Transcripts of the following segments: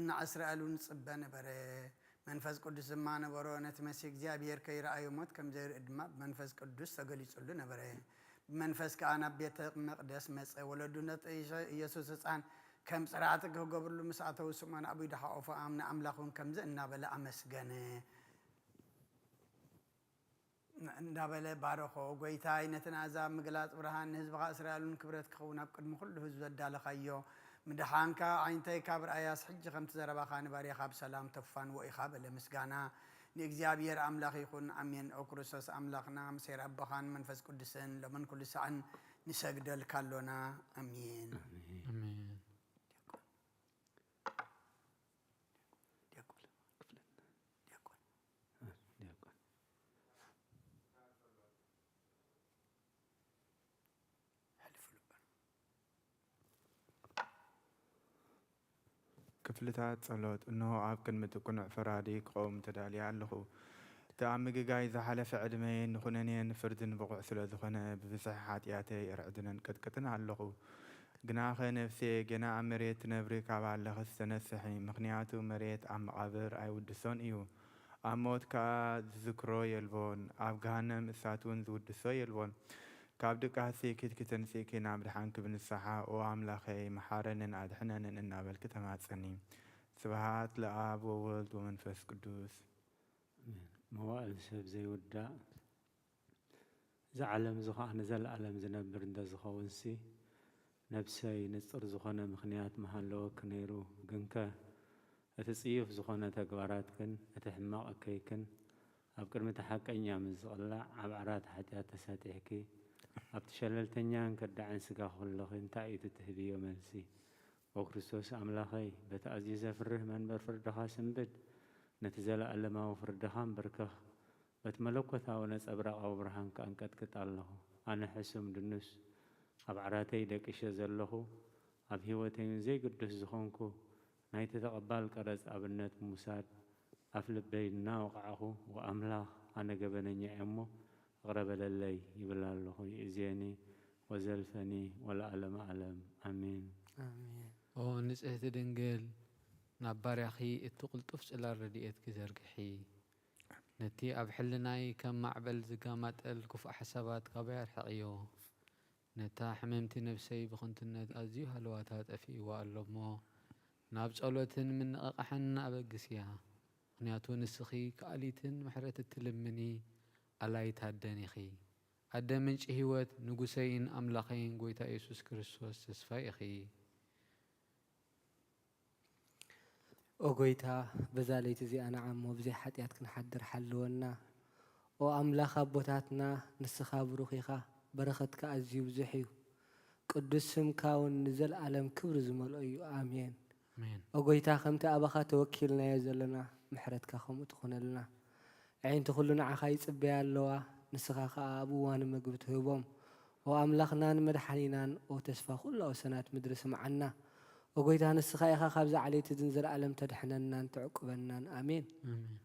ንእስራኤል እውን ይጽበ ነበረ። መንፈስ ቅዱስ ድማ ነበሮ። ነቲ መሲህ እግዚኣብሔር ከይረኣዮ ሞት ከም ዘይርኢ ድማ ብመንፈስ ቅዱስ ተገሊጹሉ ነበረ። ብመንፈስ ከኣ ናብ ቤተ መቕደስ መጸ። ወለዱ ነቲ ኢየሱስ ህጻን ከም ጽራዕቲ ክገብርሉ ምስ ኣተዉ፣ ስምዖን ኣብኡ ደሓቖፎ፣ ኣም-፣ ንኣምላኽ እውን ከምዚ እናበለ ኣመስገነ። እንዳበለ ባረኾ። ጎይታይ፣ ነቲ ናእዛ ምግላጽ ብርሃን ንህዝብኻ እስራኤል እውን ክብረት ክኸውን ኣብ ቅድሚ ኩሉ ህዝቢ ዘዳለኻዮ፣ ምድሓንካ ኣዒንተይ ካብ ርኣያስ ሕጂ ከምቲ ዘረባኻ ንባርያኻ ብሰላም ተፋንዎ ኢኻ በለ። ምስጋና ንእግዚኣብሔር ኣምላኽ ይኹን፣ ኣሜን። ኦ ክርስቶስ ኣምላኽና፣ ምሴር ኣቦኻን መንፈስ ቅዱስን ሎምን ኩሉ ሳዕን ንሰግደልካ ኣሎና። ኣሜን። ኣሜን። ዲያቆን። ዲያቆን። ዲያቆን። ክፍልታት ጸሎት። እንሆ ኣብ ቅድሚ እቲ ቅኑዕ ፈራዲ ክቐውም ተዳልየ ኣለኹ። እቲ ኣብ ምግጋይ ዝሓለፈ ዕድመየን ንኹነኔን ንፍርድን ብቑዕ ስለ ዝኾነ፣ ብብዝሒ ሓጢኣተይ እርዕድን ቅጥቅጥን ኣለኹ። ግናኸ ነፍሴ፣ ገና ኣብ መሬት ትነብሪ ካብ ኣለኽስ ተነስሒ፣ ምኽንያቱ መሬት ኣብ መቓብር ኣይውድሶን እዩ፣ ኣብ ሞት ከኣ ዝዝክሮ የልቦን፣ ኣብ ገሃነም እሳት እውን ዝውድሶ የልቦን። ካብ ድቃስኪ ክትንስእኪ ናብ ድሓንኪ ብንስሓ፣ ኦ ኣምላኸይ፣ መሓረንን ኣድሕነንን እናበልኪ ተማጸኒ። ስብሃት ለኣብ ወወልድ ወመንፈስ ቅዱስ። ኣሜን። መዋእል ሰብ ዘይውዳእ፣ እዚ ዓለም እዚ ኸዓ ንዘለኣለም ዝነብር እንተ ዝኸውንሲ፣ ነብሰይ ንጹር ዝኾነ ምኽንያት ምሃለወኪ ነይሩ። ግንከ፣ እቲ ጽዩፍ ዝኾነ ተግባራትክን እቲ ሕማቕ እከይክን ኣብ ቅድሚ እቲ ሓቀኛ ምስ ዝቕላዕ፣ ኣብ ዓራት ሓጢኣት ተሳጢሕኪ፣ ኣብቲ ሸለልተኛን ከዳዕን ስጋኺ ከለኺ እንታይ እዩ እቲ ትህብዮ መልሲ? ኦ ክርስቶስ ኣምላኸይ፣ በቲ ኣዝዩ ዘፍርህ መንበር ፍርድኻ ስንብድ፣ ነቲ ዘለኣለማዊ ፍርድኻ ኣንበርከኽ፣ በቲ መለኮታዊ ነጸብራቓዊ ብርሃንካ ኣንቀጥቅጥ ኣለኹ። ኣነ ሕሱም ድኑስ፣ ኣብ ዓራተይ ደቂሸ ዘለኹ፣ ኣብ ህይወተይ እውን ዘይግዱስ ዝኾንኩ፣ ናይቲ ተቐባል ቀረጽ ኣብነት ምውሳድ ኣፍ ልበይ እናወቕዓኹ፣ ወኣምላኽ ኣነ ገበነኛ እየ እሞ፣ ይቕረ በለለይ ይብል ኣለኹ። ይእዜኒ ወዘልፈኒ ወለዓለመ ዓለም። ኣሜን። ኣሜን። ኦ ንጽህቲ ድንግል፣ ናብ ባርያኺ እቲ ቅልጡፍ ጽላል ረድኤትኪ ዘርግሒ። ነቲ ኣብ ሕልናይ ከም ማዕበል ዝጋማጠል ክፉእ ሓሳባት ካባይ ኣርሕቕዮ። ነታ ሕምምቲ ነፍሰይ ብኽንቱነት ኣዝዩ ሃለዋታ ጠፊእዋ ኣሎ እሞ፣ ናብ ጸሎትን ምንቕቓሕን ኣበግስያ። ምኽንያቱ ንስኺ ከኣሊትን ምሕረት እትልምኒ ኣላይት ኣደን ኢኺ። ኣደ ምንጪ ህይወት፣ ንጉሰይን ኣምላኸይን ጐይታ ኢየሱስ ክርስቶስ ተስፋይ ኢኺ። ኦ ጐይታ፣ በዛ ለይቲ እዚኣ ንዓ እሞ ብዘይ ሓጢኣት ክንሓድር ሓልወና። ኦ ኣምላኽ ኣቦታትና፣ ንስኻ ብሩኽ ኢኻ፣ በረኸትካ ኣዝዩ ብዙሕ እዩ። ቅዱስ ስምካ እውን ንዘለኣለም ክብሪ ዝመልኦ እዩ። ኣሜን። ኣሜን። ኦ ጐይታ፣ ከምቲ ኣባኻ ተወኪልናዮ ዘለና፣ ምሕረትካ ከምኡ ትኹነልና። ኣዒንቲ ኩሉ ንዓኻ ይጽበያ ኣለዋ፣ ንስኻ ኸኣ ኣብ እዋኑ መግቢ ትህቦም። ኦ ኣምላኽናን መድሓኒናን፣ ኦ ተስፋ ኩላ ወሰናት ምድሪ፣ ስምዓና። ኦ ጐይታ፣ ንስኻ ኢኻ ካብዚ ዓሌት እዝን ዘለኣለም ተድሕነናን ትዕቁበናን። ኣሜን። ኣሜን።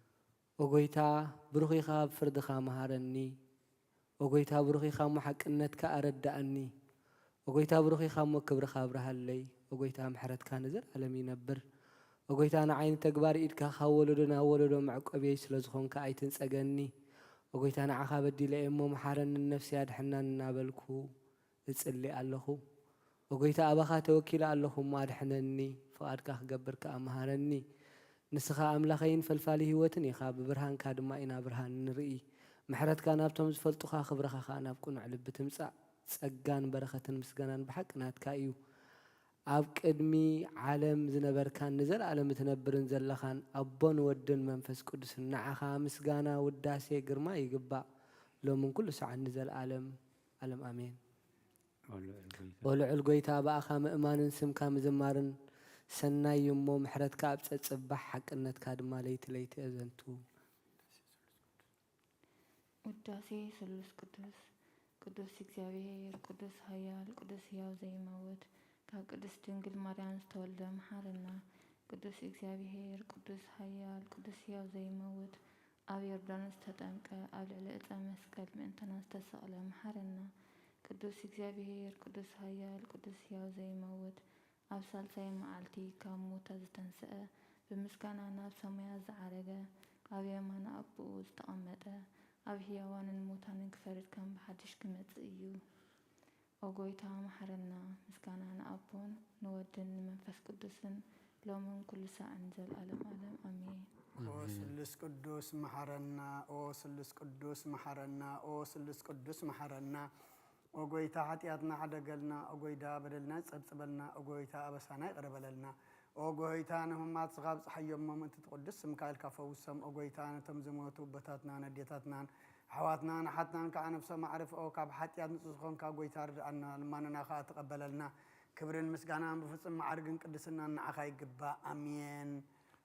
ኦ ጐይታ፣ ብሩኽ ኢኻ፣ ኣብ ፍርድኻ መሃረኒ። ኦ ጐይታ፣ ብሩኽ ኢኻ እሞ ሓቅነትካ ኣረድኣኒ። ኦ ጐይታ፣ ብሩኽ ኢኻ እሞ ክብርኻ ኣብርሃለይ። ኦ ጐይታ፣ ምሕረትካ ንዘለኣለም ይነብር። ኦ ጐይታ፣ ንዓይ ንተግባር ኢድካ ካብ ወለዶ ናብ ወለዶ መዕቆብየይ ስለ ዝኾንካ ኣይትንጸገኒ። ኦ ጐይታ፣ ንዓኻ በዲለ እየ እሞ መሓረኒ፣ ንነፍሰይ ኣድሕናኒ እናበልኩ እጽሊ ኣለኹ። ኦ ጐይታ፣ ኣባኻ ተወኪለ ኣለኹ እሞ ኣድሕነኒ፣ ፍቓድካ ክገብር ከኣ መሃረኒ። ንስኻ ኣምላኸይን ፈልፋሊ ህይወትን ኢኻ፣ ብብርሃንካ ድማ ኢና ብርሃን ንርኢ። ምሕረትካ ናብቶም ዝፈልጡኻ፣ ክብርኻ ኸኣ ናብ ቅኑዕ ልቢ ትምጻእ። ጸጋን በረኸትን ምስጋናን ብሓቂ ናትካ እዩ። ኣብ ቅድሚ ዓለም ዝነበርካን ንዘለኣለም እትነብርን ዘለኻን ኣቦን ወድን መንፈስ ቅዱስን ንዓኻ ምስጋና፣ ውዳሴ፣ ግርማ ይግባእ፣ ሎምን ኩሉ ሰዓን ንዘለኣለም። ኣለም ኣሜን። ኦ ልዑል ጎይታ። ኦ ልዑል ጎይታ፣ ብኣኻ ምእማንን ስምካ ምዝማርን ሰናይ እዩ እሞ፣ ምሕረትካ ኣብ ጸጽባሕ፣ ሓቅነትካ ድማ ለይቲ ለይቲ እዘንቱ። ውዳሴ ስሉስ ቅዱስ። ቅዱስ እግዚኣብሔር፣ ቅዱስ ኃያል፣ ቅዱስ ሕያው ዘይመውት፣ ካብ ቅድስት ድንግል ማርያም ዝተወልደ መሓረና። ቅዱስ እግዚኣብሔር፣ ቅዱስ ኃያል፣ ቅዱስ ሕያው ዘይመውት፣ ኣብ ዮርዳኖስ ተጠምቀ፣ ኣብ ልዕሊ ዕፀ መስቀል ምእንታና ዝተሰቕለ መሓረና። ቅዱስ እግዚኣብሔር፣ ቅዱስ ኃያል፣ ቅዱስ ሕያው ዘይመውት፣ ኣብ ሳልሳይ መዓልቲ ካብ ሙታ ዝተንስአ፣ ብምስጋና ናብ ሰማያት ዝዓረገ፣ ኣብ የማነ ኣቦኡ ዝተቐመጠ፣ ኣብ ህያዋንን ሙታንን ክፈርድ ከም ብሓድሽ ክመጽእ እዩ። ኦ ጎይታ መሓረና። ምስጋና ንኣቦን ንወድን ንመንፈስ ቅዱስን ሎምን ኩሉ ሳዕን ዘልኣለም ኣለም ኣሜን። ኦ ስሉስ ቅዱስ መሓረና። ኦ ስሉስ ቅዱስ መሓረና። ኦ ስሉስ ቅዱስ መሓረና። ኦ ጎይታ ሓጢኣትና ሓደገልና። ኦ ጎይታ በደልና ጸብጽበልና። ኦ ጎይታ ኣበሳና ይቕረ በለልና። ኦ ጎይታ ንህሙማት ስኻ ኣብጽሓዮም እሞ ምእንቲ ትቕዱስ ስምካ ኢልካ ፈውሶም። ኦ ጎይታ ነቶም ዝሞቱ ኣቦታትናን ኣዴታትናን ኣሕዋትናን ኣሓትናን ከዓ ነፍሶም ኣዕርፍኦ። ካብ ሓጢኣት ንጹህ ዝኾንካ ጎይታ ርድኣና፣ ልማንና ከዓ ተቐበለልና። ክብርን ምስጋናን ብፍጹም መዓርግን ቅድስናን ንዓኻ ይግባእ። ኣሜን።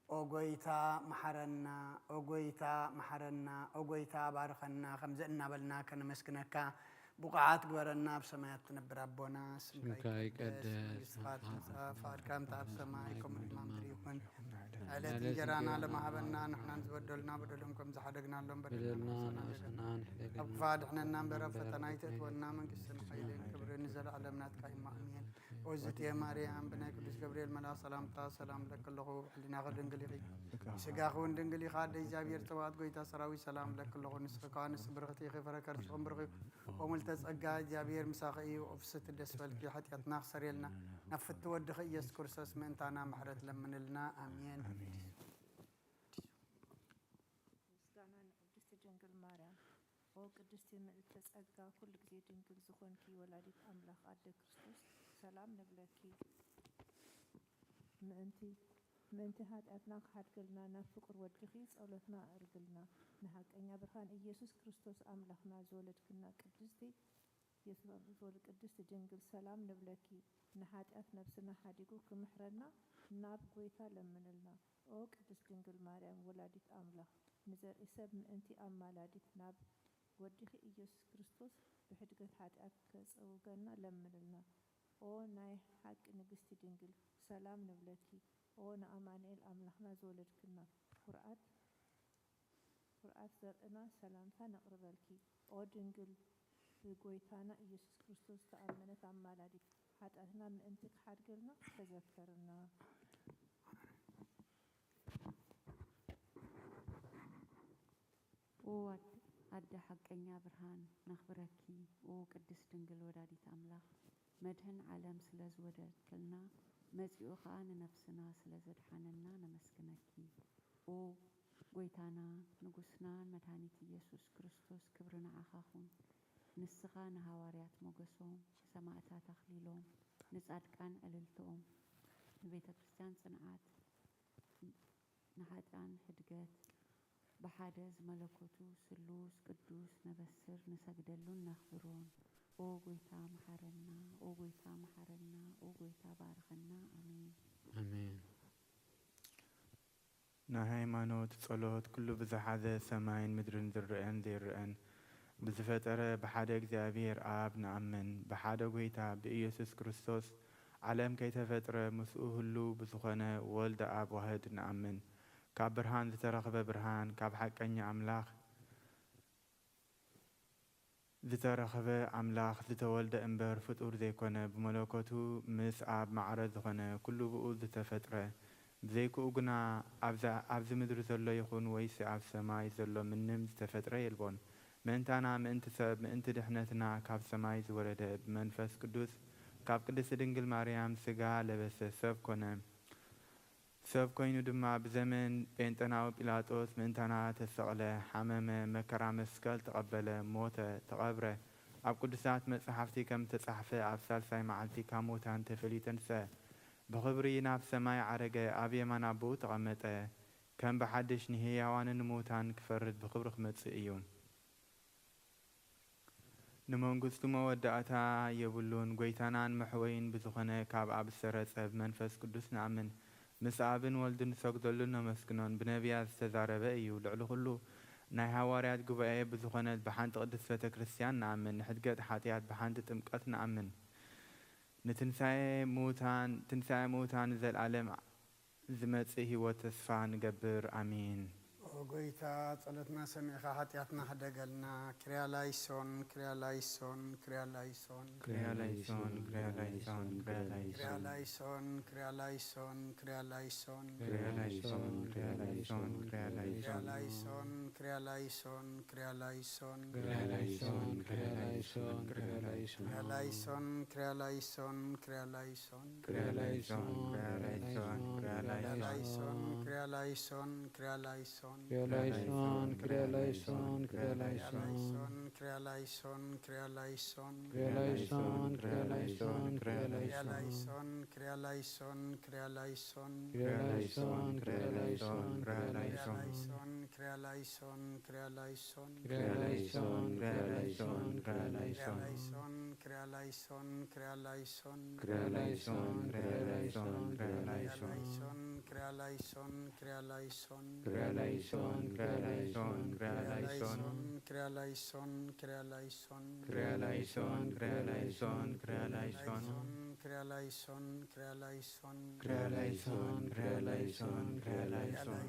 ኦ ጎይታ መሓረና። ኦ ጎይታ መሓረና። ኦ ጎይታ ባርኸና። ከምዚ እናበልና ከነመስግነካ ብቑዓት ግበረና። ኣብ ሰማያት ትነብር ኣቦና፣ ስምካ ስምካ ይቀደስ፣ ይቀደስ፣ መንግስትኻ መንግስትኻ ትምጻእ፣ ትምጻእ፣ ፍቓድካ ከምቲ ኣብ ሰማይ ከምኡ ድማ ምድሪ ይኹን። ዕለት ዕለት እንጀራና እንጀራና ለማሃበና፣ ንሕናን ዝበደሉና በደሎም ከም ዝሓደግናሎም በደልና በደልና ንሓሰና ንኣሰና ንሕደገና። ኣብ ክፋ ድሕነና እምበር ኣብ ፈተና ኣይተእትወና፣ መንግስትን ሓይልን ክብርን ንዘለዓለም ናትካ እዩ። ኣሜን። ኦዝትየ ማርያም፣ ብናይ ቅዱስ ገብርኤል መልኣኽ ሰላምታ ሰላም ለኪ ኣለኹ፣ ሕሊናኺ ድንግል ኢኺ፣ ስጋኺ እውን ድንግል ኢኻ። ኣደ እግዚኣብሔር ጸባኦት፣ ጎይታ ሰራዊት ሰላም ለኪ ኣለኹ። ንስኺ ከኣ ንስ ብርኽቲ ኢኺ፣ ፍረ ከርሥኺ እውን ብሩኽ እዩ። ኦሙልተ ጸጋ፣ እግዚኣብሔር ምሳኺ እዩ። ኦፍስቲ ደስ በልኪ፣ ሓጢኣትና ክሰርየልና፣ ናብ ፍቲ ወድኺ ኢየሱስ ክርስቶስ ምእንታና ምሕረት ለምንልና። ኣሜን። ምስጋና ንቅድስቲ ድንግል ማርያም። ኦ ቅድስቲ ምልዕተ ጸጋ፣ ኩሉ ግዜ ድንግል ዝኾንኪ ወላዲት ኣምላኽ ኣደ ክርስቶስ፣ ሰላም ንብለኪ። ምእንቲ፣ ምእንቲ ሓጢኣትና ክሓድገልና ናብ ፍቁር ወድኺ ጸሎትና ኣዕርግልና። ንሓቀኛ ብርሃን ኢየሱስ ክርስቶስ ኣምላኽና ዝወለድክና ቅድስቲ የሱስ ኣምስል ቅድስት ድንግል ሰላም ንብለኪ። ንሓጢኣት ነብስና ሓዲጉ ክምሕረና ናብ ጎይታ ለምንልና። ኦ ቅድስት ድንግል ማርያም ወላዲት ኣምላኽ፣ ንዘርኢ ሰብ ምእንቲ ኣማላዲት ናብ ወድኺ ኢየሱስ ክርስቶስ ብሕድገት ሓጢኣት ከጸውገና ለምንልና። ኦ ናይ ሓቂ ንግስቲ ድንግል ሰላም ንብለኪ። ኦ ንኣማኑኤል ኣምላኽና ዝወለድክና ኩርዓት ኩርዓት ዘርእና ሰላምታ ነቕርበልኪ። ኦ ድንግል ብጎይታና ኢየሱስ ክርስቶስ ዝተኣመነት ኣማላዲት፣ ሓጢኣትና ምእንቲ ክሓድገልና ተዘከርና። ኦ ኣድ-፣ ኣደ ሓቀኛ ብርሃን ነኽብረኪ። ኦ ቅድስት ድንግል ወላዲት ኣምላኽ፣ መድህን ዓለም ስለ ዝወለድክልና፣ መጺኡ ኸኣ ንነፍስና ስለ ዘድሓነና ነመስግነኪ። ኦ ጎይታና ንጉስናን መድሃኒት ኢየሱስ ክርስቶስ፣ ክብሪ ንዓኻ ኹን። ንስኻ ንሃዋርያት ሞገሶም፣ ንሰማእታት ኣኽሊሎም፣ ንጻድቃን ዕልልትኦም፣ ንቤተ ክርስቲያን ጽንዓት፣ ንሓጥኣን ሕድገት፣ ብሓደ ዝመለኮቱ ስሉስ ቅዱስ ነበስር ንሰግደሉን ነኽብሮን። ኦ ጎይታ መሓረና፣ ኦ ጎይታ መሓረና፣ ኦ ጎይታ ባርኸና። ኣሜን። ኣሜን። ናይ ሃይማኖት ጸሎት ኩሉ ብዝሓዘ ሰማይን ምድርን ዝረኣን ዘይረኣን ብዝፈጠረ ብሓደ እግዚኣብሔር ኣብ ንኣምን፣ ብሓደ ጐይታ ብኢየሱስ ክርስቶስ ዓለም ከይተፈጥረ ምስኡ ህሉው ብዝኾነ ወልድ ኣብ ዋህድ ንኣምን። ካብ ብርሃን ዝተረኽበ ብርሃን፣ ካብ ሓቀኛ ኣምላኽ ዝተረኽበ ኣምላኽ ዝተወልደ እምበር ፍጡር ዘይኮነ፣ ብመለኮቱ ምስ ኣብ ማዕረ ዝኾነ ኩሉ ብኡ ዝተፈጥረ፣ ብዘይክኡ ግና ኣብዛ-፣ ኣብዚ ምድሪ ዘሎ ይኹን ወይሲ ኣብ ሰማይ ዘሎ ምንም ዝተፈጥረ የልቦን። ምእንታና፣ ምእንቲ ሰብ፣ ምእንቲ ድሕነትና ካብ ሰማይ ዝወረደ፣ ብመንፈስ ቅዱስ ካብ ቅድስቲ ድንግል ማርያም ሥጋ ለበሰ፣ ሰብ ኮነ። ሰብ ኮይኑ ድማ ብዘመን ጴንጠናዊ ጲላጦስ ምእንታና ተሰቕለ፣ ሓመመ፣ መከራ መስቀል ተቐበለ፣ ሞተ፣ ተቐብረ። ኣብ ቅዱሳት መጻሕፍቲ ከም እተጻሕፈ ኣብ ሳልሳይ መዓልቲ ካብ ሙታን ተፈልዩ ተንስአ። ብኽብሪ ናብ ሰማይ ዓረገ፣ ኣብ የማን ኣቦኡ ተቐመጠ። ከም ብሓድሽ ንህያዋንን ንምውታን ክፈርድ ብኽብሪ ክመጽእ እዩ። ንመንግስቱ መወዳእታ የብሉን። ጐይታናን መሕወይን ብዝኾነ ካብ ኣብ ዝሰረጸ ብመንፈስ ቅዱስ ንኣምን። ምስ ኣብን ወልድን ንሰግደሉን ነመስግኖን። ብነቢያት ዝተዛረበ እዩ። ልዕሊ ኩሉ ናይ ሃዋርያት ጉባኤ ብዝኾነት ብሓንቲ ቅድስት ቤተ ክርስቲያን ንኣምን። ንሕድገት ሓጢኣት ብሓንቲ ጥምቀት ንኣምን። ንትንሳኤ ምዉታን፣ ትንሳኤ ምዉታን ንዘለኣለም ዝመጽእ ህይወት ተስፋ ንገብር። ኣሜን። ኦ ጎይታ፣ ጸሎትና ሰሚዕኻ ሓጢኣትና ሕደገልና። ክርያ ላይሶን፣ ክርያ ላይሶን፣ ክርያ ላይሶን። ክርያ ላይሶን፣ ክርያ ላይሶን፣ ክርያ ላይሶን። ክርያ ላይሶን፣ ክርያ ላይሶን፣ ክርያ ላይሶን። ክርያ ላይሶን፣ ክርያ ላይሶን፣ ክርያ ክርያ ላይሶን። ላይሶን፣ ክርያ ላይሶን፣ ክርያ ላይሶን። ክርያ ላይሶን፣ ክርያ ላይሶን፣ ክርያ ላይሶን። ክርያ ላይሶን፣ ክርያ ላይሶን፣ ክርያ ላይሶን። ክርያ ላይሶን፣ ክርያ ላይሶን፣ ክርያ ክርያ ላይሶን። ላይሶን፣ ክርያ ላይሶን፣ ክርያ ላይሶን። ክርያ ላይሶን፣ ክርያ ላይሶን፣ ክርያ ክርያ ላይሶን። ላይሶን፣ ክርያ ላይሶን፣ ክርያ ላይሶን። ክርያ ላይሶን፣ ክርያ ላይሶን፣ ክርያ ክርያ ላይሶን። ላይሶን፣ ክርያ ላይሶን፣ ክርያ ላይሶን። ክርያ ላይሶን፣ ክርያ ላይሶን፣ ክርያ ክርያ ላይሶን። ላይሶን፣ ክርያ ላይሶን፣ ክርያ ላይሶን። ክርያ ላይሶን፣ ክርያ ላይሶን፣ ክርያ ክርያ ላይሶን። ላይሶን፣ ክርያ ላይሶን፣ ክርያ ላይሶን። ክርያ ላይሶን፣ ክርያ ላይሶን፣ ክርያ ክርያ ላይሶን። ላይሶን፣ ክርያ ላይሶን፣ ክርያ ላይሶን። ክርያ ላይሶን፣ ክርያ ላይሶን፣ ክርያ ክርያ ላይሶን። ላይሶን፣ ክርያ ላይሶን፣ ክርያ ላይሶን። ክርያ ላይሶን፣ ክርያ ላይሶን፣ ክርያ ላይሶን።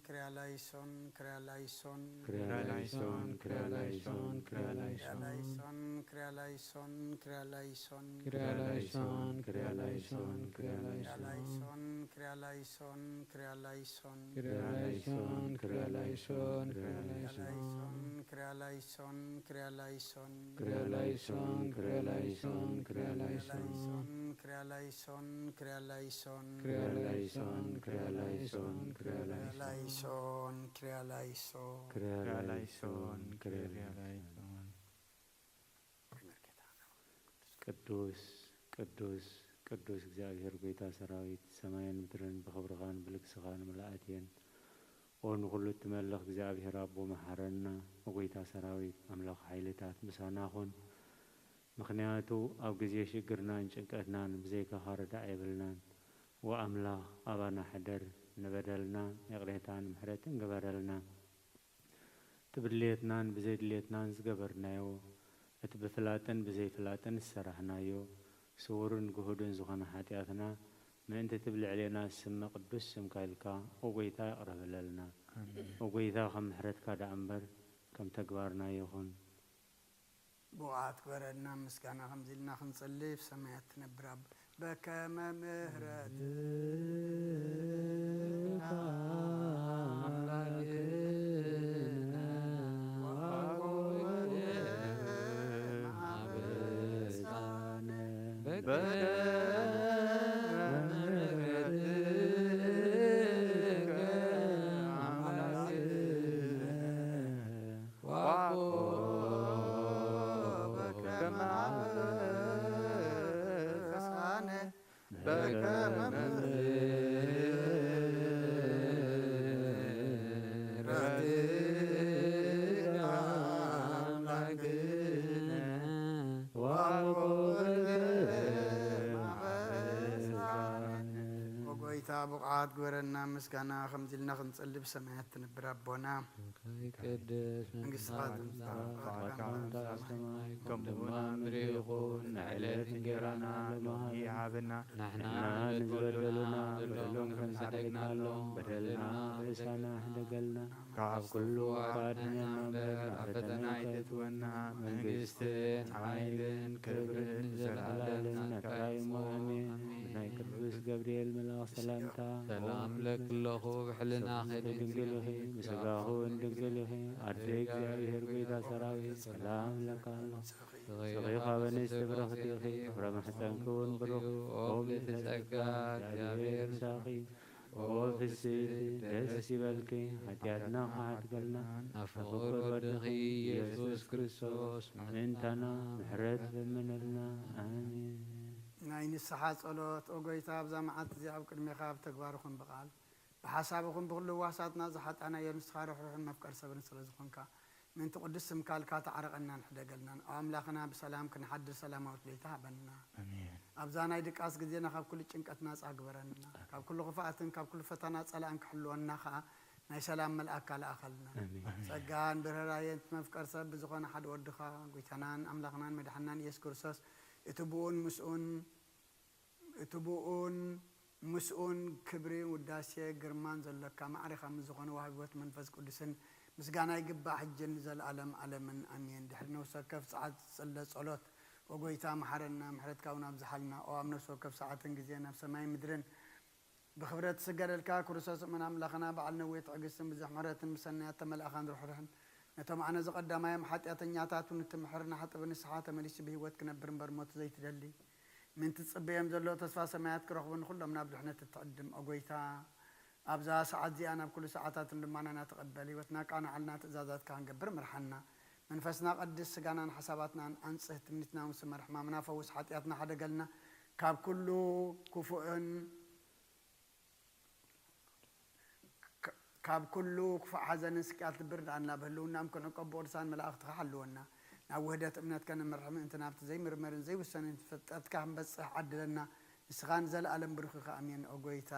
ክርያ ላይሶን፣ ክርያ ላይሶን። ክርያ ላይሶን፣ ክርያ ላይሶን፣ ክርያ ላይሶን። ክርያ ላይሶን፣ ክርያ ላይሶን። ክርያ ላይሶን፣ ክርያ ላይሶን፣ ክርያ ላይሶን። ላይሶን፣ ክርያ ላይሶን፣ ክርያ ላይሶን። ክርያ ላይሶን፣ ክርያ ላይሶን፣ ክርያ ላይሶን። ላይሶን፣ ክርያ ላይሶን፣ ክርያ ላይሶን። ክርያ ላይሶን፣ ክርያ ላይሶን፣ ክርያ ላይሶን። ላይሶን፣ ክርያ ላይሶን፣ ክርያ ላይሶን። ክርያ ላይሶን፣ ክርያ ላይሶን፣ ክርያ ላይሶን። ላይሶን፣ ክርያ ላይሶን፣ ክርያ ላይሶን። ክርያ ላይሶን፣ ክርያ ላይሶን፣ ክርያ ላይሶን። ላይሶን፣ ክርያ ላይሶን። ክርያ ክርያ ላይሶን፣ ላይሶን፣ ክርያ ክርያ ላይሶን። ላይሶን። ቅዱስ ቅዱስ ቅዱስ እግዚኣብሔር ጎይታ ሰራዊት፣ ሰማይን ምድርን ብኽብርኻን ብልግስኻን ምልኣት እየን። ኦ ንኹሉ እትመልኽ እግዚኣብሔር ኣቦ፣ መሓረና። ኦ ጎይታ ሰራዊት፣ ኣምላኽ ሓይልታት፣ ምሳና ኹን። ምኽንያቱ ኣብ ግዜ ሽግርናን ጭንቀትናን ብዘይካኻ ርዳእ የብልናን። ወኣምላኽ ኣባና ሕደር፣ ንበደልና ይቕሬታን ምሕረትን ግበረልና። እቲ ብድልየትናን ብዘይድልየትናን ዝገበርናዮ፣ እቲ ብፍላጥን ብዘይፍላጥን ዝሰራሕናዮ፣ ስውርን ግሁድን ዝኾነ ሓጢኣትና፣ ምእንቲ እቲ ብልዕሌና ዝስመ ቅዱስ ስምካ ኢልካ፣ ኦ ጎይታ፣ ይቕረ በለልና። ኣሜን። ኦ ጎይታ፣ ከም ምሕረትካ ደኣ እምበር ከም ተግባርና ይኹን። ብቕዓት ግበረና ምስጋና ከምዚ ኢልና ክንጽሊ፣ ብሰማያት ትነብር ኣቦ፣ በከመ ምሕረትከ ኣምላክነ ወአበዊነ አበሳነ በከመ ምሕረትከ አምላክነ ወአበዊነ አበሳነ በከመ ምሕረትከ አምላክነ ወአበዊነ አበሳነ። ኦ ጎይታ፣ ብቕዓት ግበረና ምስጋና ከምዚ ኢልና ክንጸሊ፣ ብሰማያት ትነብር ኣቦና። ይትቀደስ መንግስትኻ ትምጻእ፣ ትምጻእ፣ ፈቃድካ ፈቃድካ ከምቲ ኣብ ከምቲ ሰማይ ከምኡ እውን ኣብ ምድሪ ይኹን። ንዕለት እንጌራና ሎሚ ሃብና። ንሕና ንበደሉና በደሎም ከም ዝሓደግናሎም በደልና ርእሳና ሕደገልና። ካብ ኩሉ ኣድሕነና እምበር ናብ ፈተና ኣይተእትወና። መንግስትን ሓይልን ክብርን ንዘለኣለም ናትካ እዩ እሞ ኣሜን። ብናይ ቅዱስ ገብርኤል መልኣኽ ሰላምታ ሰላም እብለኪ ኣለኹ፣ ብሕልናኺ ድንግል ኢኺ፣ ብስጋኺ እውን ድንግል ኢኺ። ኣደ እግዚኣብሔር ጎይታ ሰራዊት ሰላም እብለካ ኣለኹ። ንስኺ ካብ ኣንስቲ ብርኽቲ ኢኺ፣ ፍረ ማሕፀንኪ እውን ብሩኽ እዩ። ኦ ምልእቲ ጸጋ፣ እግዚኣብሔር ምሳኺ። ኦ ፍስሕቲ ደስ ይበልኪ፣ ሓጢኣትና ክሓድገልና፣ ኣብ ፍቑር ወድኺ ኢየሱስ ክርስቶስ ምእንታና ምሕረት ለምነልና። ኣሜን። ናይ ንስሓ ጸሎት። ኦ ጎይታ፣ ኣብዛ መዓልቲ እዚኣ ኣብ ቅድሜኻ ብተግባር ይኹን ብቓል ብሓሳብ ይኹን ብኹሉ ህዋሳትና ዝሓጣናዮ ንስኻ ርሕሩሕን መፍቀር ሰብን ስለ ዝኾንካ፣ ምእንቲ ቅዱስ ስምካ ኢልካ ተዓረቐናን ሕደገልናን። ኣብ ኣምላኽና ብሰላም ክንሓድር ሰላማዊት ለይቲ ሃበና። ኣሜን። ኣብዛ ናይ ድቃስ ግዜና ካብ ኩሉ ጭንቀት ናጻ ግበረና። ካብ ኩሉ ክፍኣትን ካብ ኩሉ ፈተና ጸላእን ክሕልወና ከኣ ናይ ሰላም መልኣካ ለኣኸልና። ኣሜን። ጸጋን ብርህራየን እቲ መፍቀር ሰብ ብዝኾነ ሓደ ወድኻ ጎይታናን ኣምላኽናን መድሓናን ኢየሱስ ክርስቶስ፣ እቲ ብኡን ምስኡን እቲ ብኡን ምስኡን ክብሪ፣ ውዳሴ፣ ግርማን ዘሎካ ማዕሬኻ ምስ ዝኾነ ወሃቢ ህይወት መንፈስ ቅዱስን ምስጋና ይግባእ፣ ሕጂ ንዘለኣለም ዓለምን ኣሜን። ድሕሪ ነፍሲ ወከፍ ሰዓት ዝጽለ ጸሎት፣ "ኦ ጎይታ፣ መሓረና፣ ምሕረትካ እውን ኣብዝሓልና። ኦ ኣብ ነፍሲ ወከፍ ሰዓትን ግዜን ኣብ ሰማይን ምድርን ብኽብረት ትስገደልካ፣ ክርስቶስ እመን ኣምላኽና፣ በዓል ነዊሕ ትዕግስትን ብዙሕ ምሕረትን ብሰናያት ተመልኣኻን ርሕሩሕን፣ ነቶም ኣነ ዝቐዳማዮም ሓጢኣተኛታት እውን እትምሕር፣ ንሓጥብ ንስሓ ተመሊሱ ብህይወት ክነብር እምበር ሞት ዘይትደሊ፣ ምእንቲ ዝጽበዮም ዘሎ ተስፋ ሰማያት ክረኽቡ፣ ንኹሎም ናብ ድሕነት እትዕድም፣ ኦ ጎይታ፣ ኣብዛ ሰዓት እዚኣ ናብ ኩሉ ሰዓታትን ልማናና ተቐበል፣ ህይወትና ኣቃንዓልና፣ ትእዛዛትካ ክንገብር ምርሓና፣ መንፈስና ቀድስ፣ ስጋናን ሓሳባትናን ኣንጽህ፣ ትምኒትና እውን ስመር፣ ሕማምና ፈውስ፣ ሓጢኣትና ሓደገልና፣ ካብ ኩሉ ክፉእን ካ-፣ ካብ ኩሉ ክፉእ ሓዘንን ስቅያት ልቢ ርድኣና፣ ብህልውናኦም ክንዕቀብ ብቅዱሳን መላእኽትኻ ሓልወና። ናብ ውህደት እምነትካ ንምርሒ ምእንቲ ናብቲ ዘይምርመርን ዘይውሰንን ፍልጠትካ ክንበጽሕ ዓድለና። ንስኻ ንዘለኣለም ብሩኽ ኢኻ። ኣሜን። ኦ ጎይታ፣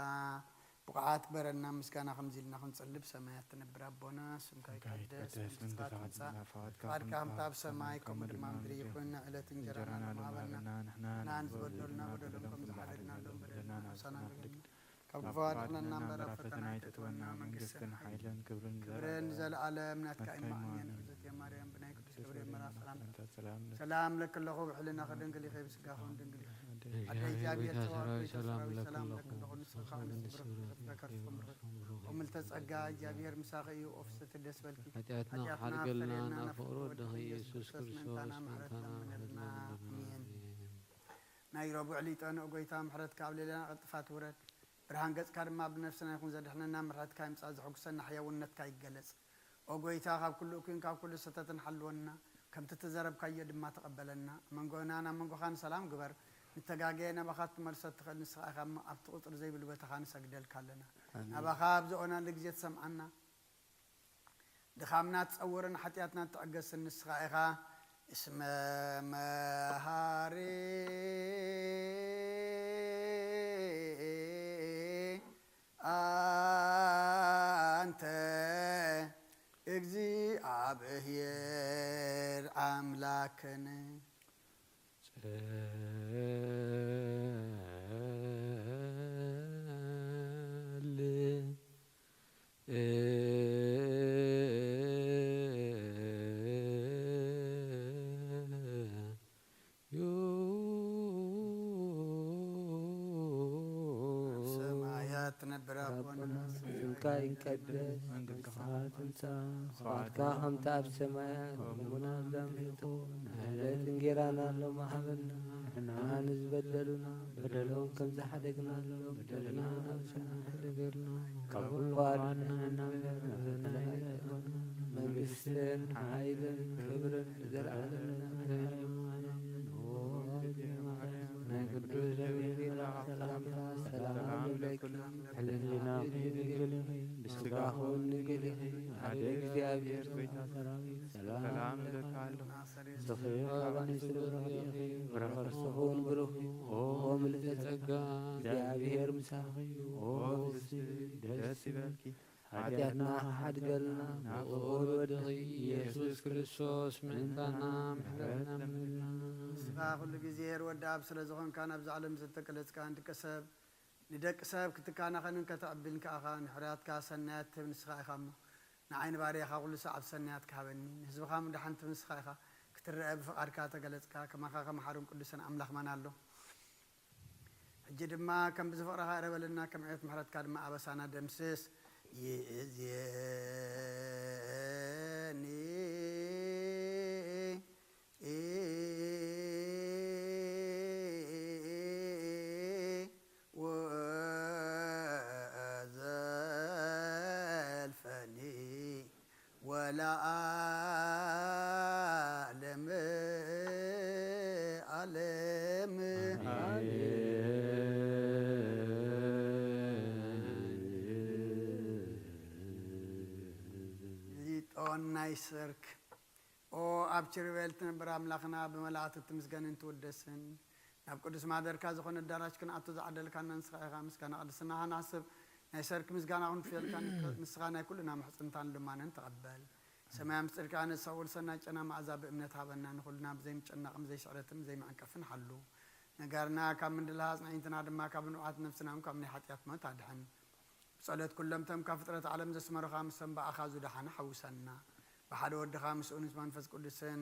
ብቕዓት ግበረና፣ ምስጋና ከምዚ ኢልና ክንጽሊ። ብሰማያት ትነብር ኣቦና፣ ስምካ ስምካ ይትቀደስ፣ ይትቀደስ፣ መንግስትኻ መንግስትኻ ትምጻእ፣ ትምጻእ፣ ፍቓድካ ፍቓድካ ከምታ ኣብ ሰማይ፣ ከምኡ ድማ ኣብ ምድሪ ይኹን። ንዕለት እንጀራና እንጀራና ሎሚ ሃበና፣ ንሕና ንሕና ንዝበደሉና በደሎም ከም ዝሓለፍና በደልና ንሓልፍ፣ በደልና ንሓልፍ፣ ካብ ክፉ ኣድሕነና እምበር፣ ኣብ ፈተና ኣይተእትወና፣ መንግስትን ሓይልን ክብርን ክብርን ንዘለኣለም ናትካ እዩ። ኣሜን። ኣሜን። እግዝእትየ ማርያም፣ ብናይ ቅዱስ ገብርኤል መልኣክ ሰላምታ ሰላም ለኪ፣ ሰላም ለኪ ኣለኹ፣ ብሕልናኺ ድንግል ኢኺ፣ ብስጋኺ እውን ድንግል ኢኺ። ኣደ ኣደ እግዚኣብሔር፣ እግዚኣብሔር ጸባኦት፣ ጸባኦት፣ ጌታ ጌታ ሰራዊት፣ ሰራዊት፣ ሰላም ሰላም ለኪ ለኪ ኣለኹ። ኣለኹ። ንስኺ ከኣ ንስብርኽ ፍረ ከርስኺ ብሩኽ። ኦ ምልዕተ ጸጋ፣ እግዚኣብሔር ምሳኺ እዩ። ኦ ፍስሕቲ ደስ በልኪ። ሓጢኣትና ሓጢኣትና ክሓድገልና፣ ክሓድገልና፣ ናብ ፍቕሪ ወድኺ ኢየሱስ ክርስቶስ ምእንታና ምሕረት ለምንልና። ኣሜን። ናይ ረቡዕ ሊጠ ንኦ ጎይታ፣ ምሕረትካ ኣብ ልዕሌና ቀልጢፋ ትውረድ። ብርሃን ገጽካ ድማ ኣብ ነፍስና ይኹን። ዘድሕነና ምሕረትካ ይምጻእ፣ ዘሐጉሰና ሕያውነትካ ይገለጽ። ኦ ጎይታ፣ ካብ ኩሉ እኩይን ካብ ኩሉ ሰተትን ሓልወና፣ ከምቲ እተዘረብካዮ ድማ ተቐበለና። ኣብ መንጎናን ኣብ መንጎኻን ሰላም ግበር። ንተጋገየ ናባኻ ክትመልሶ እትኽእል ንስኻ ኢኻ እሞ፣ ኣብቲ ቁጽሪ ዘይብሉ ቦታኻ ንሰግደልካ ኣለና። ኣሜን። ናባኻ ኣብ ዝኦናሉ ግዜ ትሰምዓና። ድኻምና ትጸውርን ሓጢኣትና ትዕገስን ንስኻ ኢኻ። እስመ መሃሪ ኣንተ እግዚኣብሔር ኣምላክነ። ጸል ዩ። ኣብ ሰማያት ትነብር ኣቦና፣ ኣቦና፣ ስምካ ይቀደስ፣ መንግስትኻ መንግስትኻ ትምጻእ፣ ፍቓድካ ከምቲ ኣብ ሰማያት ከምኡ እውን ኣብ ምድሪ ትኹን። ዕለት እንጌራና ሎሚ ሃበና፣ ንሕና ንዝበደሉና በደሎም ከም ዝሓደግናሎም በደልና ናብ ሰማይ ሓደገልና፣ ካብ ኩሉ ኣድሕነና እምበር ናብ ፈተና ኣይተእትወና። መንግስትን ሓይልን ክብርን ንዘለኣለም ናትካ እዩ። ኣሜን። ናይ ቅዱስ ገብርኤል መልኣክ ሰላምታ ሰላም ንብለኪ፣ ሕልናኺ ድንግል ኢኺ፣ ብስጋኺ እውን ድንግል ኢኺ። ኣደ እግዚኣብሔር፣ ጎይታ ሰራዊት፣ ሰላም እብለኪ ኣለኹ። ንስኺ ካብ ኣንስቲ ብሩኽቲ ኢኺ፣ ፍረ ከርስኺ እውን ብሩኽ እዩ። ኦ ምልዕተ ጸጋ፣ እግዚኣብሔር ምሳኺ እዩ። ኦ ፍስሕቲ፣ ደስ ይበልኪ። ሓጢኣትና ሓድገልና፣ ናብ ፍቑር ወድኺ ኢየሱስ ክርስቶስ ምእንታና ምሕረት ለምንልና። ንስኻ ኩሉ ግዜ ሄር ወዲ ኣብ ስለ ዝኾንካ፣ ናብዛ ዓለም ዝተገለጽካ ንደቂ ሰብ፣ ንደቂ ሰብ ክትከናኸንን ከተዕብልን ከኣኻ፣ ንሕርያትካ ሰናያት ትህብ ንስኻ ኢኻ እሞ፣ ንዓይ ንባርያኻ ኩሉ ሰዓብ ሰናያት ክሃበኒ፣ ንህዝብኻ ምድሓን ትህብ ንስኻ ኢኻ። ክትረአ ብፍቓድካ ተገለጽካ፣ ከማኻ ከመሓሩን ቅዱስን ኣምላኽ መን ኣሎ? ሕጂ ድማ ከም ብዝፍቕርኻ ይቕረ በለልና፣ ከም ዕቤት ምሕረትካ ድማ ኣበሳና ደምስስ። ይእዜኒ ወዘልፈኒ ወለዓለመ ዓለም። ሊጦን ናይ ሰርክ። ኦ ኣብ ኪሩቤል ትነብር ኣምላኽና፣ ብመላእኽቲ ትምስገንን ትውደስን። ናብ ቅዱስ ማደርካ ዝኾነ ኣዳራሽ ክንኣቱ ዝዓደልካና ንስኻ ኢኻ። ምስጋና ቅድስናኻ ንሓስብ፣ ናይ ሰርክ ምስጋና ክንፍየልካ፣ ንስኻ ናይ ኩልና ምሕጽንታን ልማንን ተቐበል። ሰማይ ምስጢርካ ነሳውል ሰናይ ጨና መኣዛ ብእምነት ሃበና፣ ንኹልና ብዘይምጭናቕን ብዘይስዕረትን ብዘይመዐንቀፍን ሓሉ። ነጋርና ካብ ምንድልሃ፣ ኣጽናዒንትና ድማ ካብ ንብዓት ነፍስናን ካብ ናይ ሓጢኣት ሞት ኣድሕን። ብጸሎት ኩሎም እቶም ካብ ፍጥረት ዓለም ዘስመሩኻ፣ ምስቶም ብኣኻ ዝደሓኑ ሓውሰና። ብሓደ ወድኻ ምስኡን ምስ መንፈስ ቅዱስን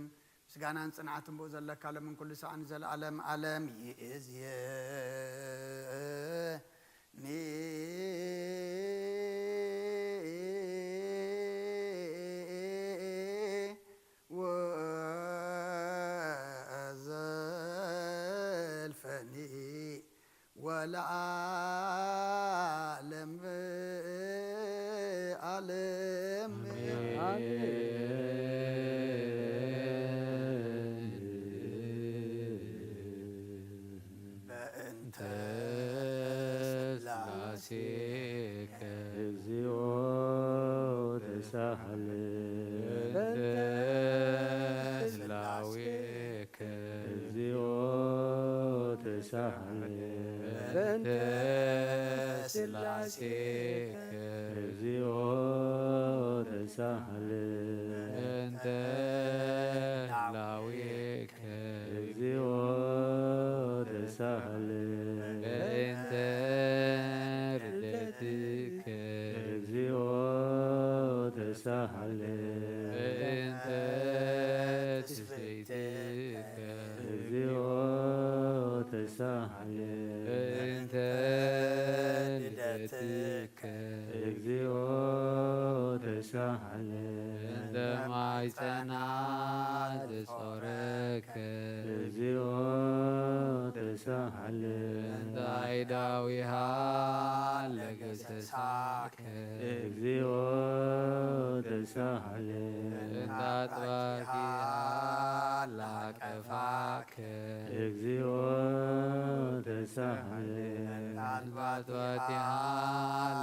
ምስጋናን ጽንዓትን ብኡ ዘለካ፣ ሎምን ኩሉ ሰዓን ንዘለኣለም ኣለም ይእዝየኒ። ወዘልፈኒ ወለዓለም ዓለም። ኣሜን። በእንተ ስላሴከ እግዚኦ ተሳሃለ። በእንተ ስላሴከ እግዚኦ ተሳሃለ። በእንተ ስላሴከ እግዚኦ ተሳሃለ። በእንተ ላዌከ እግዚኦ ተሳሃለ። በእንተ ርደትከ እግዚኦ ተሳሃለ። በእንተ ትስብእትከ እግዚኦ ተሳሃለ። በእንተ ልደትከ እግዚኦ ተሳሃለ። በእንተ ማይጸና ዘጾረከ እግዚኦ ተሳሃለ። በእንተ ኣይዳዊሃ ለገሰሳከ እግዚኦ ተሳሃለ። በእንተ ኣጥባቂሃ ላቀፋከ እግዚኦ ተሳሃለ። በእንተ ኣጥባቂሃ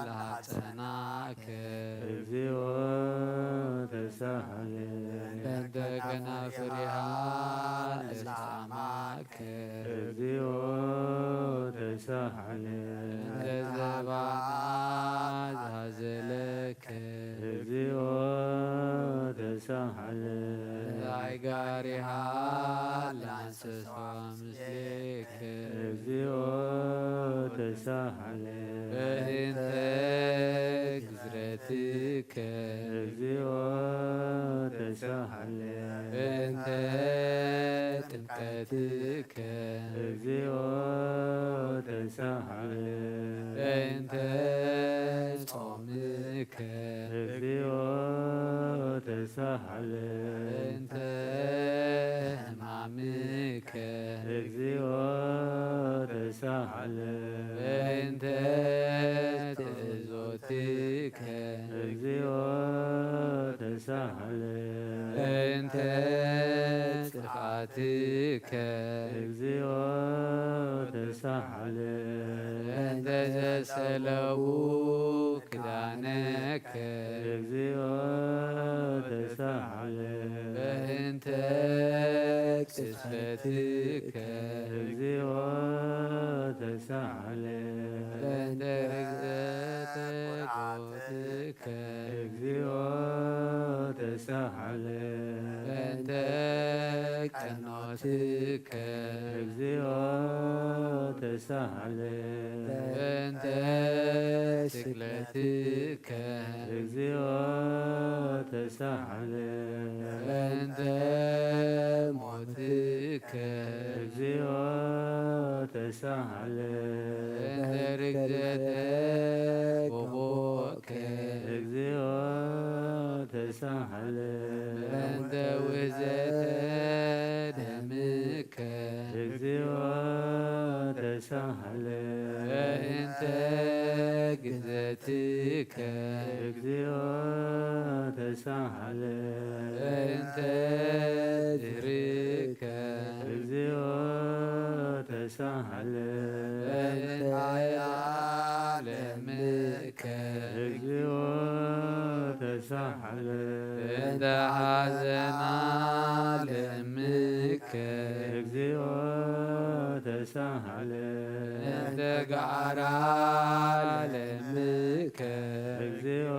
ላጸናከ እግዚኦ ተሳሃለ። በእንተ ከናፍሪሃ ለሳማከ እግዚኦ ተሳሃለ። በእንተ ዘባና ዝሃዘለከ እግዚኦ ተሳሃለ። በእንተ ኣይጋሪሃ ላንሰሷ ምስሌከ እግዚኦ ተሳሃለ። በእንተ ግዝረትከ እግዚኦ ተሳሃለ። በእንተ ጥምቀትከ እግዚኦ ተሳሃለ። በእንተ ጾምከ እግዚኦ ተሳሃለ። በእንተ ሕማምከ እግዚኦ ተሳሃለ። በእንተ ትእዞትከ እግዚኦ ተሳሃለ። በእንተ ጥፍኣትከ እግዚኦ ተሳሃለ። በእንተ ዘሰለዉ ክዳነከ እግዚኦ ተሳሃለ። በእንተ ቅስፈትከ እግዚኦ ተሳሃለ። በእንተ ርግጸተ ቁርዓትከ እግዚኦ ተሳሃለ። በእንተ ቀኖትከ እግዚኦ ተሳሃለ። በእንተ ስቅለትከ እግዚኦ ተሳሃለ። በእንተ ሞትከ እግዚኦ ተሳሃለ። በእንተ ርግዘተ ጎቦከ እግዚኦ ተሳሃለ። በእንተ ውህዘተ ደምከ እግዚኦ ተሳሃለ። በእንተ ግዘትከ እግዚኦ ተሳሃለ። በእንተ ድህርከ እግዚኦ ተሳሃለ። በእንተ ዓለምከ እግዚኦ ተሳሃለ። በእንተ ሓዘና ለምከ እግዚኦ ተሳሃለ። በእንተ ጋዕራ ለምከ እግዚኦ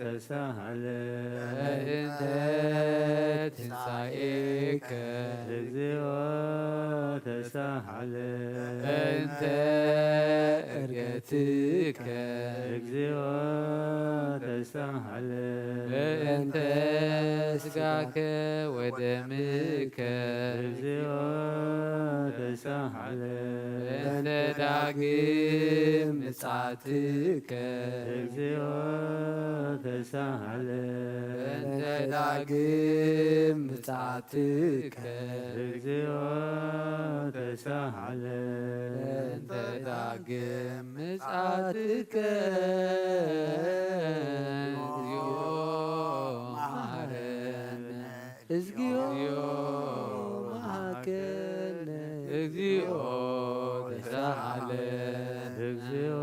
ተሳሃለ። በእንተ ትንሳኤከ እግዚኦ ተሳሃለ። ተሳሃለ። በእንተ እርገትከ እግዚኦ ተሳሃለ። በእንተ ስጋከ ወደምከ እግዚኦ ተሳሃለ። በእንተ ዳግም ምጻትከ እግዚኦ ተሳሃለ። በእንተ ዳግም ምጻትከ እግዚኦ ተሳሃለ። በእንተ ዳግም ምጻትከ እግዚኦ መሃረነ። እግዚኦ መሃከነ። እግዚኦ ተሳሃለ። እግዚኦ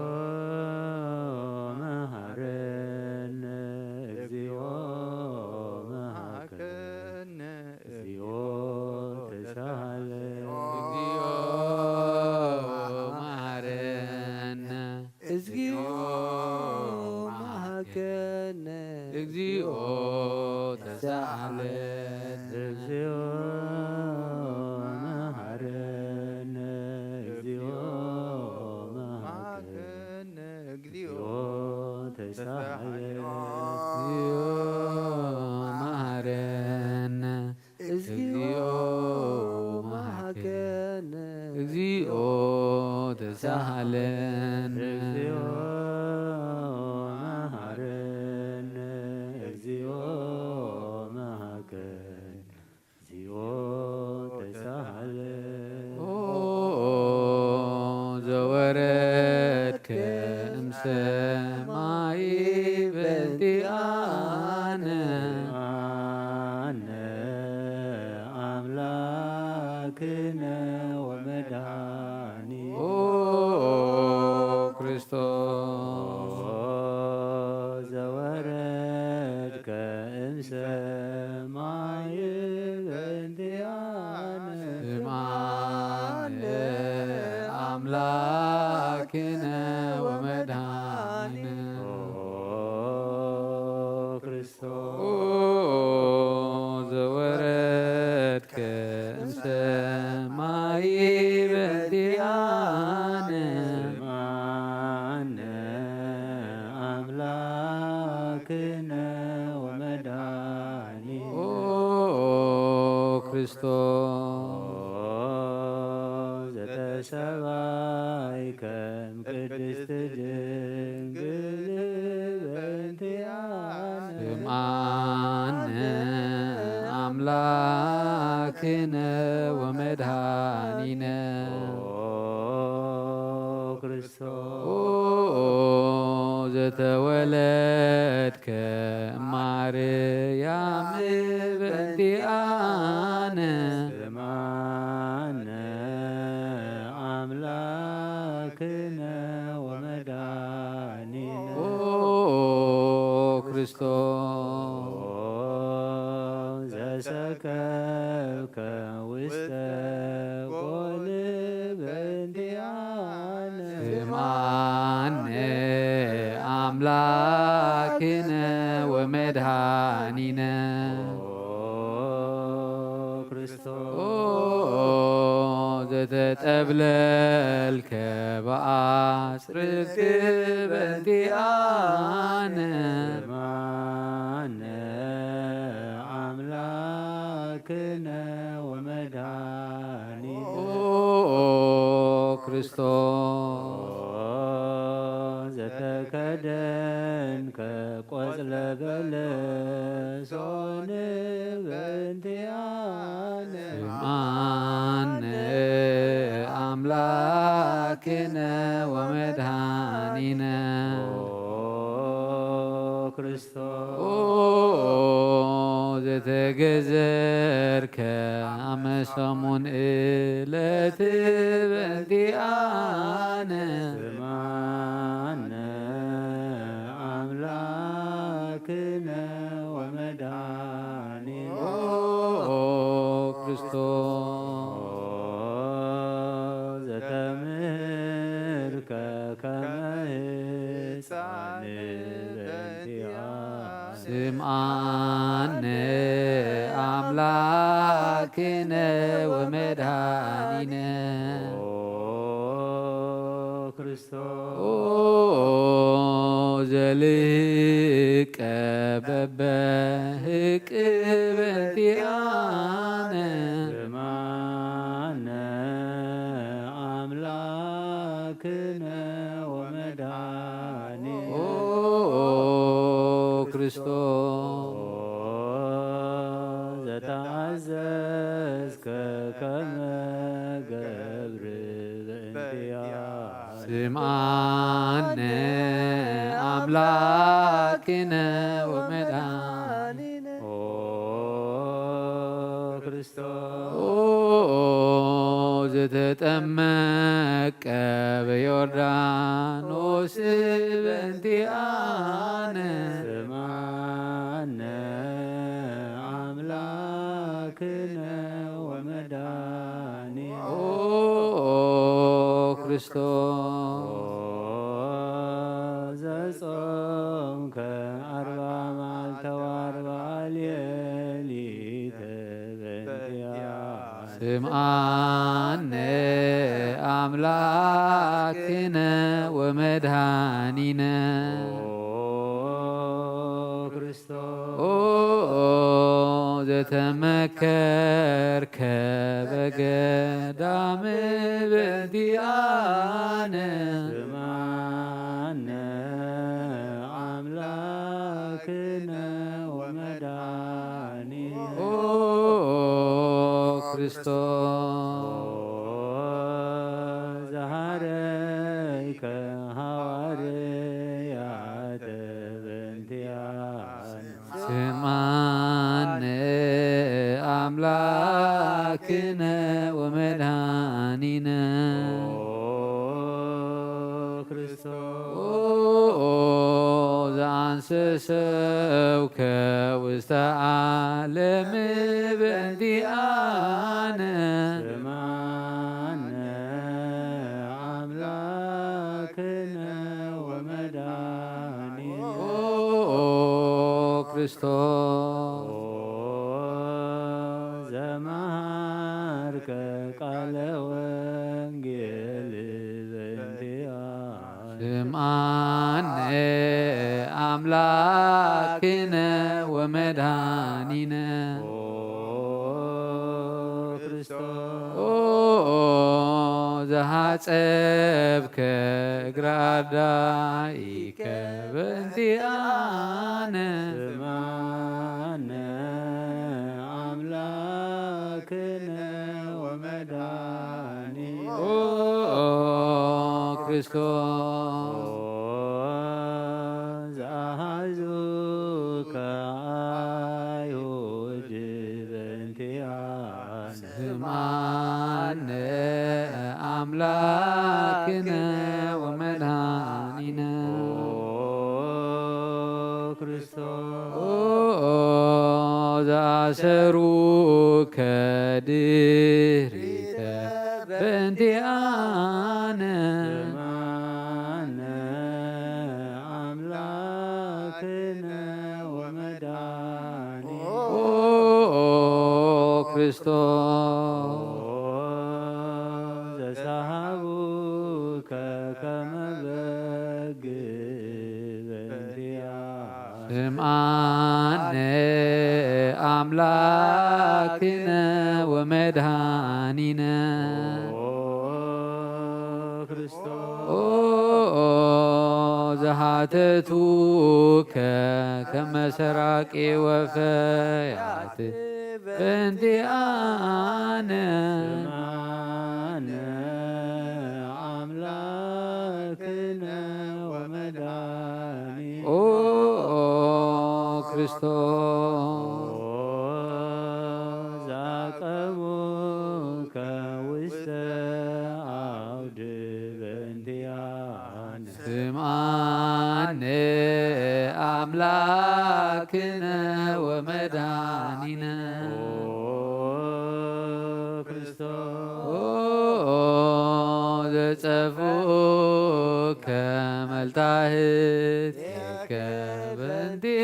መሃረነ። እግዚኦ መሃከነ። እግዚኦ ተሳሃለ። እግዚኦ መሃረነ። እግዚኦ መሃከነ። እግዚኦ ተሳሃለ። እግዚኦ መሃረነ። እግዚኦ መሃከነ። እግዚኦ ተሳሃለ። እግዚኦ መሃረነ። እግዚኦ መሃከነ። እግዚኦ ተሳሃለነ። እግዚኦ መሃረነ። እግዚኦ መሃከነ። እግዚኦ ተሳሃለ። ኦ ዘወረድከ እምሰማይ በእንቲኣነ። ኣነ ኣምላክነ ወመድኃኒ። ኦ ክርስቶስ። ኦ ዘወረድከ እምሰማይ በእንቲኣነ። ስምዓነ ኣምላክነ ወመድኃኒነ። ኦ ክርስቶስ። ኦ ዘወረድከ እምሰማይ በእንቲኣነ። ስምዓነ ኣምላክነ ወመድኃኒነ። ኦ ክርስቶስ። ኦ ዘተሰባይከ እምቅድስት ድንግል በእንቲኣነ። ስምዓነ ኣምላክነ ወመድኃኒነ። ኦ ክርስቶስ። ኦ ዘተወለድከ ማርያም በእንቲኣነ። ስምዓነ ኣምላክነ ወመድኃኒነ። ኦ ክርስቶስ። ኦ ዘሰከብከ ውስተ ጎል በእንቲኣነ። ስምዓነ ኣምላክነ ወመድኃኒነ። ኦ ክርስቶስ። ኦ ዘተጠብለልከ በኣጽርግቲ በእንቲኣነ። ስምዓነ ኣምላክነ ወመድኃኒነ። ኦ ክርስቶስ። ኦ ዘተከደንከ ቆጽለ በለሶን በእንቲኣነ። ስምዓነ ኣምላክነ ወመድኃኒነ። ኦ ክርስቶስ። ኦ ዘተገዘርከ ኣመ ሰሙን እለት በእንቲኣነ። ስምዓነ ኣምላክነ ወመድኃኒነ። ኦ ክርስቶስ። ኦ ዘተምህርከ ከመ ህፃን በእንቲኣነ። ስምዓነ ኣምላክነ ወመድኃኒነ። ኦ ኦ ዘልህቀ በበህቅ በእንቲኣነ ስምዓነ ኣምላክነ ወመድኃኒነ። ኦ ክርስቶስ ዘተኣዘዝከ ከመ ገብር በእንቲኣነ ስምዓነ ኣምላክነ ወመድኃኒነ። ኦ ክርስቶስ ኦ ዘተጠመቀ በዮርዳኖስ በእንቲኣነ ስምዓነ ኣምላክነ ወመድኃኒነ። ኦ ክርስቶስ ዘጾምከ ኣርባ መዓልተ ወኣርባ ሌሊት በእንቲኣነ ስምዓነ ኣምላክነ ወመድኃኒነ። ኦ ክርስቶስ ኦ ዘተመከርከ በገዳም በእንቲኣነ ስምዓነ ኣምላክነ ወመድኃኒነ። ኦ ክርስቶስ ኦ ዘሃረይከ ሃዋርያት በእንቲኣነ ስምዓነ ኣምላክነ ወመድኃኒነ። ኦ ክርስቶስ ኦ ዘአንሰሰውከ ውስተ ዓለም በእንቲኣነ ስምዓነ ኣምላክነ ወመድኃኒነ። ኦ ክርስቶስ ኦ ዘመሃርከ ቃለ ወንጌል በእንቲኣነ ስምዓነ ኣምላክነ ወመድኃኒነ። ኦ ክርስቶስ ኦ ዘሃጸብከ እግረ ኣርዳኢከ በእንቲኣነ ስምዓነ ኣምላክነ ወመድኃኒነ። ኦ ክርስቶስ ኦ ዘአሃዙከ አይሁድ በእንቲኣነ ስምዓነ ኣምላክነ ወመድኃኒነ። ኦ ክርስቶስ ኦ ዘአሰሩከ ድህሪተ በእንቲኣነ ስምዓነ ኣምላክነ ወመድኃኒነ። ኦ ክርስቶስ ኦ ዘሰሃቡከ ከመ በግ በእንቲኣነ ስምዓነ ኣምላክነ ወመድኃኒነ። ኦ ክርስቶስ ኦ ዘሃተቱከ ከመ ሰራቂ ወፈያት በእንቲኣነ ስምዓነ ኣምላክነ ወመድኃኒነ። ኦ ክርስቶስ ኦ ዘአቀሙከ ውስተ አውድ በእንቲኣነ ስምዓነ ኣምላክነ ወመድኃኒነ። ኦ ክርስቶስ ኦ ዘጸፍኡከ መልታህት ከበንቲኣነ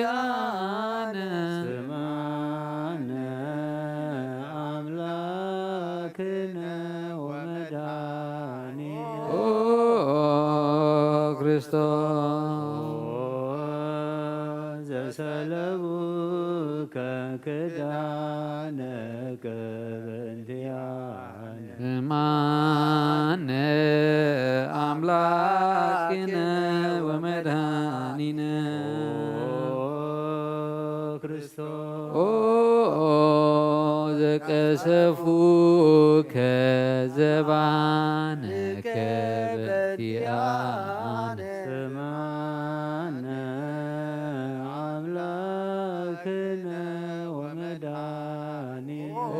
ስምዓነ ኣምላክነ ወመድኃኒነ። ኦ ሰለቡከ ክዳነከ በእንቲኣነ። ስማነ ኣምላክነ ወመድኃኒነ። ኦ ክርስቶስ። ኦ ዘቀሰፉከ ዘባነከ በእንቲኣነ። ስማነ ኣምላክነ ወመድኃኒነ። ኦ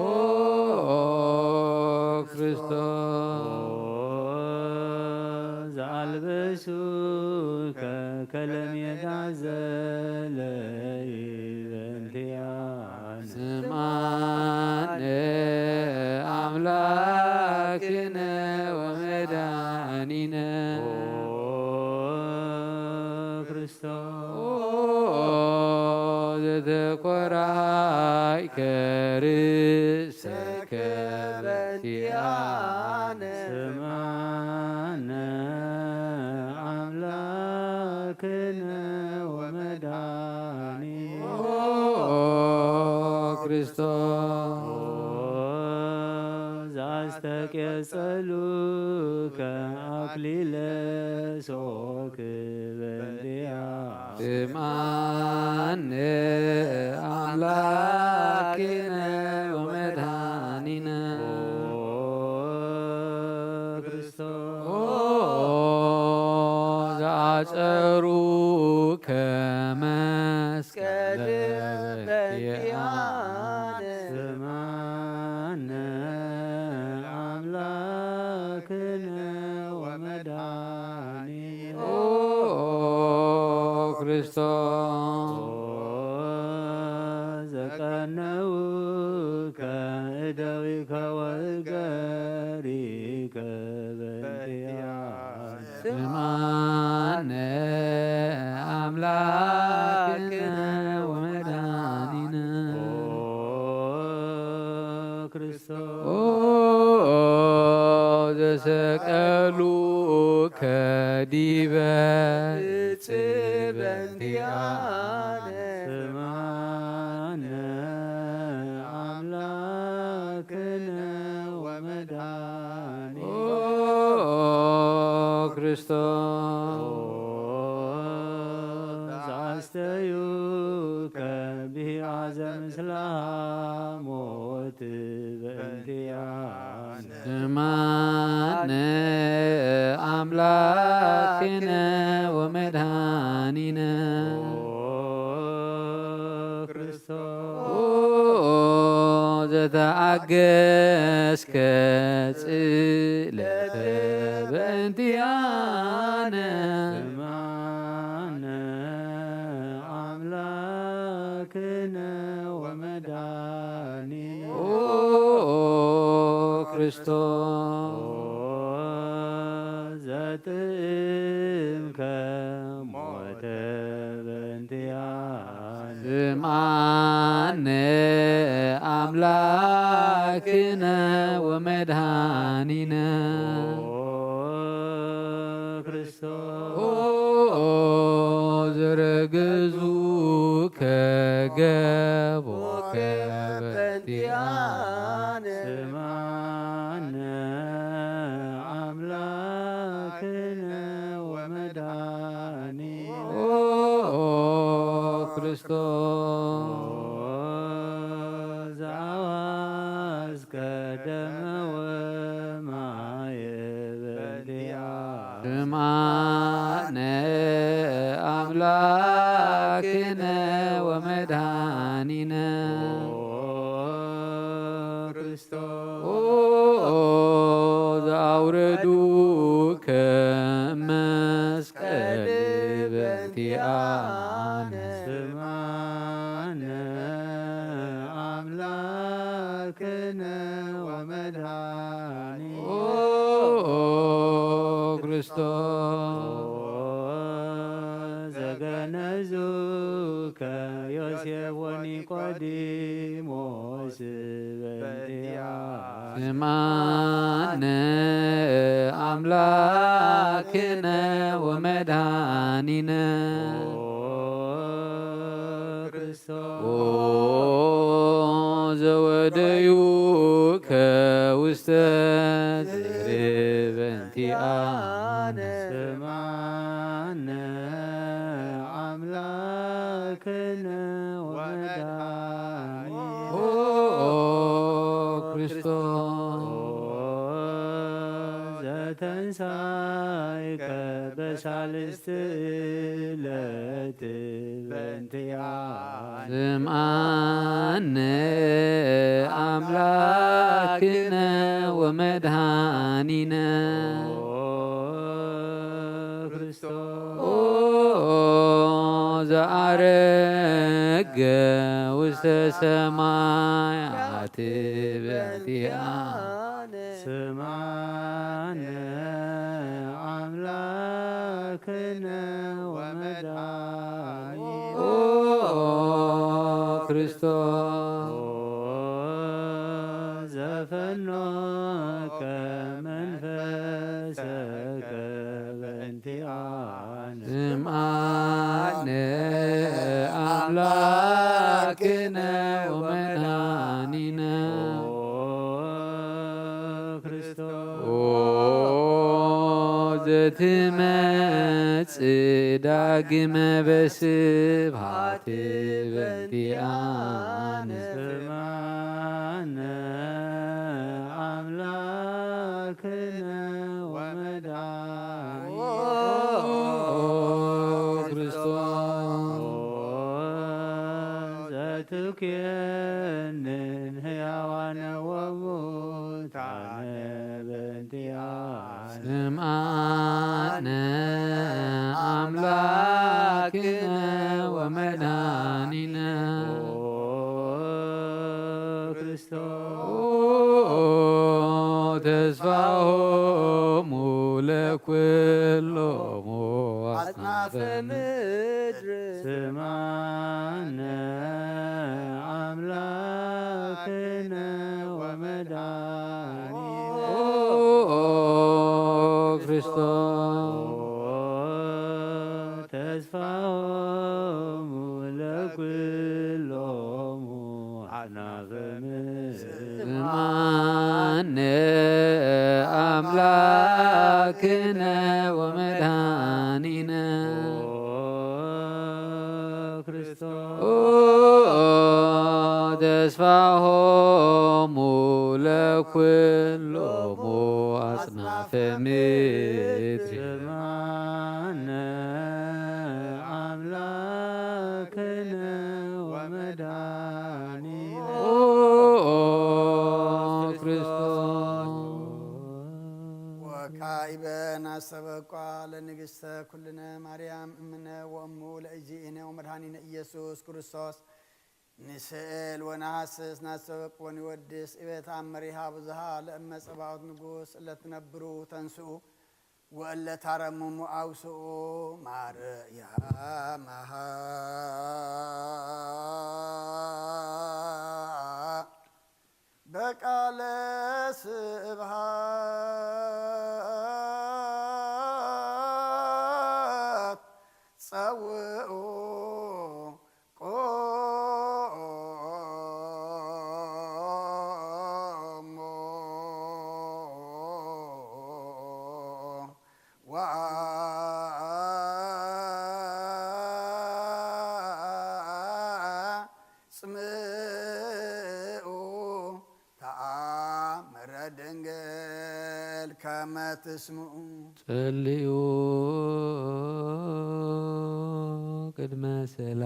ክርስቶስ። ዘኣልበሱከ ከለሜዳ ዘለይ በእንቲኣነ። ስማነ ኣምላክነ ወመድኃኒነ። ኦ ክርስቶስ። ዘተኮራይከ ርእሰ ከበንቲኣነ። ስማነ ኣምላክነ ወመድኃኒነ። ኦ ክርስቶስ። ዘኣስተቄጸሉከ ኣክሊለ ሶክ በእንቲኣ። ስማነ ኣምላክነ ወመድኃኒነ። ኦ ክርስቶስ። ኦ ዘኣጸሩከ መስቀለ በእንቲኣነ። ስማነ ኣምላክነ ወመድኃኒነ። ኦ ክርስቶስ። ኦ ዘቀነውከ እደዊከ ወእገሪከ በእንቲኣነ። ስማነ ኣምላክነ ወመድኃኒነ። ኦ ክርስቶስ። ኦ ዘሰቀሉከ ዲበ እጽ በእንቲኣነ። ስማነ ኣምላክነ ወመድኃኒነ። ኦ ክርስቶስ። ኦ ዘኣስተዩከ ብሂኣዘ ምስለ ሞት በእንቲኣነ። ስማነ ኣምላክነ ወመድኃኒነ። ኦ ክርስቶስ። ኦ ዘተኣገስከ ጽለተ በእንቲኣነ። ስማነ ኣምላክነ ወመድኃኒነ። ኦ ክርስቶስ። ኦ ዘጥእምከ ሞተ በእንቲኣነ። ስማነ ኣምላክነ ወመድኃኒነ። ኦ ክርስቶስ። ኦ ዘረገዙከ ገቦከ በእንቲኣነ። ስማነ ኣምላክነ ወመድኃኒነ። ኦ ክርስቶስ። ኦ ዘኣዋስከ ደመ ወማየ በእንቲኣነ። ስማነ ኣምላክነ ወመድኃኒነ። ኦ ክርስቶስ። ኦ ዘኣውረዱከ መስቀል በእንቲኣነ። ስማነ ኣምላክነ ወመድኃኒነ። ኦ ክርስቶስ። ኦ ዘገነዙከ ዮሴፍ ወኒቆዲሞስ በእንቲኣነ። ስማነ ኣምላክነ ወመድኃኒነ። ኦ ኦ ዘወደዩከ ውስተ ጽርብ በእንቲአነ። ስምዓነ አምላክነ ወመድኃኒነ። ኦ ክርስቶስ። ኦ ዘተንሳይከ በሳልስት ዕለት በእንቲአነ። ስምዓነ አምላክነ ወመድኃኒነ። ኦ ክርስቶስ። ኦ ዘዐረገ ውስተ ሰማያት በእንቲአነ። ስምዓነ አምላክነ ወመድኃኒነ። ኦ ክርስቶስ። ኦ ዘፈኖከ መንፈሰከ በእንቲአነ። ስምዓነ አምላክነ ወመድኃኒነ። ኦ ክርስቶስ። ኦ ዘትመጽእ ዳግመ በስብሐት በእንቲአነ። ስምዓነ አምላክነ ወመድኃኒነ። ኦ ክርስቶስ። ኦ ዘትኩየንን ሕያዋነ ወሙታነ በእንቲአነ። ስምዓነ አምላክነ ወመድኃኒነ። ኦ ክርስቶስ። ኦ ተስፋሆሙ ለኩሎሙ አጽናፈ ምድር። ስምዓነ አምላክነ ወመድኃኒነ። ኦ ክርስቶስ። ኦ ተስፋሆሙ ለኩሎሙ አጽናፈ ምድር። ስምዓነ አምላክነ ወመድኃኒነ። ኦ ክርስቶስ። ኦ ተስፋሆሙ ለኩሎሙ አጽናፈ ምድር። ስምዓነ አምላክነ ወመድኃኒነ። ኦ ክርስቶስ። ወካዕበ ናስተበቋ ለንግሥተ ኩልነ ማርያም እምነ ወእሙ ለእግዚእነ ወመድኃኒነ ኢየሱስ ክርስቶስ። ንስእል ወነሐስስ ናስተበቅ ወንወድስ እበ ተአምሪሃ ብዙሃ ለእመ ጸባኦት ንጉስ እለ ትነብሩ ተንስኡ ወእለ ታረምሙ አውስኡ ማርያም አሃ። በቃለ ስብሐት ጸውዑ ቆሞ ወአጽምዑ ተአምረ ድንግል ከመ ትስምዑ። ጸልዩ ቅድመ ስእላ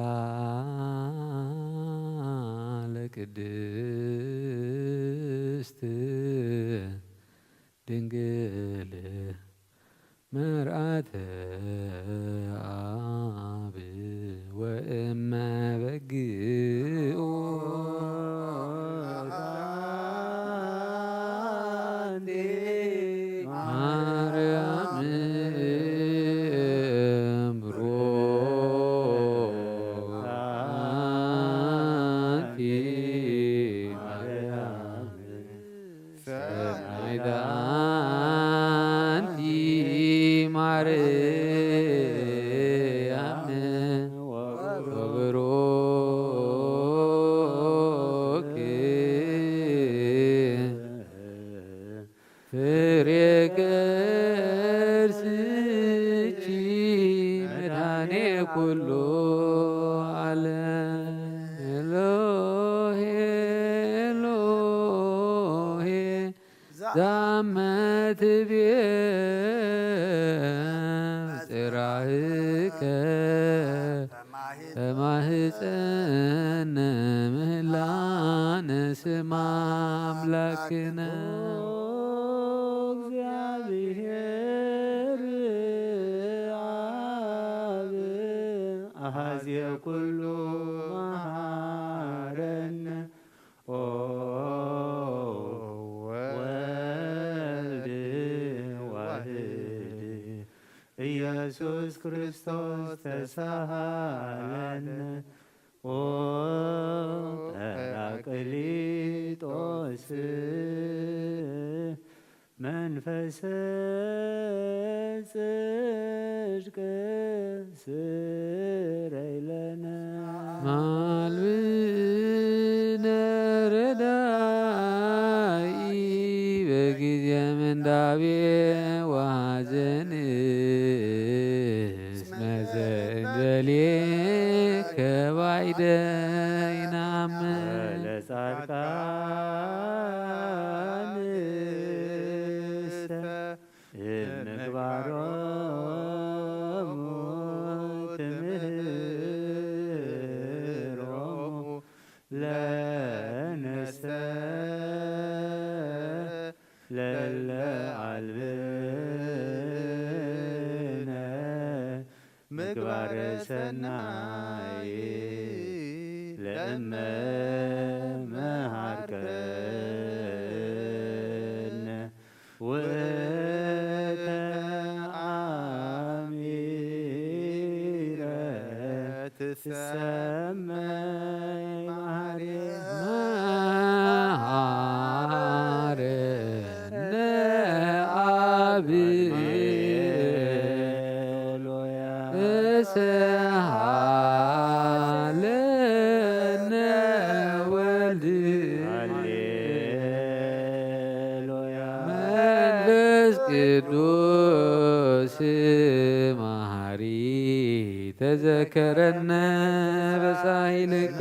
ለቅድስት ድንግል መርአተ አብ ወእመ በግኡ። አንቲ ማርያም እምብሮ አንቲ ማርያም ሰናይት አንቲ ማርያም ወብሩክ ዛመ ትቤ ጽራህከ በማህፀን ምህላን ስም ኣምላክነ። ኦ እግዚአብሔር አብ አሐዜ ኩሉ መሐረነ። ኦ ወልድ ዋህድ ኢየሱስ ክርስቶስ ተሳሃለነ። ኦ ጰራቅሊጦስ መንፈሰ ጽድቅ ስረይ ለነ። ማልብነ ረዳኢ በጊዜ ምንዳቤ ወሐዘን እስመ ዘእንበሌከ ባይደ ይናምን። ለጻድቃንሰ ምግባሮሙ ትምህሮሙ ለነሰ ለለ አልብነ ምግባረ ሰናይ ለእመ መሃርከነ። ውእተ አሚረ ትሰመይ መሐሪ መሐረነ አብ። ሃሌሉያ። ተሳሃለነ ወልድ ሃሌሉያ። መንፈስ ቅዱስ መሐሪ ተዘከረነ በሳይልከ።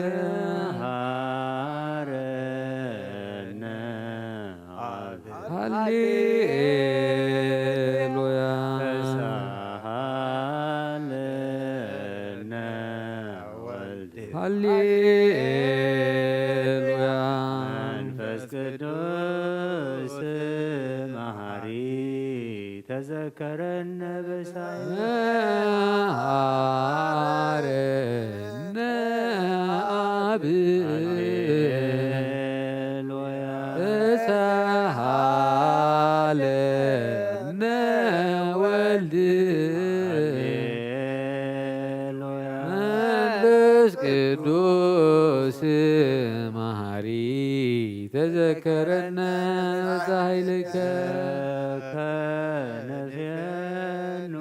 መሐረነ አብ። ሃሌሉያ። ተሳሃለነ ወልድ ሃሌሉያ። መንፈስ ቅዱስ መሐሪ ተዘከረነ በሳይል። መሐረነ አብ። ሃሌሉያ። ተሳሃለነ ወልድ ሃሌሉያ። መንፈስ ቅዱስ መሐሪ ተዘከረነ በሳይልከ። ከነፌኑ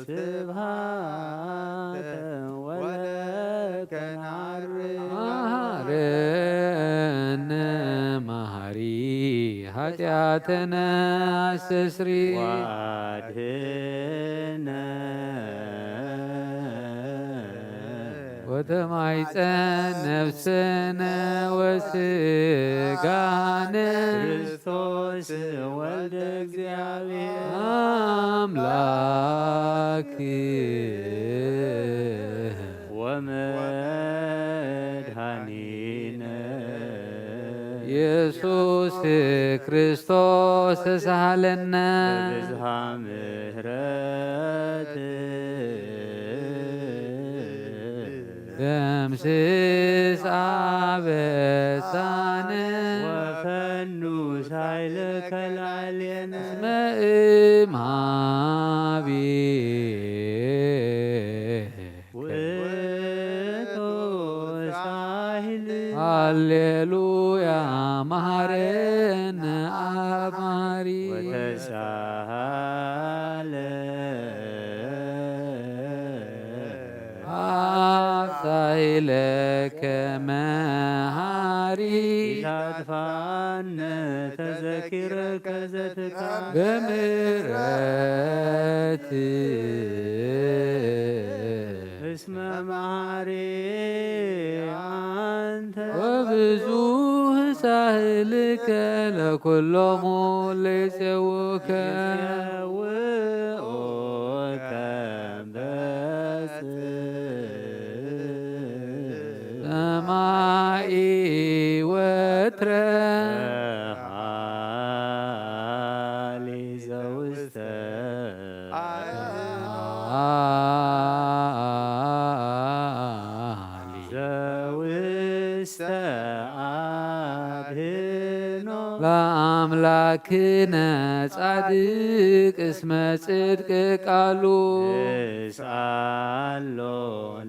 ስብሐተ ወለከ ነዐርግ። መሐረነ መሐሪ ኃጢአተነ አስተስሪ። ወአድህነ ወተማይጸን ነፍስነ ወስጋነ። ክርስቶስ ወልደ እግዚአብሔር አምላክ ወመድኃኒነ ኢየሱስ ክርስቶስ ተሳሃለነ። በብዝሃ ምሕረት ደምስስ አበሳነ ወፈኑ ሳይለከ ላዕሌነ። እስመ እምሃቤ ውእቱ ሳህል። ሃሌሉያ መሐረነ አብ መሐሪ። ወተሳሃለ አብ ሳይለከ መሐሪ። ኢታጥፋነ ተዘኪረከ ዘትካ በምሕረት እስመ መሐ ወብዙህ ሳህልከ ለኩሎሙ ለይጼውከ። ሰማይ ወትረ። ዘውስተ አድህኖ ለአምላክነ ጻድቅ እስመ ጽድቅ ቃሉ። ንስአሎ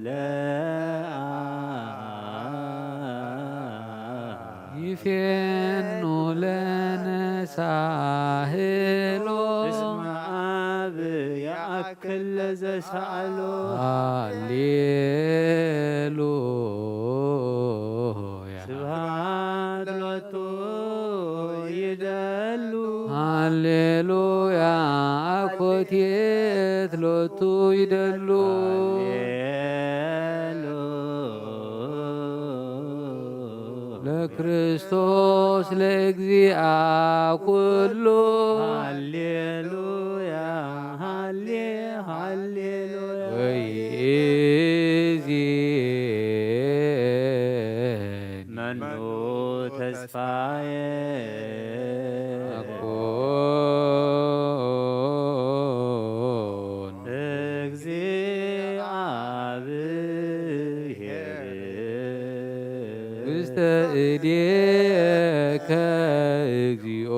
ለአ ይፌኑ ለነ ሳህሎ። እስመ አብ የአክል ለዘሳእሎ። ሃሌሉያ። ስብሐት ሎቱ ይደሉ። ሃሌሉያ። አኮቴት ሎቱ ይደሉ። ሃሌሉ ለክርስቶስ ለእግዚአ ኩሉ። ሃሌሉያ፣ ሃሌ፣ ሃሌሉያ። ወይእዜኒ መኑ ተስፋዬ አኮን። እግዚአብሔር ውስተ እዴከ እግዚኦ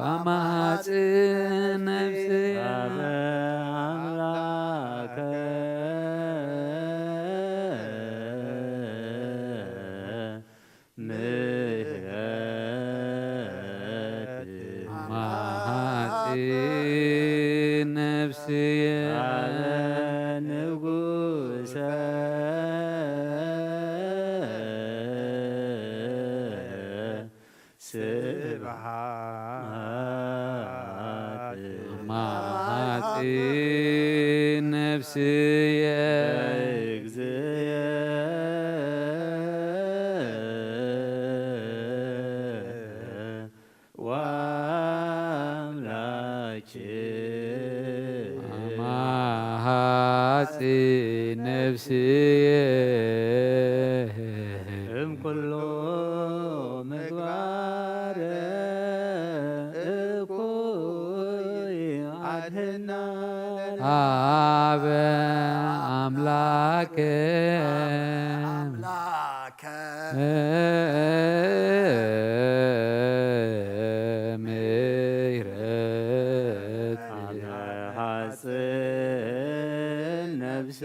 አማጽእ ነፍስየ። አበ አምላከ ምህረት። አማጽእ ነፍስየ። አበ ንጉሰ ስብሐት። አማጽእ ነፍስየ። እግዚየ ወአምላኬ። አማጽእ ነፍስየ። እምኩሉ ምግባር እኩይ አድህና። አበ አምላከ አምላከ ምህረት። አመ ሐጽን ነፍስ።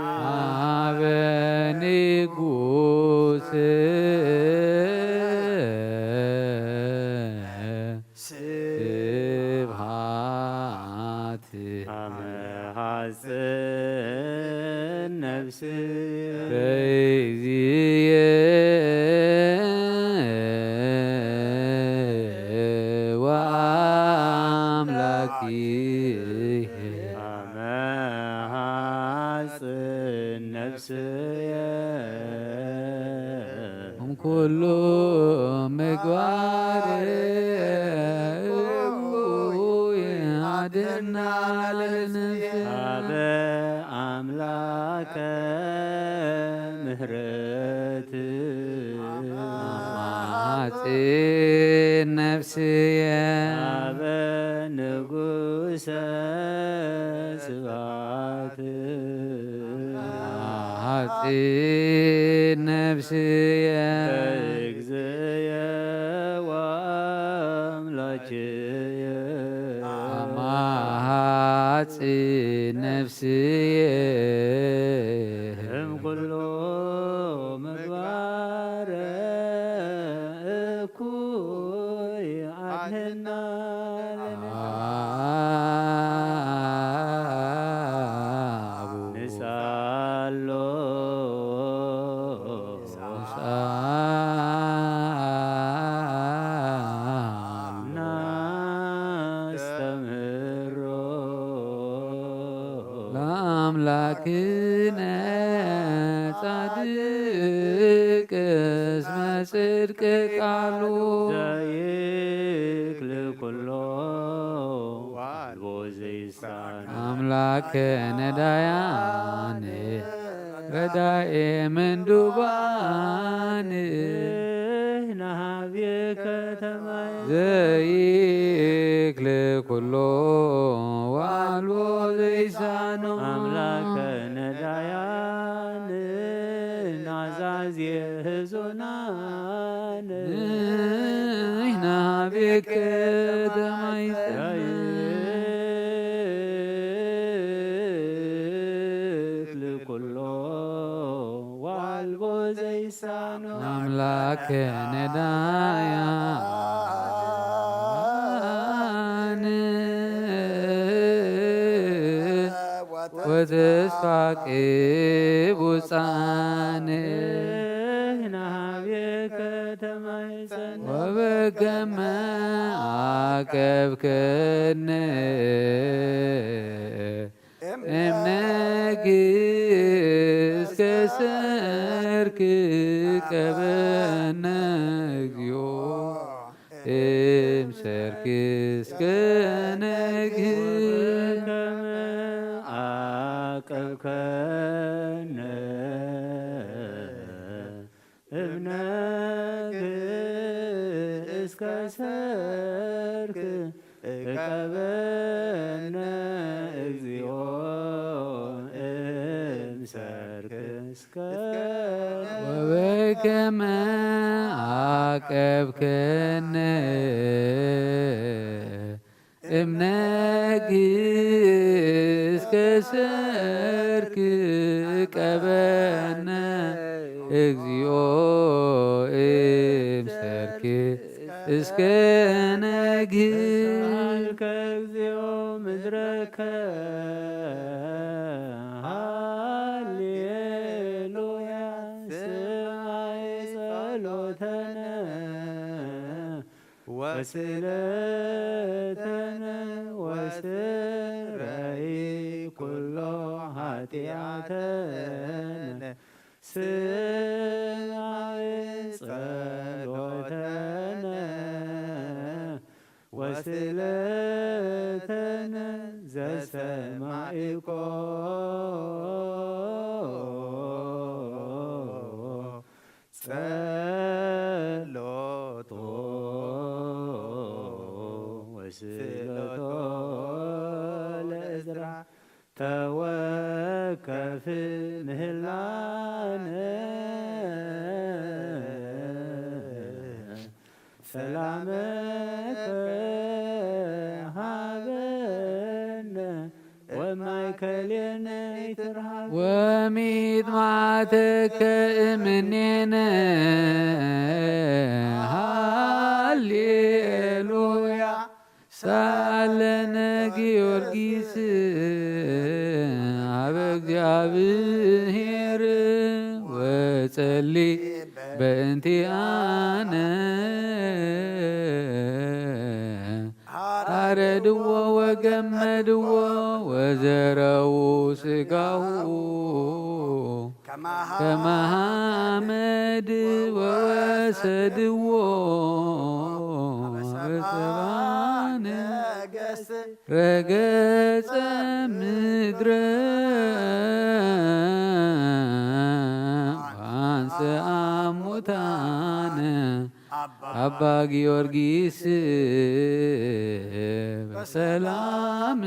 አበ ንጉስ ስብሐት። አመ ሐጽን ነፍስ። በይዝየ ወአምላኪ። አመ ሐጽን ነፍስየ። እምኩሉ ምግባር እኩይ አድህና ለነፍስየ። አበ አምላከ ምህረት። አማጽእ ነፍስየ። አበ ንጉሰ ስብሐት። አማጽእ ነፍስየ። እግዚየ ወአምላኬየ። አማጽእ ነፍስየ። እምኩሉ ምግባር እኩይ አድህና። አቡ ንስአሎ ናስተምህሮ ለአምላክነ። ጽድቂ ቃሉ ዘይክል ኩሎ ዋልቦ ዘይሳን ኣምላከ ነዳያን ረዳኤ ምንዱባን ናሃብየ ከተማይ ዘይክል ኩሎ ዋልቦ ዘይሳኖ ኣምላከ ነዳያን ናዛዝየ ህዞናን ናሃብየ ከተማይ ዘይክል ኩሎ ዋልቦ ዘይሳኖ ኣምላከ ነዳያን ወተስፋ ቅቡጻን ናሃብየ ከተማይ ጸን ወበከመ አቀብከነ እምነኪ እስከ ሰርክ ቀበነ እግዚኦ እምሰርክ እስከ ነግህ ከመ አቀብከነ እብነክ እስከ ሰርክ እቀበነ እግዚኦ እምሰርክ እስከ ወበከመ አቀብከነ እምነክ እስከ ሰርክ ቀበነ እግዚኦ እምሰርክ እስከ ነግህ ተሳልከ እግዚኦ ምድረከ ሃሌሉያ ስማይ ጸሎተነ ወስእለተነ ወስረይ ኩሎ ኃጢአተነ ስማይ ጸሎተነ ወስእለተነ ዘሰማዒኮ ጸሎቶ ወስእለቶ ለእዝራ ተወከፍ ምህላነ ሰላመከ ሃበነ ወማእከሌነ ይትርሃብ ወሚጥማተከ እምኔነ ሃሌሉያ ሳለነ ጊዮርጊስ አበ እግዚአብሔር ወጸሊ በእንቲአነ አረድዎ ወገመድዎ ወዘረዉ ስጋሁ ከመ ሐመድ ወወሰድዎ በሰብአ ነገሥት ረገጸ ምድረ ወአንሥአ ሙታነ አባ ጊዮርጊስ በሰላም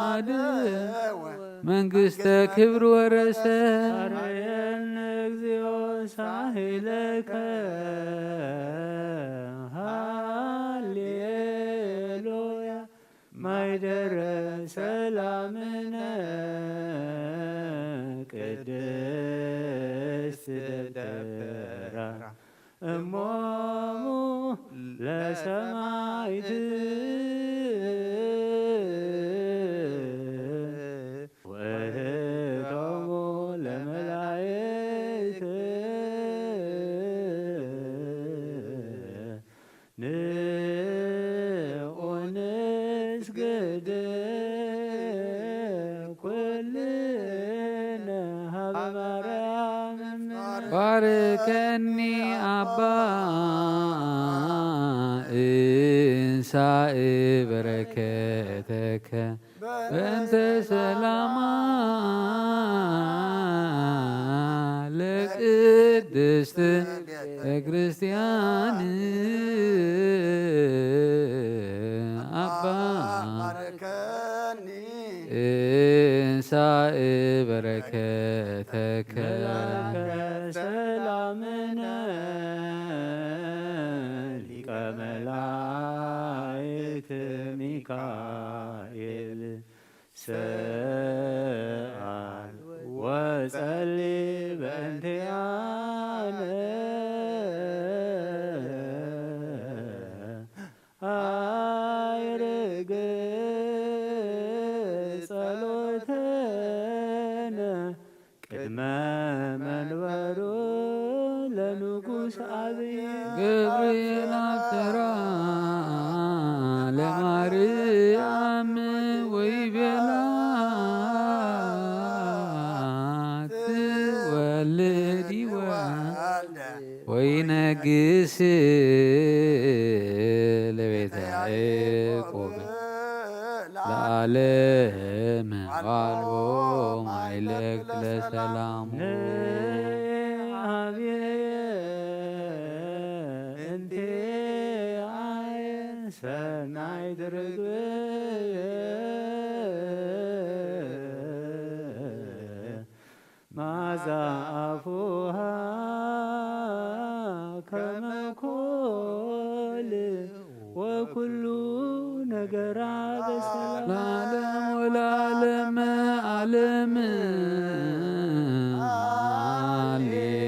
አድወ መንግሥተ ክብር ወረሰ። አርየነ እግዚኦ ሳህለከ ሃሌሉያ ማይደረ ሰላምነ ቅድስት ደብተራ እሞሙ ለሰማይት ወእህቶሙ ለመላእክት ንዑ ንስግድ ኩልነ ሀበ ማርያም እምነ ባርከኒ አባ በእንተ ሰላማ ለቅድስት ቤተ ክርስቲያን አባ ባርከኒ እንሳእ በረከተከ። መልአከ ሰላምነ ሊቀ መላእክት ሚካኤል ሰአል ወጸሊ በእንቲአነ አይርግ ጸሎተነ ቅድመ መንበሩ ለንጉስ አብይ። ገብርኤል አብሰራ ለማርያም ወይቤላ ትወልድ ይወልድ ወይነግስ ለቤተ ያዕቆብ ለዓለም ዋልቦ ማይለክ ለሰላሙ። ንአብየ እንቴ አየ ሰናይ ድርግብ ማዛ አፉሃ ከመ ኮል ወኩሉ ነገራ በሰላም። ለዓለም ወለዓለመ ዓለም።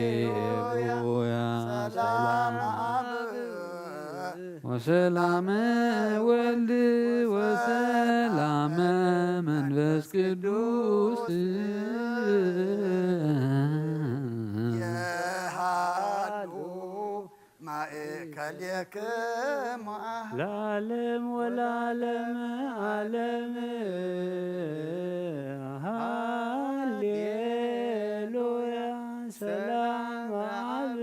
ሃሌሉያ። ሰላም አብ ወሰላመ ወልድ ወሰላመ መንፈስ ቅዱስ። የሃሉ ማእከሌክሙ ለዓለም ወለዓለመ ዓለም። ሃሌሉያ። ሰላም አብ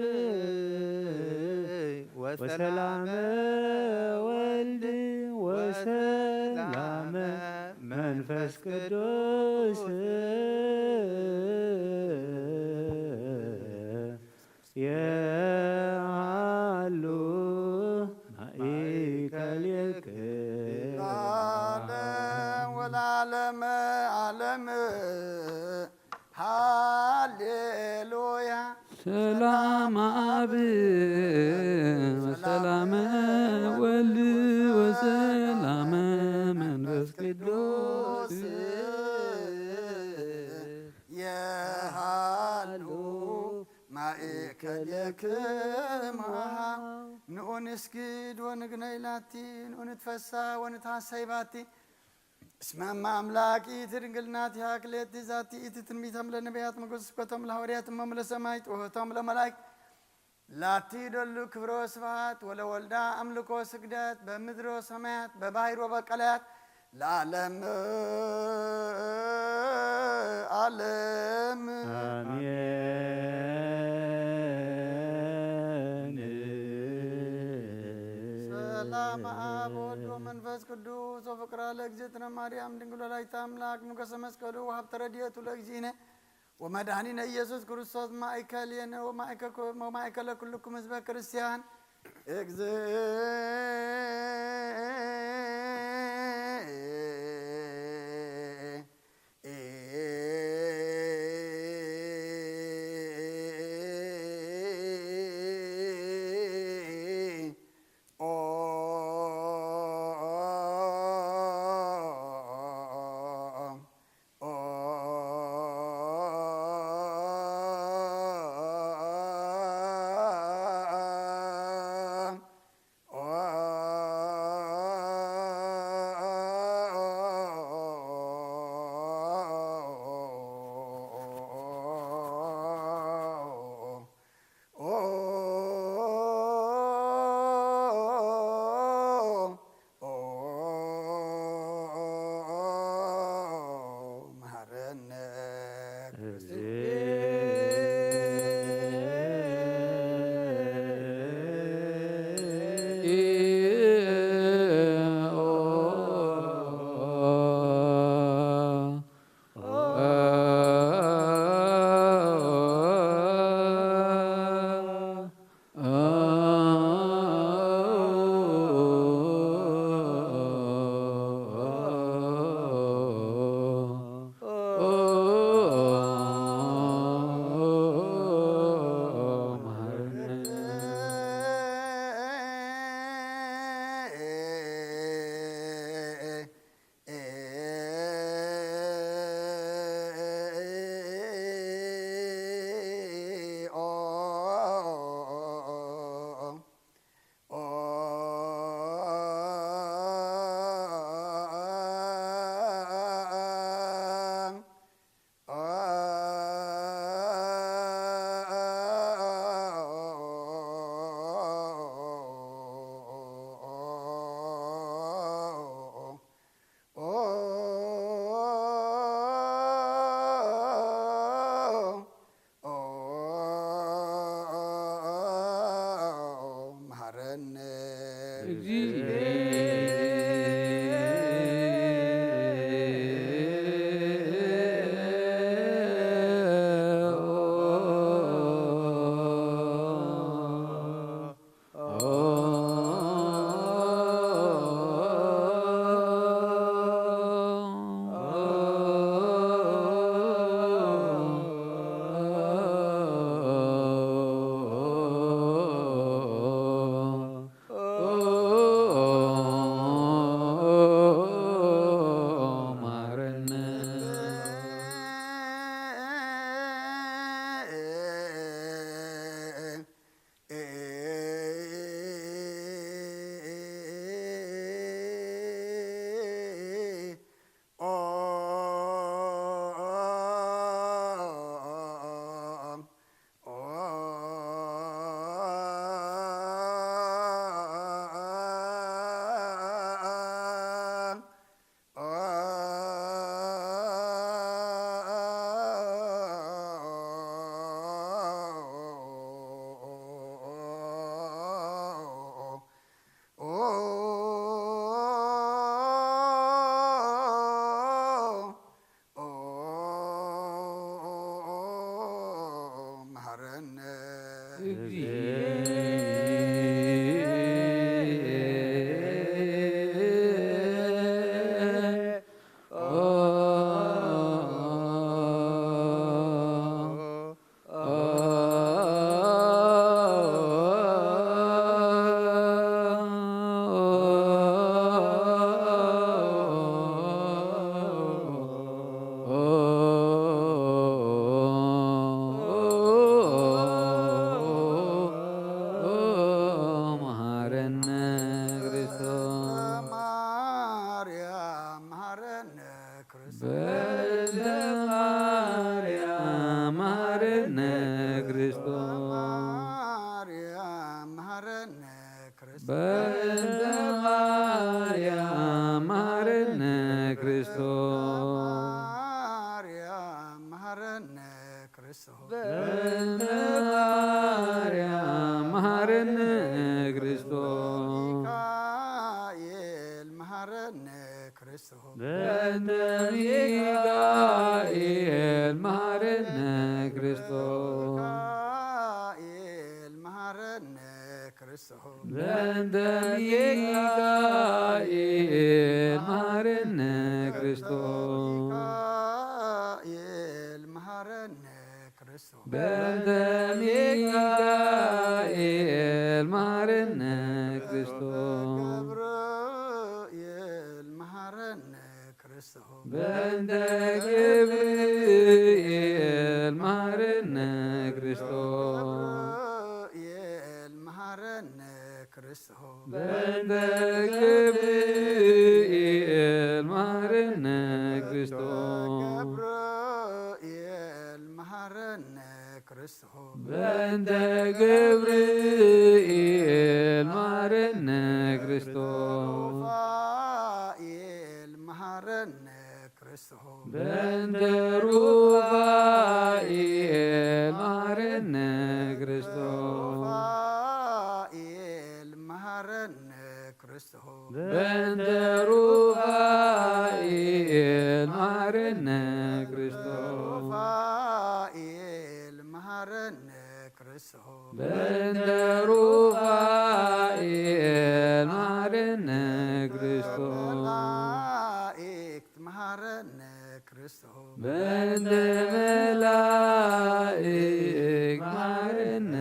ወሰላመ ወልድ ወሰላመ መንፈስ ቅዱስ የሃሉ ማእከሌክሙ ለዓለም ወለዓለመ ዓለም። ሃሌሉያ። ሰላም አብ ወሰላመ ወልድ ወሰላመ መንፈስ ቅዱስ የሃሉ ማእከሌክሙ። ንዑ ንስግድ ወንግነይ ላቲ፣ ንዑ ንትፈሳ ወንትሐሰይ ባቲ። እስመ እመ አምላክ ይእቲ ድንግል ናቲሃ ክልኤቲ ዛቲ ይእቲ ትንቢቶም ለነቢያት ሞገስ ስብከቶም ለሐዋርያት እሞም ለሰማይ ጥወቶም ለመላእክት ላቲ ደሉ ክብሮ ስብሐት ወለወልዳ አምልኮ ስግደት በምድሮ ሰማያት በባሕር ወበቀላያት ለዓለም ዓለም። አሜን። ሰላም አብ ወወልድ ወመንፈስ ቅዱስ ወፍቅራ ለእግዝእትነ ማርያም ድንግል ወላዲተ አምላክ ሞገሰ መስቀሉ ወሀብተ ረድኤቱ ለእግዚእነ ወመድኃኒነ ኢየሱስ ክርስቶስ ማእከሌነ ወማእከ-፣ ወማእከለ ኩልኩም ህዝበ ክርስቲያን። እግዝእ መሃረነ መሃረነ ክርስቶስ። ማርያም መሃረነ ክርስቶስ። በእንተ ማርያም መሃረነ ክርስቶስ። ማርያም መሃረነ ክርስቶስ። በእንተ ማርያም መሃረነ ክርስቶስ። ማርያም መሃረነ ክርስቶስ። በእንተ ማርያም መሃረነ ክርስቶስ። ሚካኤል መሃረነ ክርስቶስ። በእንተ ሚካኤል መሃረነ ክርስቶስ። ሚካኤል መሃረነ ክርስቶስ። በእንተ ሚካኤል መሃረነ ክርስቶስ። ሚካኤል መሃረነ ክርስቶስ። በእንተ ሚካኤል መሃረነ ክርስቶስ። ገብርኤል መሃረነ ክርስቶስ። በእንተ ገብርኤል መሃረነ ክርስቶስ። ገብርኤል መሃረነ ክርስቶስ። በእንተ ገብርኤል መሃረነ ክርስቶስ። ገብርኤል መሃረነ ክርስቶስ። በእንተ ገብርኤል መሃረነ ክርስቶስ። ሩፋኤል መሃረነ ክርስቶስ። በእንተ ሩፋኤል መሃረነ ክርስቶስ። ሩፋኤል መሃረነ ክርስቶስ። በእንተ ሩፋኤል መሃረነ ክርስቶስ። ሩፋኤል መሃረነ ክርስቶስ። በእንተ ሩፋኤል መሃረነ ክርስቶስ። መላእክት መሃረነ ክርስቶስ። በእንተ መላእክት መሃረነ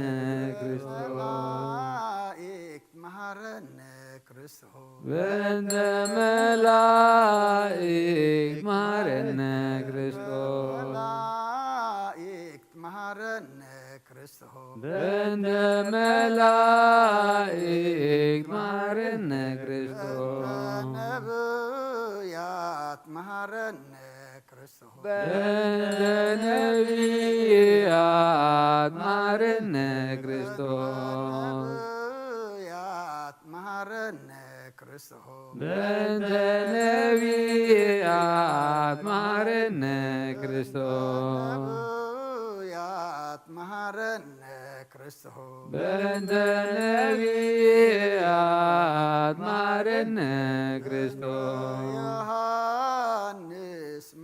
ክርስቶስ። መላእክት መሃረነ ክርስቶስ። በእንተ መላእክት መሃረነ ክርስቶስ። መላእክት መሃረነ ክርስቶስ። በእንተ መላእክት መሃረነ ክርስቶስ። በእንተ ነቢያት መሃረነ ክርስቶስ። በእንተ ነቢያት መሃረነ ክርስቶስ። ነቢያት መሃረነ ክርስቶስ። በእንተ ነቢያት መሃረነ ክርስቶስ። ነቢያት መሃረነ ክርስቶስ። በእንተ ነቢያት መሃረነ ክርስቶስ። ዮሃንስ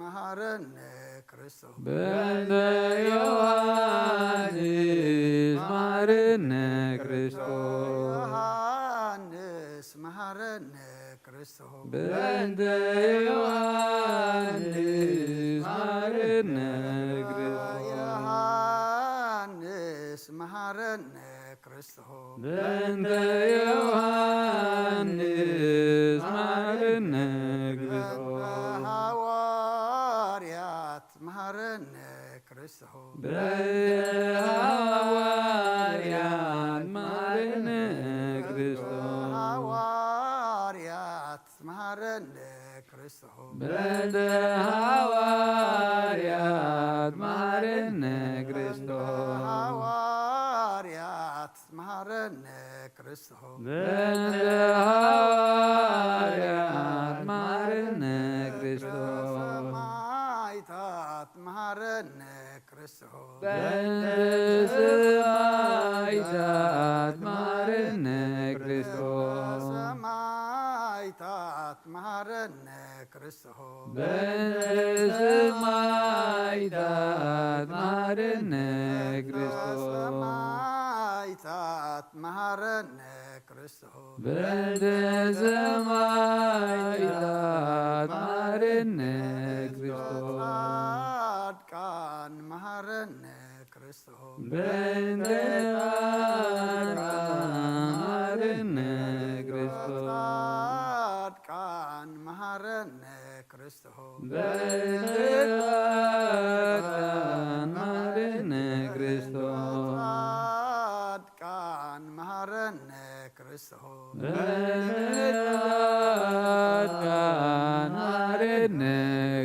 መሃረነ ክርስቶስ። በእንተ ዮሃንስ መሃረነ ክርስቶስ። ዮሃንስ መሃረነ ክርስቶስ። በእንተ ዮሃንስ መሃረነ ክርስቶስ። ዮሃንስ መሃረነ ክርስቶስ። በእንተ ዮሃንስ መሃረነ ክርስቶስ። በእንተ ሃዋርያት መሃረነ ክርስቶስ። በእንተ ሃዋርያት መሃረነ ክርስቶስ። ሃዋርያት መሃረነ ክርስቶስ። በእንተ ሃዋርያት መሃረነ ክርስቶስ። ሃዋርያት መሃረነ ክርስቶስ። በእንተ ሃዋርያት መሃረነ ክርስቶስ። ሰማዕታት መሃረነ ክርስቶስ። በእንተ ሰማዕታት መሃረነ ክርስቶስ። ሰማዕታት መሃረነ ክርስቶስ። በእንተ ሰማዕታት መሃረነ ክርስቶስ። ሰማዕታት መሃረነ ክርስቶስ። በእንተ ሰማዕታት መሃረነ ክርስቶስ። ጻድቃን መሃረነ ክርስቶስ። በእንተ ጻድቃን መሃረነ ክርስቶስ። ጻድቃን መሃረነ ክርስቶስ። በእንተ ጻድቃን መሃረነ ክርስቶስ። ጻድቃን መሃረነ ክርስቶስ። በእንተ ጻድቃን መሃረነ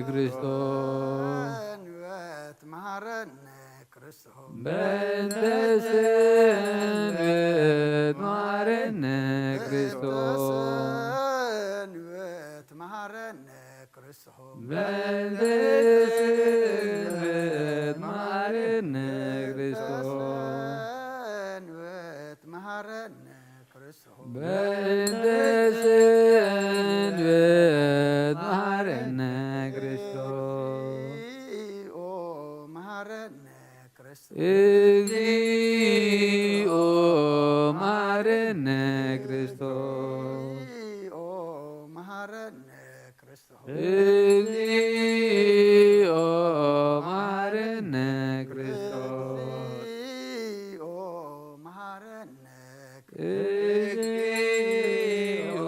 ክርስቶስ። ሰንበት መሃረነ ክርስቶስ። በእንተ ሰንበት መሃረነ ክርስቶስ። ሰንበት መሃረነ ክርስቶስ። በእንተ ሰንበት መሃረነ ክርስቶስ። ሰንበት መሃረነ ክርስቶስ። በእንተ ሰንበት መሃረነ ክርስቶስ። እግዚኦ መሃረነ ክርስቶስ። እግዚኦ መሃረነ ክርስቶስ። እግዚኦ መሃረነ ክርስቶስ። እግዚኦ መሃረነ ክርስቶስ። እግዚኦ መሃረነ እግዚኦ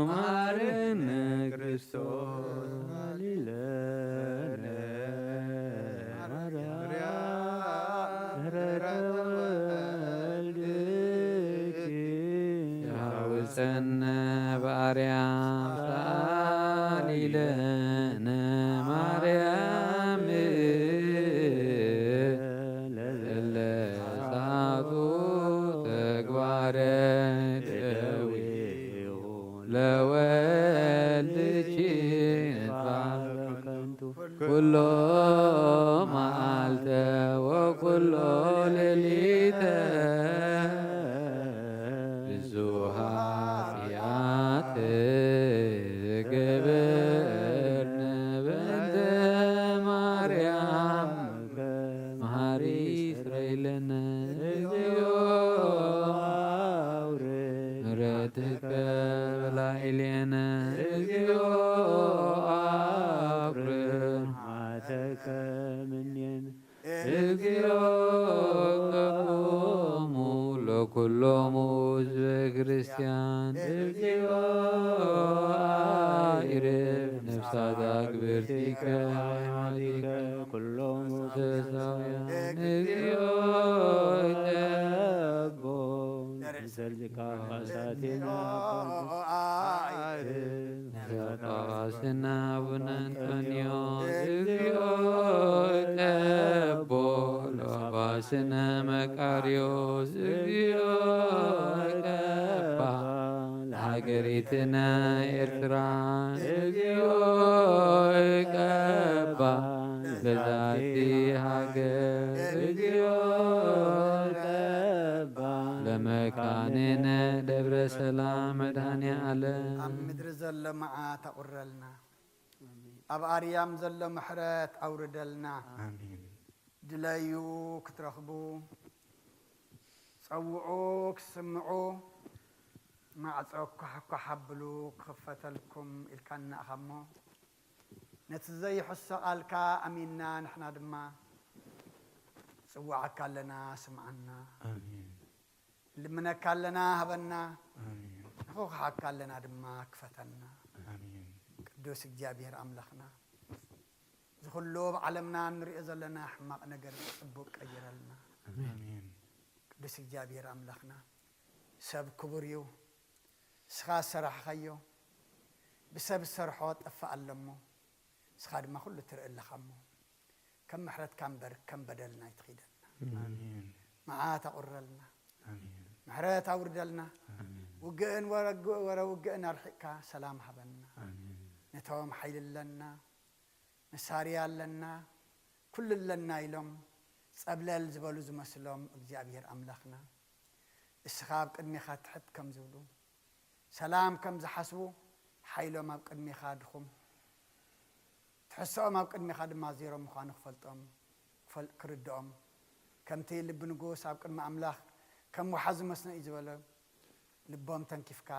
መሃረነ ክርስቶስ። ሃሌሉያ። ተወልድኪ። ያውፀነ በአርያም ተአሊለነ ማርያም ለእለ ሳቱ ተግባረ ደዊሁ ለወልድኪ ንጥፋ ከንቱ ኩሎ መዓልተ ወኩሎ ሌሊተ ብዙ ኃጢአት ገበርነ በእንተ ማርያም መሐሪ እስራኤልነ። እግዚኦ አውርድ ምሕረትከ በላዕሌነ። እግዚኦ አውርድ መዓተከ እምኔነ። እግዚኦ ከቆሙ ለኩሎሙ ህዝበ ክርስቲያን። እግዚኦ አዕርፍ ነፍሳት አግብርቲከ ወአዕማዲከ ኩሎሙ መንፈሳውያን። እግዚኦ ይቀቦ። ጳጳስና አቡነ አንጦንዮስ። እግዚኦ ይቀቦ ለጳጳስነ መቃርዮስ። እግዚኦ ይቀባ ለሀገሪትነ ኤርትራ። እግዚኦ ይቀባ ለዛቲ ሀገር። እግዚኦ ይቀባ ለመካንነ ደብረ ሰላም መድኃኔ ኣብ ምድሪ ዘሎ መዓት ኣቑረልና። ኣብ ኣርያም ዘሎ ምሕረት ኣውርደልና። ኣሜን። ድለዩ ክትረኽቡ፣ ጸውዑ ክስምዑ፣ ማዕጾ ኳሕኳሕ ኣብሉ ክኽፈተልኩም ኢልካና ኢኻ እሞ፣ ነቲ ዘይሕሶ ቃልካ ኣሚንና ንሕና ድማ ንጽውዓካ ኣለና፣ ስምዓና። ኣሜን። ንልምነካ ኣለና፣ ሃበና። ኣሜን። ንኹኽሓካ ኣለና ድማ፣ ክፈተና። ኣሜን። ቅዱስ እግዚኣብሔር ኣምላኽና፣ እዚ ኩሉ ኣብ ዓለምና እንሪኦ ዘለና ሕማቕ ነገር ጽቡቕ ቀይረልና። ኣሜን። ቅዱስ እግዚኣብሔር ኣምላኽና፣ ሰብ ክቡር እዩ። ንስኻ ዝሰራሕኻዮ ብሰብ ዝሰርሖ ጠፍእ ኣሎ እሞ፣ ንስኻ ድማ ኩሉ ትርኢ ኣለኻ እሞ፣ ከም ምሕረትካ እምበር ከም በደልና ኣይትኺደልና። ኣሜን። መዓት ኣቑረልና። ኣሜን። ምሕረት ኣውርደልና። ኣሜን። ውግእን ወረ፣ ወረ ውግእን ኣርሒቕካ ሰላም ሃበና። ኣሜን። ነቶም ሓይሊ ኣለና፣ መሳርያ ኣለና፣ ኩሉ ኣለና ኢሎም ጸብለል ዝበሉ ዝመስሎም እግዚኣብሔር ኣምላኽና፣ እስኻ ኣብ ቅድሜኻ ትሕት ከም ዝብሉ፣ ሰላም ከም ዝሓስቡ፣ ሓይሎም ኣብ ቅድሜኻ ድኹም፣ ትሕስኦም ኣብ ቅድሜኻ ድማ ዜሮ ምዃኑ ክፈልጦም፣ ክፈል-፣ ክርድኦም፣ ከምቲ ልቢ ንጉስ ኣብ ቅድሚ ኣምላኽ ከም ወሓዚ መስኖ እዩ ዝበለ፣ ልቦም ተንኪፍካ፣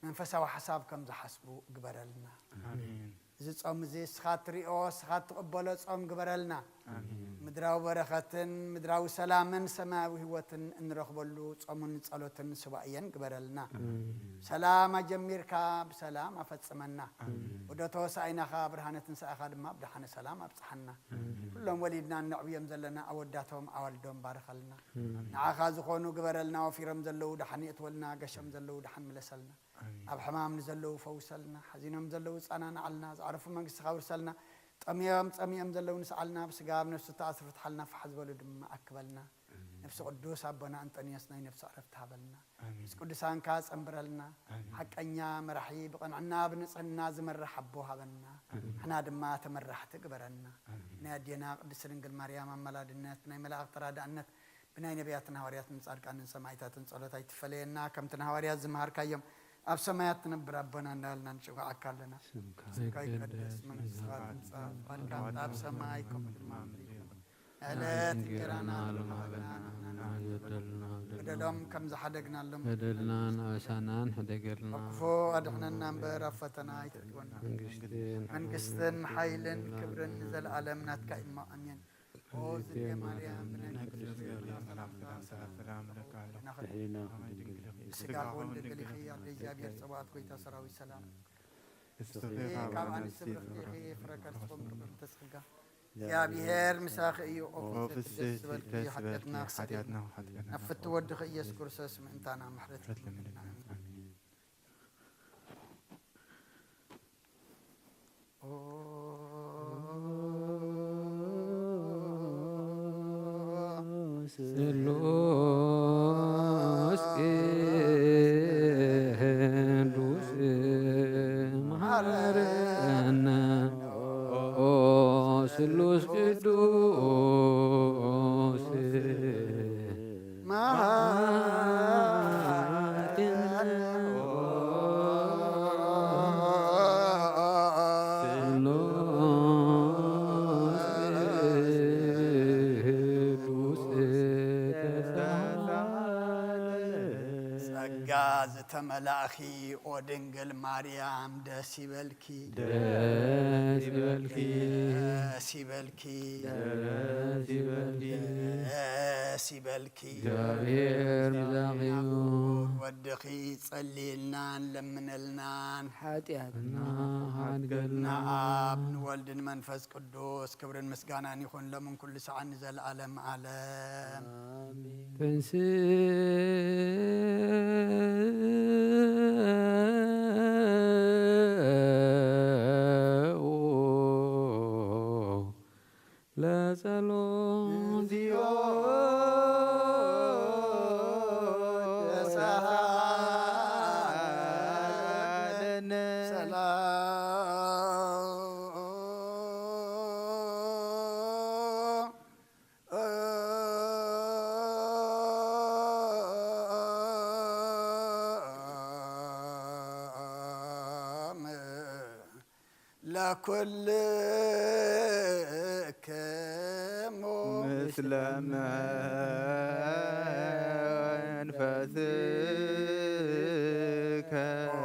መንፈሳዊ ሓሳብ ከም ዝሓስቡ ግበረልና። ኣሜን። እዚ ጾም እዚ እስኻ ትሪኦ፣ እስኻ ትቕበሎ ጾም ግበረልና። ኣሜን። ምድራዊ በረኸትን ምድራዊ ሰላምን ሰማያዊ ህይወትን እንረኽበሉ ጾምን ጸሎትን ሱባኤን ግበረልና። ኣሜን። ሰላም ኣጀሚርካ ብሰላም ኣፈጽመና። ኣሜን። ወደ ተወሳኢናኻ ብርሃነ ትንሳኤኻ ድማ ብደሓነ ሰላም ኣብጽሓና። ኣሜን። ኩሎም ወሊድና እነዕብዮም ዘለና ኣወዳቶም ኣዋልዶም ባርኸልና። ኣሜን። ንዓኻ ዝኾኑ ግበረልና። ወፊሮም ዘለዉ ደሓን የእትወልና፣ ገሾም ዘለዉ ደሓን ምለሰልና። ኣሜን። ኣብ ሕማም ንዘለዉ ፈውሰልና፣ ሓዚኖም ዘለዉ ጸናንዓልና፣ ዝዓረፉ መንግስትኻ ኣውርሰልና፣ ጠምዮም ጸሚኦም ዘለዉ ንስዓልና፣ ብስጋ ኣብ ነፍሲ ተኣስሩ ፍትሓልና፣ ፋሕ ዝበሉ ድማ ኣክበልና። ኣሜን። ነፍሲ ቅዱስ ኣቦና ኣንጠንዮስ ናይ ነፍሲ ዕረፍቲ ሃበልና። ኣሜን። ምስ ቅዱሳንካ ጸንብረልና። ኣሜን። ሓቀኛ መራሒ፣ ብቕንዕና ብንጽህና ዝመርሕ ኣቦ ሃበና። ኣሜን። ንሕና ድማ ተመራሕቲ ግበረና። ኣሜን። ናይ ኣዴና ቅድስቲ ድንግል ማርያም ኣማላድነት፣ ናይ መላእኽቲ ተራዳእነት፣ ብናይ ነቢያትን ሃዋርያትን ጻድቃንን ሰማዕታትን ጸሎት ኣይትፈለየና። ከምቲ ንሃዋርያት ዝመሃርካዮም፣ ኣብ ሰማያት ትነብር ኣቦና እንዳበልና ንጽውዓካ ኣለና። ስምካ ስምካ ይቀደስ፣ ይቀደስ፣ መንግስትኻ መንግስትኻ ትምጻእ፣ ትምጻእ፣ ፍቓድካ ፍቓድካ ኣብ ሰማይ ከም ከምቲ ድማ ኣብ ምድሪ ምድሪ ይኹን። ይኹን። ዕለት ዕለት እንጀራና እንጀራና ሃበና፣ ሃበና፣ ንሕና ንሕና ንበደልና ንበደልና፣ በደሎም ከም ዝሓደግናሎም በደልና ንኣሳናን ሕደገልና። ካብ ክፉእ ኣድሕነና እምበር ኣብ ፈተና ኣይተእትወና። መንግስትን መንግስትን ሓይልን ክብርን ንዘለኣለም ናትካ እዩ እሞ፣ ኣሜን። ኦ ዝእቲ ማርያም፣ ብናይ ናይ ቅዱስ ቅዱስ ገብርኤል ገብርኤል ሰላምታ ሰላምታ ሰላም እልኪ ኣለኹ። ድሕሪና ድንግል ኢኺ። ብስጋኺ እውን ድንግል ኢኺ፣ ኣደ እግዚኣብሔር ጸባኦት፣ ጎይታ ሰራዊት ሰላም። ንስኺ ካብ ኣንስቲ ብርኽቲ ኢኺ፣ ፍረ ከርስኺ እውን ብርኽቲ ጸጋ። እግዚኣብሔር ምሳኺ እዩ። ኦ ፍስሕቲ ደስ ዝበልኪ፣ ሓጢኣትና ኣስተሰርየልና። ናብ ፍትው ወድኺ ኢየሱስ ክርስቶስ ምእንታና ምሕረት ይግበረልና። ኣሜን። ስሉስ ቅዱስ መሐረነ፣ ኦ ስሉስ ቅዱስ መሐረነ። ጸጋ ዝተመላእኺ ኦ ድንግል ማርያም ደስ ይበልኪ። ደስ ይበልኪ። ደስ ይበልኪ። ደስ ይበልኪ። ደስ ይበልኪ። እግዚኣብሔር ምሳኺ እዩ። ወድኺ ጸልይልናን ለምነልናን። ሓጢኣትና ሓድገልና። ንኣብ ንወልድ ንመንፈስ ቅዱስ ክብርን ምስጋናን ይኹን ሎምን ኩሉ ሰዓን ንዘለዓለም ዓለም። ኣሜን። ተንሥእ ለጸሎት። እንዚኦ ተሳሃለነ። ሰላም። ለኩልክሙ ምስለ መንፈስከ። ኦ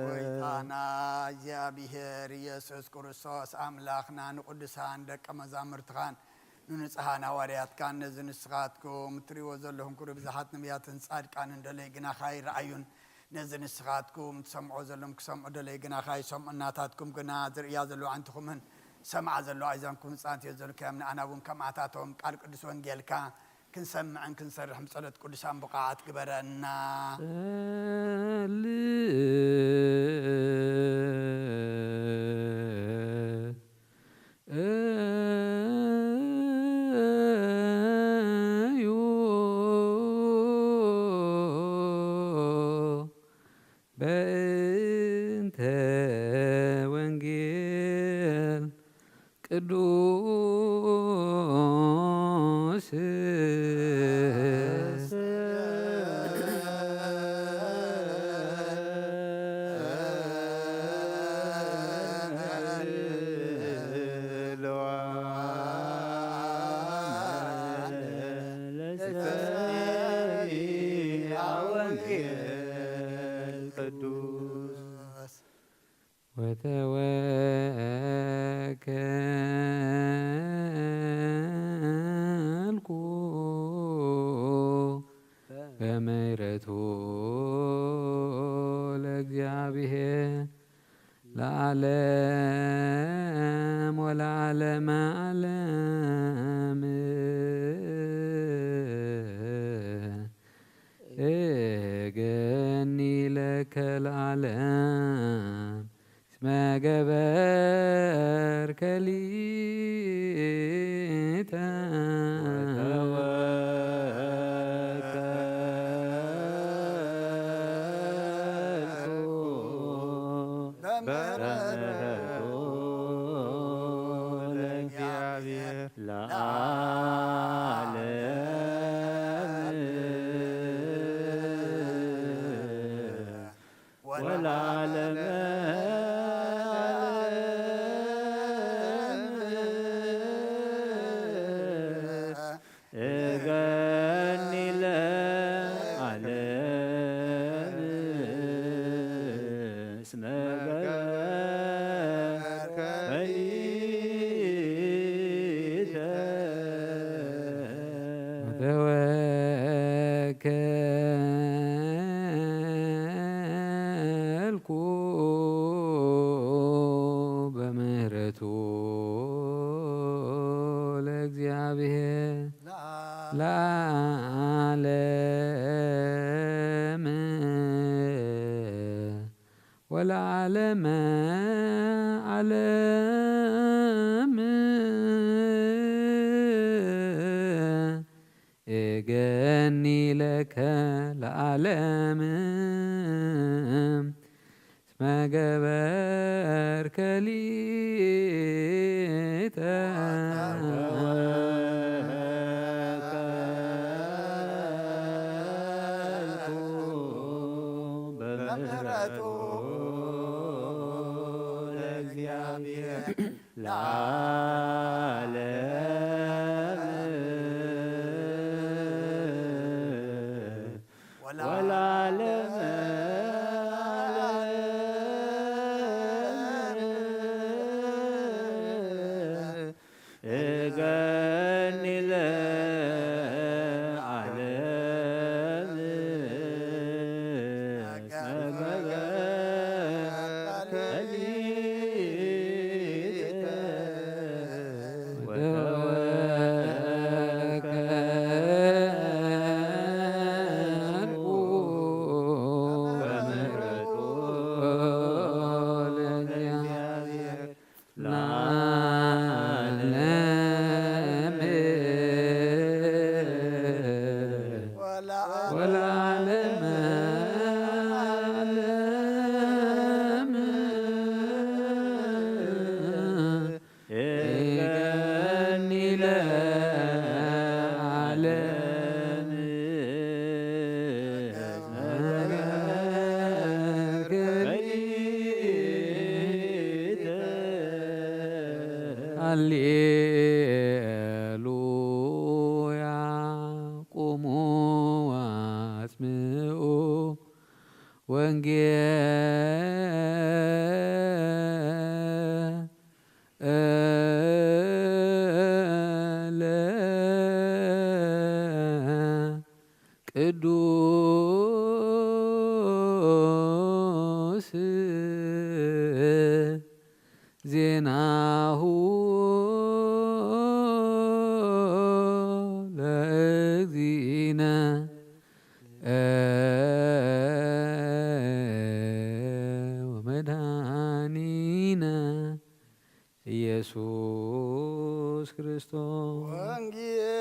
ጎይታና እግዚኣብሔር ኢየሱስ ክርስቶስ ኣምላኽና፣ ንቅዱሳን ደቀ መዛሙርትኻን ንንጹሃን ሃዋርያትካን፣ ነዚ ንስኻትኩም እትርእይዎ ዘለኹም ኩሉ ብዙሓት ነቢያትን ጻድቃንን ደለይ ግናኻ ይረኣዩን፣ ነዚ ንስኻትኩም ትሰምዖ ዘለኹም ክሰምዑ ደለይ ግናኻ ይሰምዑ፣ ናታትኩም ግና ዝርእያ ዘለዋ ኣዕንትኹምን ዝሰምዓ ዘለዋ ኣእዛንኩም ዝጻንትዮ ዘለክያም፣ ንኣና እውን ከምኣታቶም ቃል ቅዱስ ወንጌልካ ክንሰምዕን ክንሰርሕን ብጸሎት ቅዱሳን ብቕዓት ግበረና። ጸልእ እዩ በእንተ ወንጌል ቅዱስ። ቅዱስ። ወተወከልኩ በምህረቱ ለእግዚአብሔር ለዓለም ወለዓለመ ዓለም። እገኒ ለከ ለዓለም እስመ ገበርከ ሊተ። በምህረቱ ለእግዚአብሔር ለዓለም ወለዓለመ ዓለም። እገኒ ለዓለም እስመ ገበርከ ሊተ። ተወከልኩ በምህረቱ ለእግዚአብሔር ለዓለም ወለዓለመ ዓለም። እገኒ ለከ ለዓለም እስመ ገበርከ ሊተ። በምህረቱ ለእግዚአብሔር ለዓለም ወለዓለመ ዓለም። እገኒ ለዓለም እስመ ገበርከ ሊተ። ወተወከልኩ በምህረቱ ለእግዚአብሔር ለዓለም ወለዓለመ ዓለም። እገኒ ለዓለም እስመ ገበርከ ሊተ። ወንጌል ቅዱስ ዜናሁ ለእግዚእነ ወመድኃኒነ ኢየሱስ ክርስቶስ። ወንጌል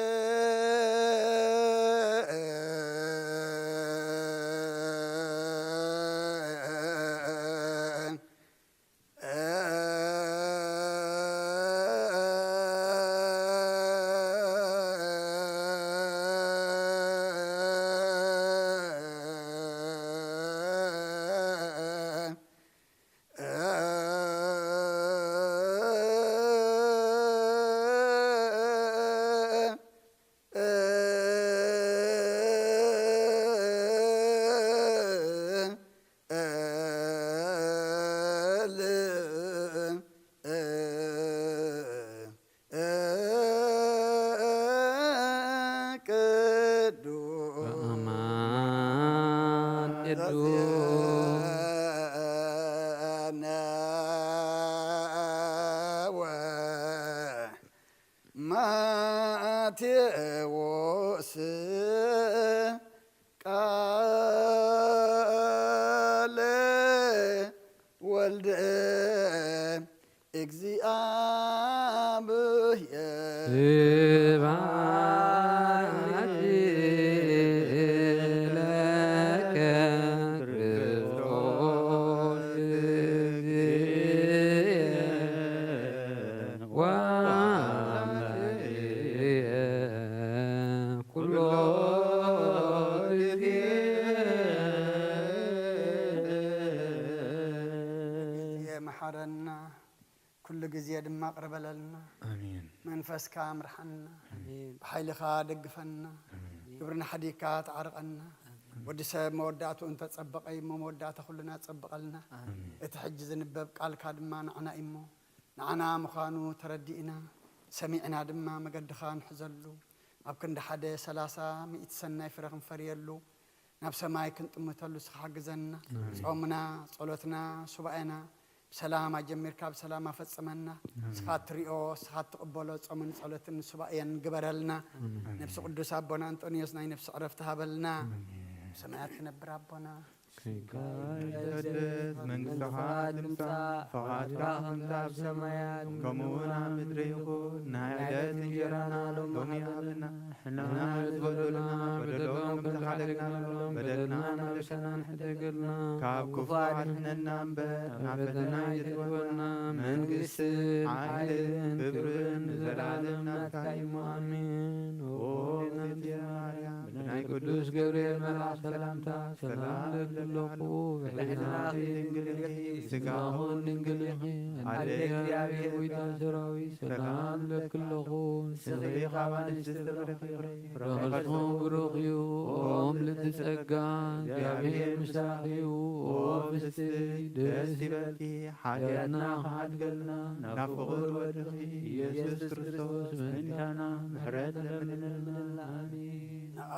ቅዱስ በአማን ቅዱስ ማቴዎስ ቃለ ወልደ እግዚኣብሔር። ስብሐት ለከ ክርስቶስ እግዚእነ ወአምላክየ ኩሎ ጊዜ። መሓረና፣ ኩሉ ግዜ ድማ ቅርበለልና። ኣሜን። መንፈስካ ምርሓና፣ ኣሜን። ብሓይልኻ ደግፈና፣ ኣሜን። ግብርና ሓዲግካ ተዓርቐና። ኣሜን። ወዲ ሰብ መወዳእትኡ እንተጸበቐ እዩ እሞ፣ መወዳእታ ኩልና ጸብቐልና። ኣሜን። እቲ ሕጂ ዝንበብ ቃልካ ድማ ንዓና እዩ እሞ፣ ንዓና ምዃኑ ተረዲእና፣ ሰሚዕና ድማ መገድኻ ንሕዘሉ። ኣብ ክንዲ ሓደ ሰላሳ፣ ሚእቲ ሰናይ ፍረ ክንፈርየሉ፣ ናብ ሰማይ ክንጥምተሉ ንስኻ ሓግዘና። ኣሜን። ጾምና፣ ጸሎትና፣ ሱባኤና ብሰላም ኣጀሚርካ ብሰላም ኣፈጽመና። ኣሜን። ንስኻ እትሪኦ፣ ንስኻ እትቕበሎ ጾምን ጸሎትን ሱባኤን ግበረልና። ኣሜን። ነብሲ ቅዱስ ኣቦና እንጦንዮስ ናይ ነብሲ ዕረፍቲ ሃበልና። ኣሜን። ሰማያት ትነብር ኣቦና፣ ስምካ ይትቀደስ፣ መንግስትኻ ትምጻእ፣ ፈቓድካ ከምቲ ኣብ ሰማያት ከምኡ እውን ኣብ ምድሪ ይኹን። ናይ ዕለት እንጀራና ሎሚ ሃበና፣ ሕናና ዝበደሉና በደሎም ከም ዝሓለግናሎም በደልና ናብ ልሳና ንሕደገልና፣ ካብ ክፉ ኣድሕነና እምበር ናብ ፈተና ኣይተእትወና። መንግስቲ፣ ሓይልን ክብርን ንዘለኣለም ናትካ እዩ። ኣሜን። ኦ እግዝእትየ ማርያም፣ ብናይ ቅዱስ ገብርኤል መልኣኽ ሰላምታ ሰላም እብለኪ ኣለኹ። ብሕልናኺ ድንግል ኢኺ፣ ስጋኹን ድንግል ኢኺ። ኣደ እግዚኣብሔር፣ ጎይታ ሰራዊት፣ ሰላም እብለኪ ኣለኹ። ንስኺ ካብ ኣንስቲ ተባረኺ ኢኺ፣ ፍረ ከርስኺ ብሩኽ እዩ። ኦ ምልዕቲ ጸጋ፣ እግዚኣብሔር ምሳኺ እዩ። ኦ ፍስቲ፣ ደስ ይበልኪ፣ ሓጢኣትና ክሓድገልና፣ ናብ ፍቑር ወድኺ ኢየሱስ ክርስቶስ ምእንታና ምሕረት ለምንልና። ኣሜን። ንኣ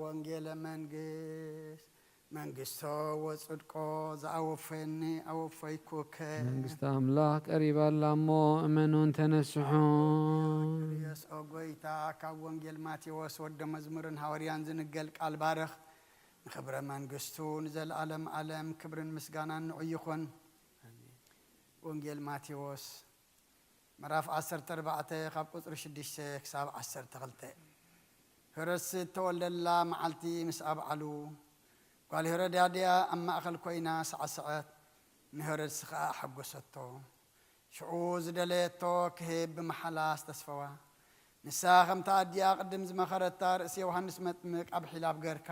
ወንጌለ መንግስት መንግስቶ ወጽድቆ ዘኣወፈየኒ ኣወፈይኩከ። መንግስቲ ኣምላኽ ቀሪባ ኣላ እሞ እመኑን ተነስሑን። ክርዮስ ኦ ጎይታ፣ ካብ ወንጌል ማቴዎስ ወደ መዝሙርን ሃዋርያን ዝንገል ቃል ባርኽ። ንኽብረ መንግስቱ ንዘለኣለም ኣለም ክብርን ምስጋናን ንዑ ይኹን። ወንጌል ማቴዎስ ምዕራፍ ዓሰርተ ኣርባዕተ ካብ ቁጽሪ ሽዱሽተ ክሳብ ዓሰርተ ክልተ። ሄሮድስ እተወልደላ መዓልቲ ምስ ኣብዓሉ፣ ጓል ሄሮድያ ኣብ ማእከል ኮይና ሳዕሰዐት፣ ንሄሮድስ ኸኣ ኣሐጎሰቶ። ሽዑ ዝደለየቶ ክህብ ብመሓላ ኣስተስፈዋ። ንሳ ኸምታ ኣዲኣ ቅድም ዝመኸረታ፣ ርእሲ ዮሃንስ መጥምቅ ኣብ ሒላብ ገርካ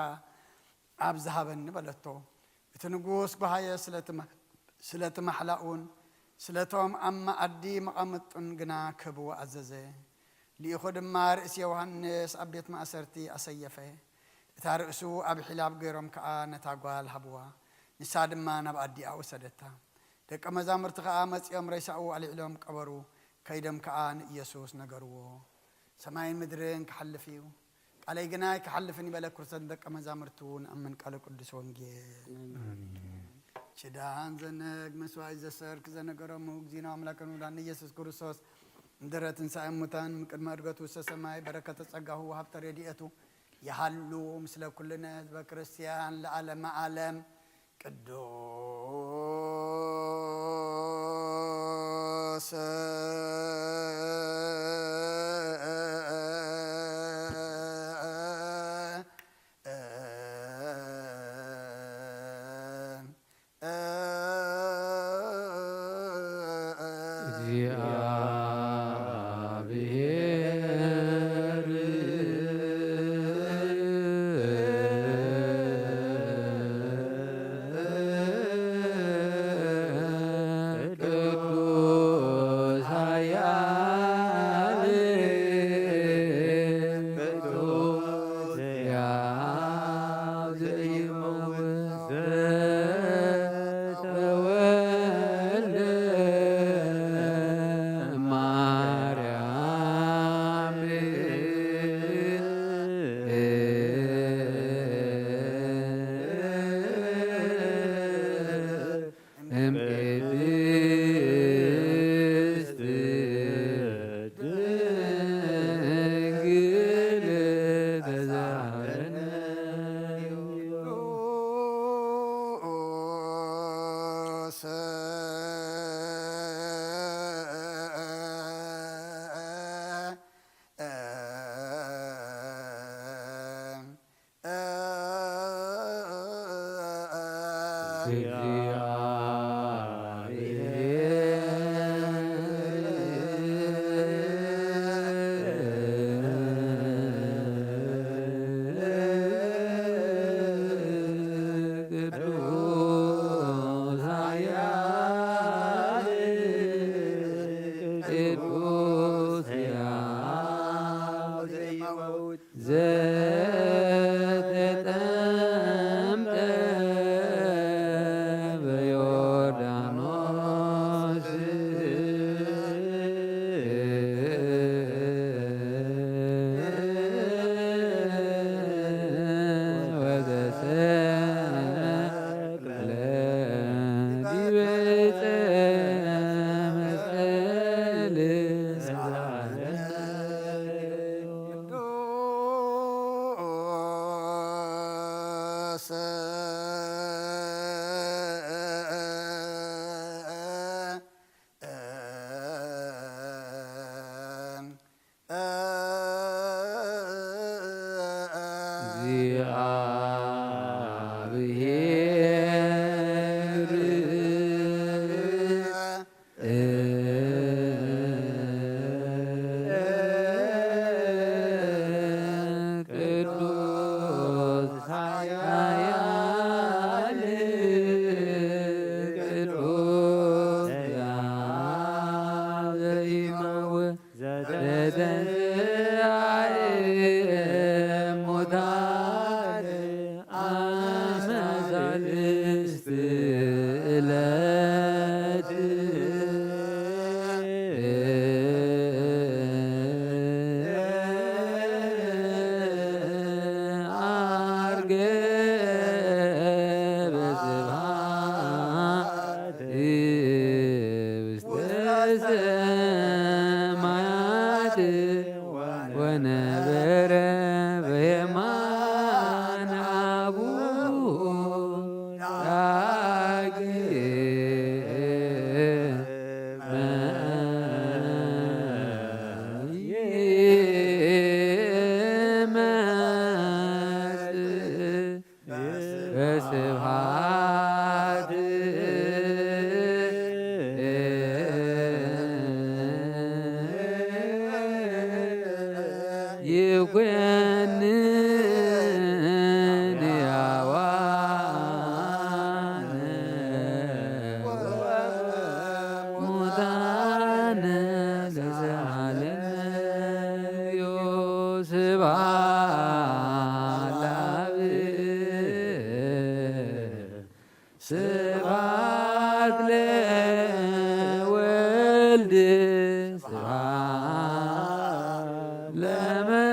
ኣብ ዝሃበኒ በለቶ። እቲ ንጉስ ጓሃየ ስለቲ መ-፣ ስለቲ ማሕላኡን ስለቶም ኣብ መኣዲ መቐመጥጡን ግና ክህብዎ ኣዘዘ። ልኢኹ ድማ ርእሲ ዮሃንስ ኣብ ቤት ማእሰርቲ ኣሰየፈ። እታ ርእሱ ኣብ ሒላብ ገይሮም ከኣ ነታ ጓል ሃብዋ። ንሳ ድማ ናብ ኣዲኣ ወሰደታ። ደቀ መዛሙርቲ ከኣ መጺኦም ሬሳኡ ኣልዒሎም ቀበሩ። ከይዶም ከኣ ንኢየሱስ ነገርዎ። ሰማይን ምድርን ክሓልፍ እዩ፣ ቃለይ ግና ኣይክሓልፍን እዩ በለ። ክርስቶስ ንደቀ መዛሙርቱ እውን ኣምን ቃለ ቅዱስ ወንጌል። ሽዳን ዘነግ መስዋዕት ዘሰርክ ዘነገሮሙ እግዚእነ ኣምላክን ውዳን ኢየሱስ ክርስቶስ ምድረ ትንሳኤ ሙታን ቅድመ እድገቱ ውስተ ሰማይ በረከተ ጸጋሁ ወሃብተ ረድኤቱ ይሃሉ ምስለ ኩልነ ህዝበ ክርስቲያን ለዓለመ ዓለም። ቅዱስ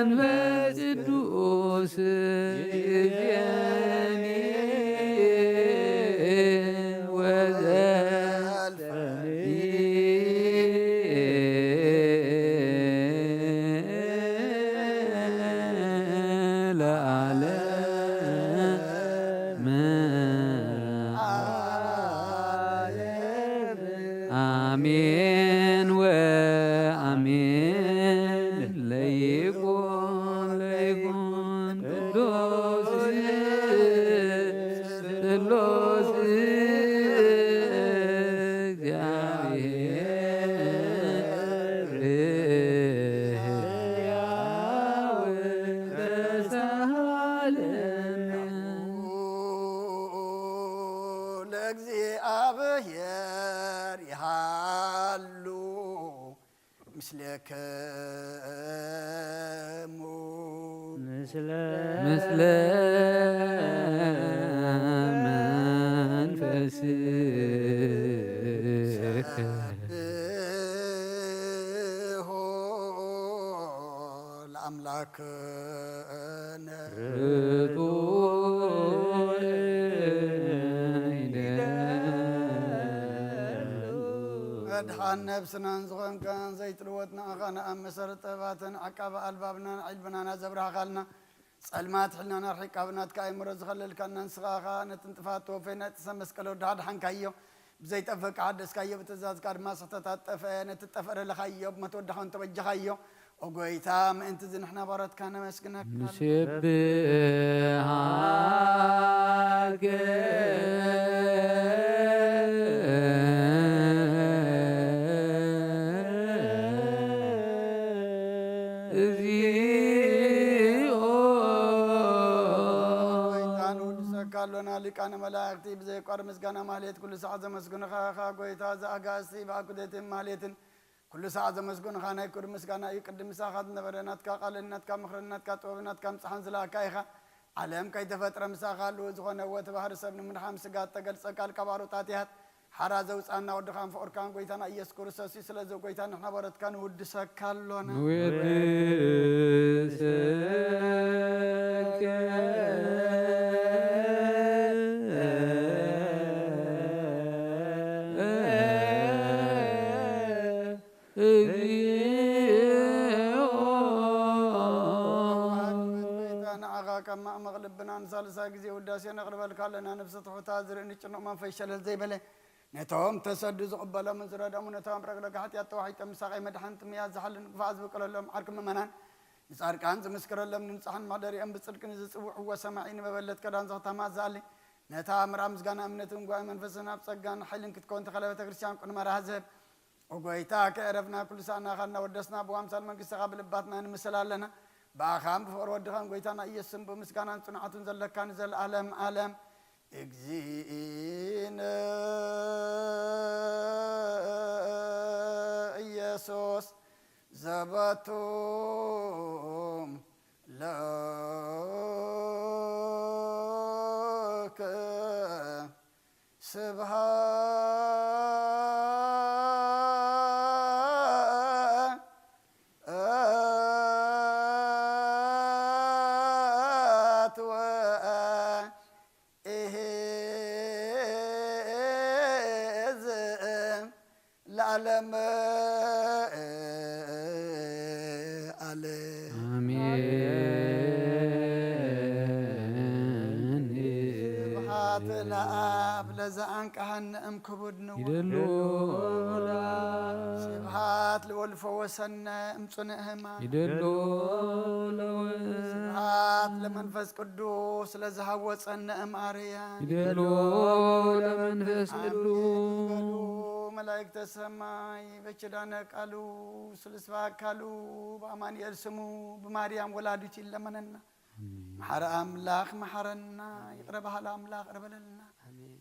መንፈስ ቅዱስ ይእዜኒ ወዘልፈኒ ለዓለመ ዓለም። አሜን ወአሜን። ለይኩን ለይኩን ቅዱስ ስሉስ እግዚአብሔር ሕያው ተሳሃለነ። ለእግዚአብሔር ይሃሉ ምስሌክሙ ምስለ መንፈስከ ሰብሖ ለአምላክነ ርቱዕ ይደሉ። መድሓን ነብስናን ዝኾንካን ዘይትልወጥ ንኣኻ ንኣብ መሰረት ጥበባትን ዓቃቢ ኣልባብናን ዕልብናና ዘብራህኻልና፣ ጸልማት ሕልናና ኣርሒቃ ብናትካ ኣእምሮ ዝኸለልካና ንስኻ ኸኣ ነቲ ንጥፋት ተወፈይ ነቲ ሰብ መስቀል ወዲ ሓድሓንካዮ፣ ብዘይጠፍእ ከሓደስካዮ፣ ብትእዛዝካ ድማ ስሕተታት ጠፍአ፣ ነቲ ጠፍአ ደለኻዮ ብሞት ወድኻ እውን ተበጀኻዮ። ኦ ጐይታ፣ ምእንቲ እዚ ንሕና ባሮትካ ነመስግነካ። ንሴብሐከ እግዚኦ። ጐይታ፣ ንውድሰካ ኣሎና፣ ሊቃነ መላእክቲ ብዘየቋርጽ ምስጋና ማህሌት ኩሉ ሰዓት ዘመስግኑኻ ኢኻ። ጐይታ፣ እዚ ኣጋእዝቲ ብኣኩቴትን ማህሌትን ኩሉ ሰዓት ዘመስግኑኻ ናይ ክብሪ ምስጋና እዩ። ቅድም ምሳኻ ዝነበረ ናትካ ቃልን ናትካ ምኽርን ናትካ ጥበብን ናትካ ምጽሓን ዝለኣካ ኢኻ። ዓለም ከይተፈጥረ ምሳኻ ኣለዎ ዝኾነ ወቲ ባህሪ ሰብ ንምድሓን ስጋ እተገልጸ ቃል ካብ ኣሮጣት ያት ሓራ ዘውጻና ወድኻን ፍቕርካን ጐይታና ኢየሱስ ክርስቶስ እዩ። ስለዚ ጐይታ ንሕና ባሮትካ ንውድሰካ ኣሎና። ንውድሰከ እግዚኦ። ጐይታ ንዓኻ ካብ ማዕመቕ ልብና ንሳልሳይ ግዜ ውዳሴ ነቕርበልካ ኣለና። ነፍሲ ትሑታ ዝርኢ ንጭኑቕ መንፈስ ሸለል ዘይበለ ነቶም ተሰዱ ዝቕበሎምን ዝረድኦም ነቶም ረግረግ ሓጢኣት ተዋሒጦም ምሳቐይ መድሓንቲ ምያዝ ዝሓልን ግፋዕ ዝብቅለሎም ዓርኪ ምእመናን ንጻድቃን ዝምስክረሎም ንንጹሓን መሕደሪኦም ብጽድቂ ንዝጽውዕዎ ሰማዒ ንመበለት ከዳን ዘኽታማ ዝኣሊ ነታ ምርኣብ ምስጋና እምነትን ጉባኤ መንፈስን ኣብ ጸጋን ሓይልን ክትከውን ተኸለ ቤተ ክርስቲያን ቅድመ ራህዘብ ኦ ጐይታ፣ ከየዕረፍና ኩሉ ሰዓት ናኻ እናወደስና፣ ብኣምሳል መንግስትኻ ብልባትና ንምስል ኣለና። ብኣኻን ብፍቕሪ ወድኻን ጐይታና ኢየሱስን ብምስጋናን ጽንዓቱን ዘለካ ንዘለኣለም ኣለም። እግዚእነ ኢየሱስ ዘበቱ ለከ ስብሐት ወኢሕዝእ ለዓለመ ዓለም። አሜን። ስብሐት ለአብ ለዘአንቀሐነ እምክቡድ ንውም። ይደሎ ስብሐት ለወልድ ፈወሰነ እምጽኑዕ ሕማም። ይደሎ ለወልድ። ስብሐት ለመንፈስ ቅዱስ ለዘሃወጸነ እምአርያም። ይደሎ ለመንፈስ አሜን። ቅዱስ። በሉ መላእክተ ሰማይ በኪዳነ ቃሉ ስሉስ በአካሉ በአማኑኤል ስሙ ብማርያም ወላዲቱ ይለመነና። መሓሪ ኣምላኽ መሓረና፣ ይቕረ በሃሊ ኣምላኽ ይቕረ በለልና።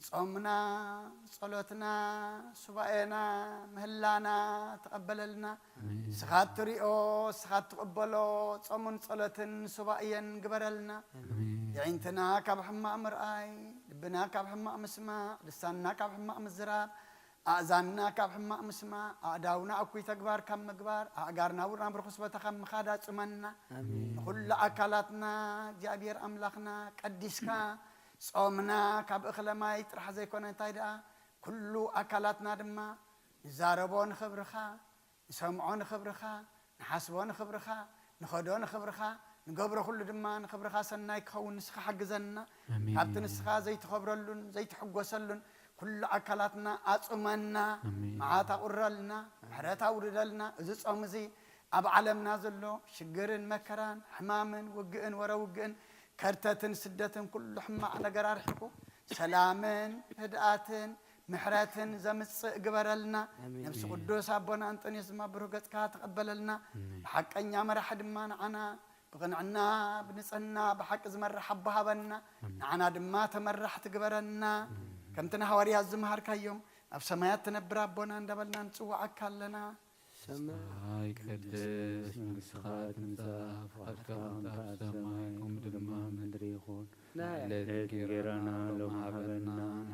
ጾምና፣ ጸሎትና፣ ሱባኤና፣ ምህላና ተቐበለልና። ንስኻ እትሪኦ፣ ንስኻ እትቕበሎ ጾምን ጸሎትን ሱባኤን ግበረልና። የዒንትና ካብ ሕማቕ ምርኣይ፣ ልብና ካብ ሕማቕ ምስማዕ፣ ልሳንና ካብ ሕማቕ ምዝራብ፣ ኣእዛንና ካብ ሕማቕ ምስማዕ፣ ኣእዳውና እኩይ ተግባር ካብ ምግባር፣ ኣእጋርና እውን ናብ ርኹስ ቦታ ካብ ምኻድ ኣጹመና። ኣሜን። ንኹሉ ኣካላትና እግዚኣብሔር ኣምላኽና ቀዲስካ፣ ጾምና ካብ እኽለ ማይ ጥራሕ ዘይኮነ፣ እንታይ ደኣ፣ ኩሉ ኣካላትና ድማ ንዛረቦ ንኽብርኻ፣ ንሰምዖ ንኽብርኻ፣ ንሓስቦ ንኽብርኻ፣ ንኸዶ ንኽብርኻ፣ ንገብሮ ኩሉ ድማ ንኽብርኻ ሰናይ ክኸውን ንስኻ ሓግዘና። ኣሜን። ካብቲ ንስኻ ዘይትኸብረሉን ዘይትሕጎሰሉን ኩሉ ኣካላትና ኣጹመና፣ ኣሜን። መዓት ኣቑረልና፣ ምሕረት ኣውርደልና። እዚ ጾም እዚ ኣብ ዓለምና ዘሎ ሽግርን መከራን፣ ሕማምን ውግእን ወረ ውግእን፣ ከርተትን ስደትን ኩሉ ሕማቕ ነገር ኣርሒቑ ሰላምን ህድኣትን ምሕረትን ዘምጽእ ግበረልና። ኣሜን። ነፍሲ ቅዱስ ኣቦና ኣንጠንዮስ ድማ ብሩህ ገጽካ ተቐበለልና። ኣሜን። ብሓቀኛ መራሒ ድማ ንዓና ብቕንዕና ብንጽህና ብሓቂ ዝመርሕ ኣቦ ሃበና። ኣሜን። ንዓና ድማ ተመራሕቲ ግበረና። ኣሜን። ከምቲ ንሃዋርያት ዝመሃርካዮም ናብ ሰማያት ትነብር ኣቦና እንዳበልና ንጽውዓካ ኣለና። ሰማይ ይቀደስ፣ መንግስትኻ ትምጻእ፣ ፍቓድካ ከምቲ ኣብ ሰማይ ከምኡ ድማ ኣብ ምድሪ ይኹን። ንዕለት እንጌራና ሎሚ ሃበና፣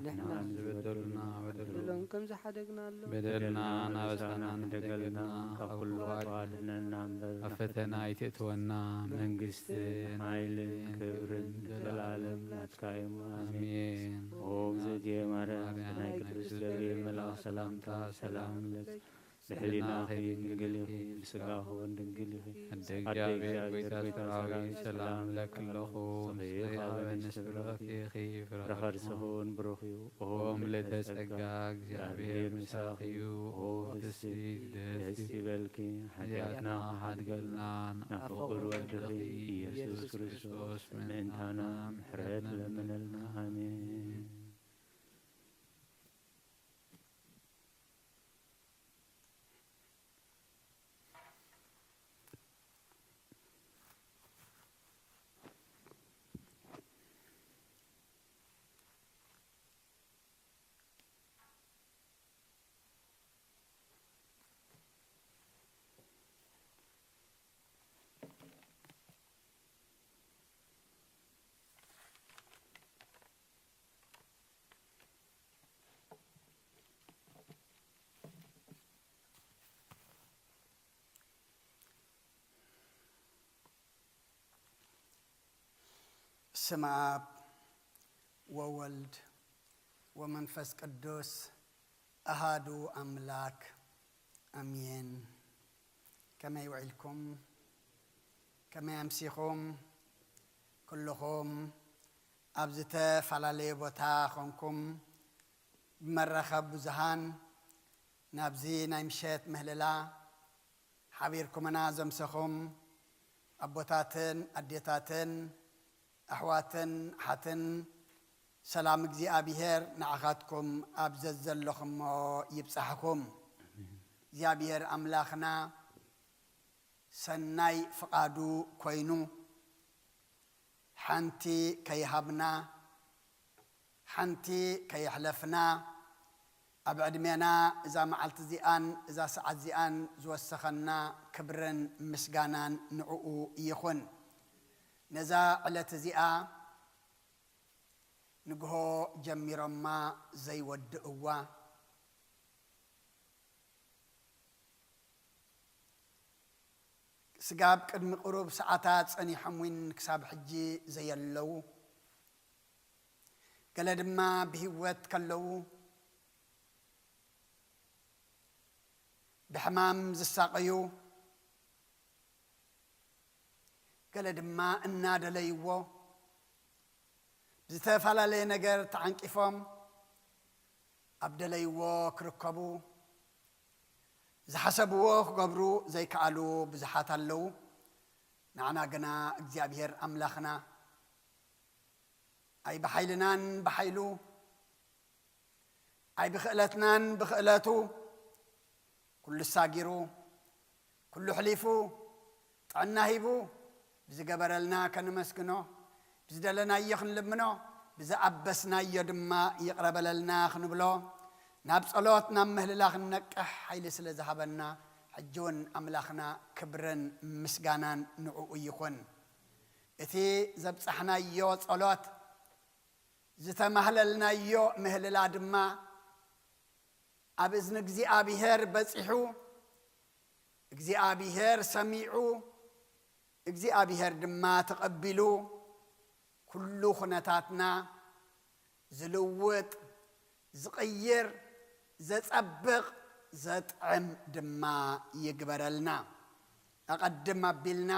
ንሕና ዝበደሉና በደሎም ከም ዝሓደግናሎም በደልና ናበሳና ንሕደገልና፣ ካብ ኩሉ ኣድሕነና እምበር፣ ኣብ ፈተና ኣይትእትወና፣ መንግስትን ሓይልን ክብርን ዘለዓለም ናትካ እዩ። ኣሜን። ኣሜን። ኦ እግዝእትየ ማርያም፣ ናይ ቅድስት ገብርኤል መልኣኽ ሰላምታ ሰላም እብለኪ። ብሕሊናኺ ድንግል ኢኺ፣ ብስጋኺ እውን ድንግል ኢኺ። ኣደ ኣደ እግዚኣብሔር እግዚኣብሔር፣ ጎይታ ጎይታ ሰራዊት፣ ሰራዊት፣ ሰላም ሰላም እብለኪ እብለኪ ኣለኹ። ኣለኹ። ንስኺ ሃበኒ ስፍረኺ ኢኺ፣ ፍረ ከርስኺ እውን ብሩኽ እዩ። ኦ ኦ ምልዕተ ምልዕተ ጸጋ፣ ጸጋ፣ እግዚኣብሔር ምሳኺ እዩ። ኦ ፍስሕቲ ደስ ደስ ይበልኪ፣ ሓጢኣትና ሓጢኣትና ሓድገልና፣ ናብ ፍቑር ወድኺ ኢየሱስ ክርስቶስ ምእንታና ምሕረት ለምነልና። ኣሜን። ስም ኣብ ወወልድ ወመንፈስ ቅዱስ ኣሃዱ ኣምላክ ኣሜን። ከመይ ውዒልኩም? ከመይ ኣምሲኹም? ኩልኹም ኣብ ዝተፈላለየ ቦታ ኾንኩም ብመራኸቢ ብዙሃን ናብዚ ናይ ምሸት ምህልላ ሓቢርኩምና ዘምሰኹም ኣቦታትን ኣዴታትን ኣሕዋትን ኣሓትን፣ ሰላም እግዚኣብሔር ንዓኻትኩም ኣብ ዘዘለኹሞ ይብጻሕኹም። እግዚኣብሔር ኣምላኽና ሰናይ ፍቓዱ ኮይኑ ሓንቲ ከይሃብና ሓንቲ ከየሕለፍና ኣብ ዕድሜና እዛ መዓልቲ እዚኣን እዛ ሰዓት እዚኣን ዝወሰኸና ክብርን ምስጋናን ንዕኡ ይኹን። ነዛ ዕለት እዚኣ ንግሆ ጀሚሮማ ዘይወድእዋ፣ ስጋብ ቅድሚ ቅሩብ ሰዓታት ጸኒሖም እውን ክሳብ ሕጂ ዘየለዉ፣ ገለ ድማ ብህይወት ከለዉ ብሕማም ዝሳቐዩ፣ ገለ ድማ እናደለይዎ ብዝተፈላለየ ነገር ተዓንቂፎም ኣብ ደለይዎ ክርከቡ ዝሓሰብዎ ክገብሩ ዘይከኣሉ ብዙሓት ኣለዉ። ንዓና ግና እግዚኣብሔር ኣምላኽና ኣይ ብሓይልናን ብሓይሉ ኣይ ብኽእለትናን ብኽእለቱ ኩሉ ሳጊሩ፣ ኩሉ ሕሊፉ፣ ጥዕና ሂቡ ብዝገበረልና ከነመስግኖ፣ ብዝደለናዮ ክንልምኖ፣ ብዝኣበስናዮ ድማ ይቕረ በለልና ክንብሎ፣ ናብ ጸሎት፣ ናብ ምህልላ ክንነቅሕ ሓይሊ ስለ ዝሃበና፣ ሕጂ እውን ኣምላኽና ክብርን ምስጋናን ንዕኡ ይኹን። እቲ ዘብጻሕናዮ ጸሎት፣ ዝተማህለልናዮ ምህልላ ድማ ኣብ እዝኒ እግዚኣብሔር በጺሑ፣ እግዚኣብሔር ሰሚዑ፣ እግዚኣብሔር ድማ ተቐቢሉ፣ ኩሉ ኩነታትና ዝልውጥ፣ ዝቕይር፣ ዘጸብቕ፣ ዘጥዕም ድማ ይግበረልና። ኣቐድም ኣቢልና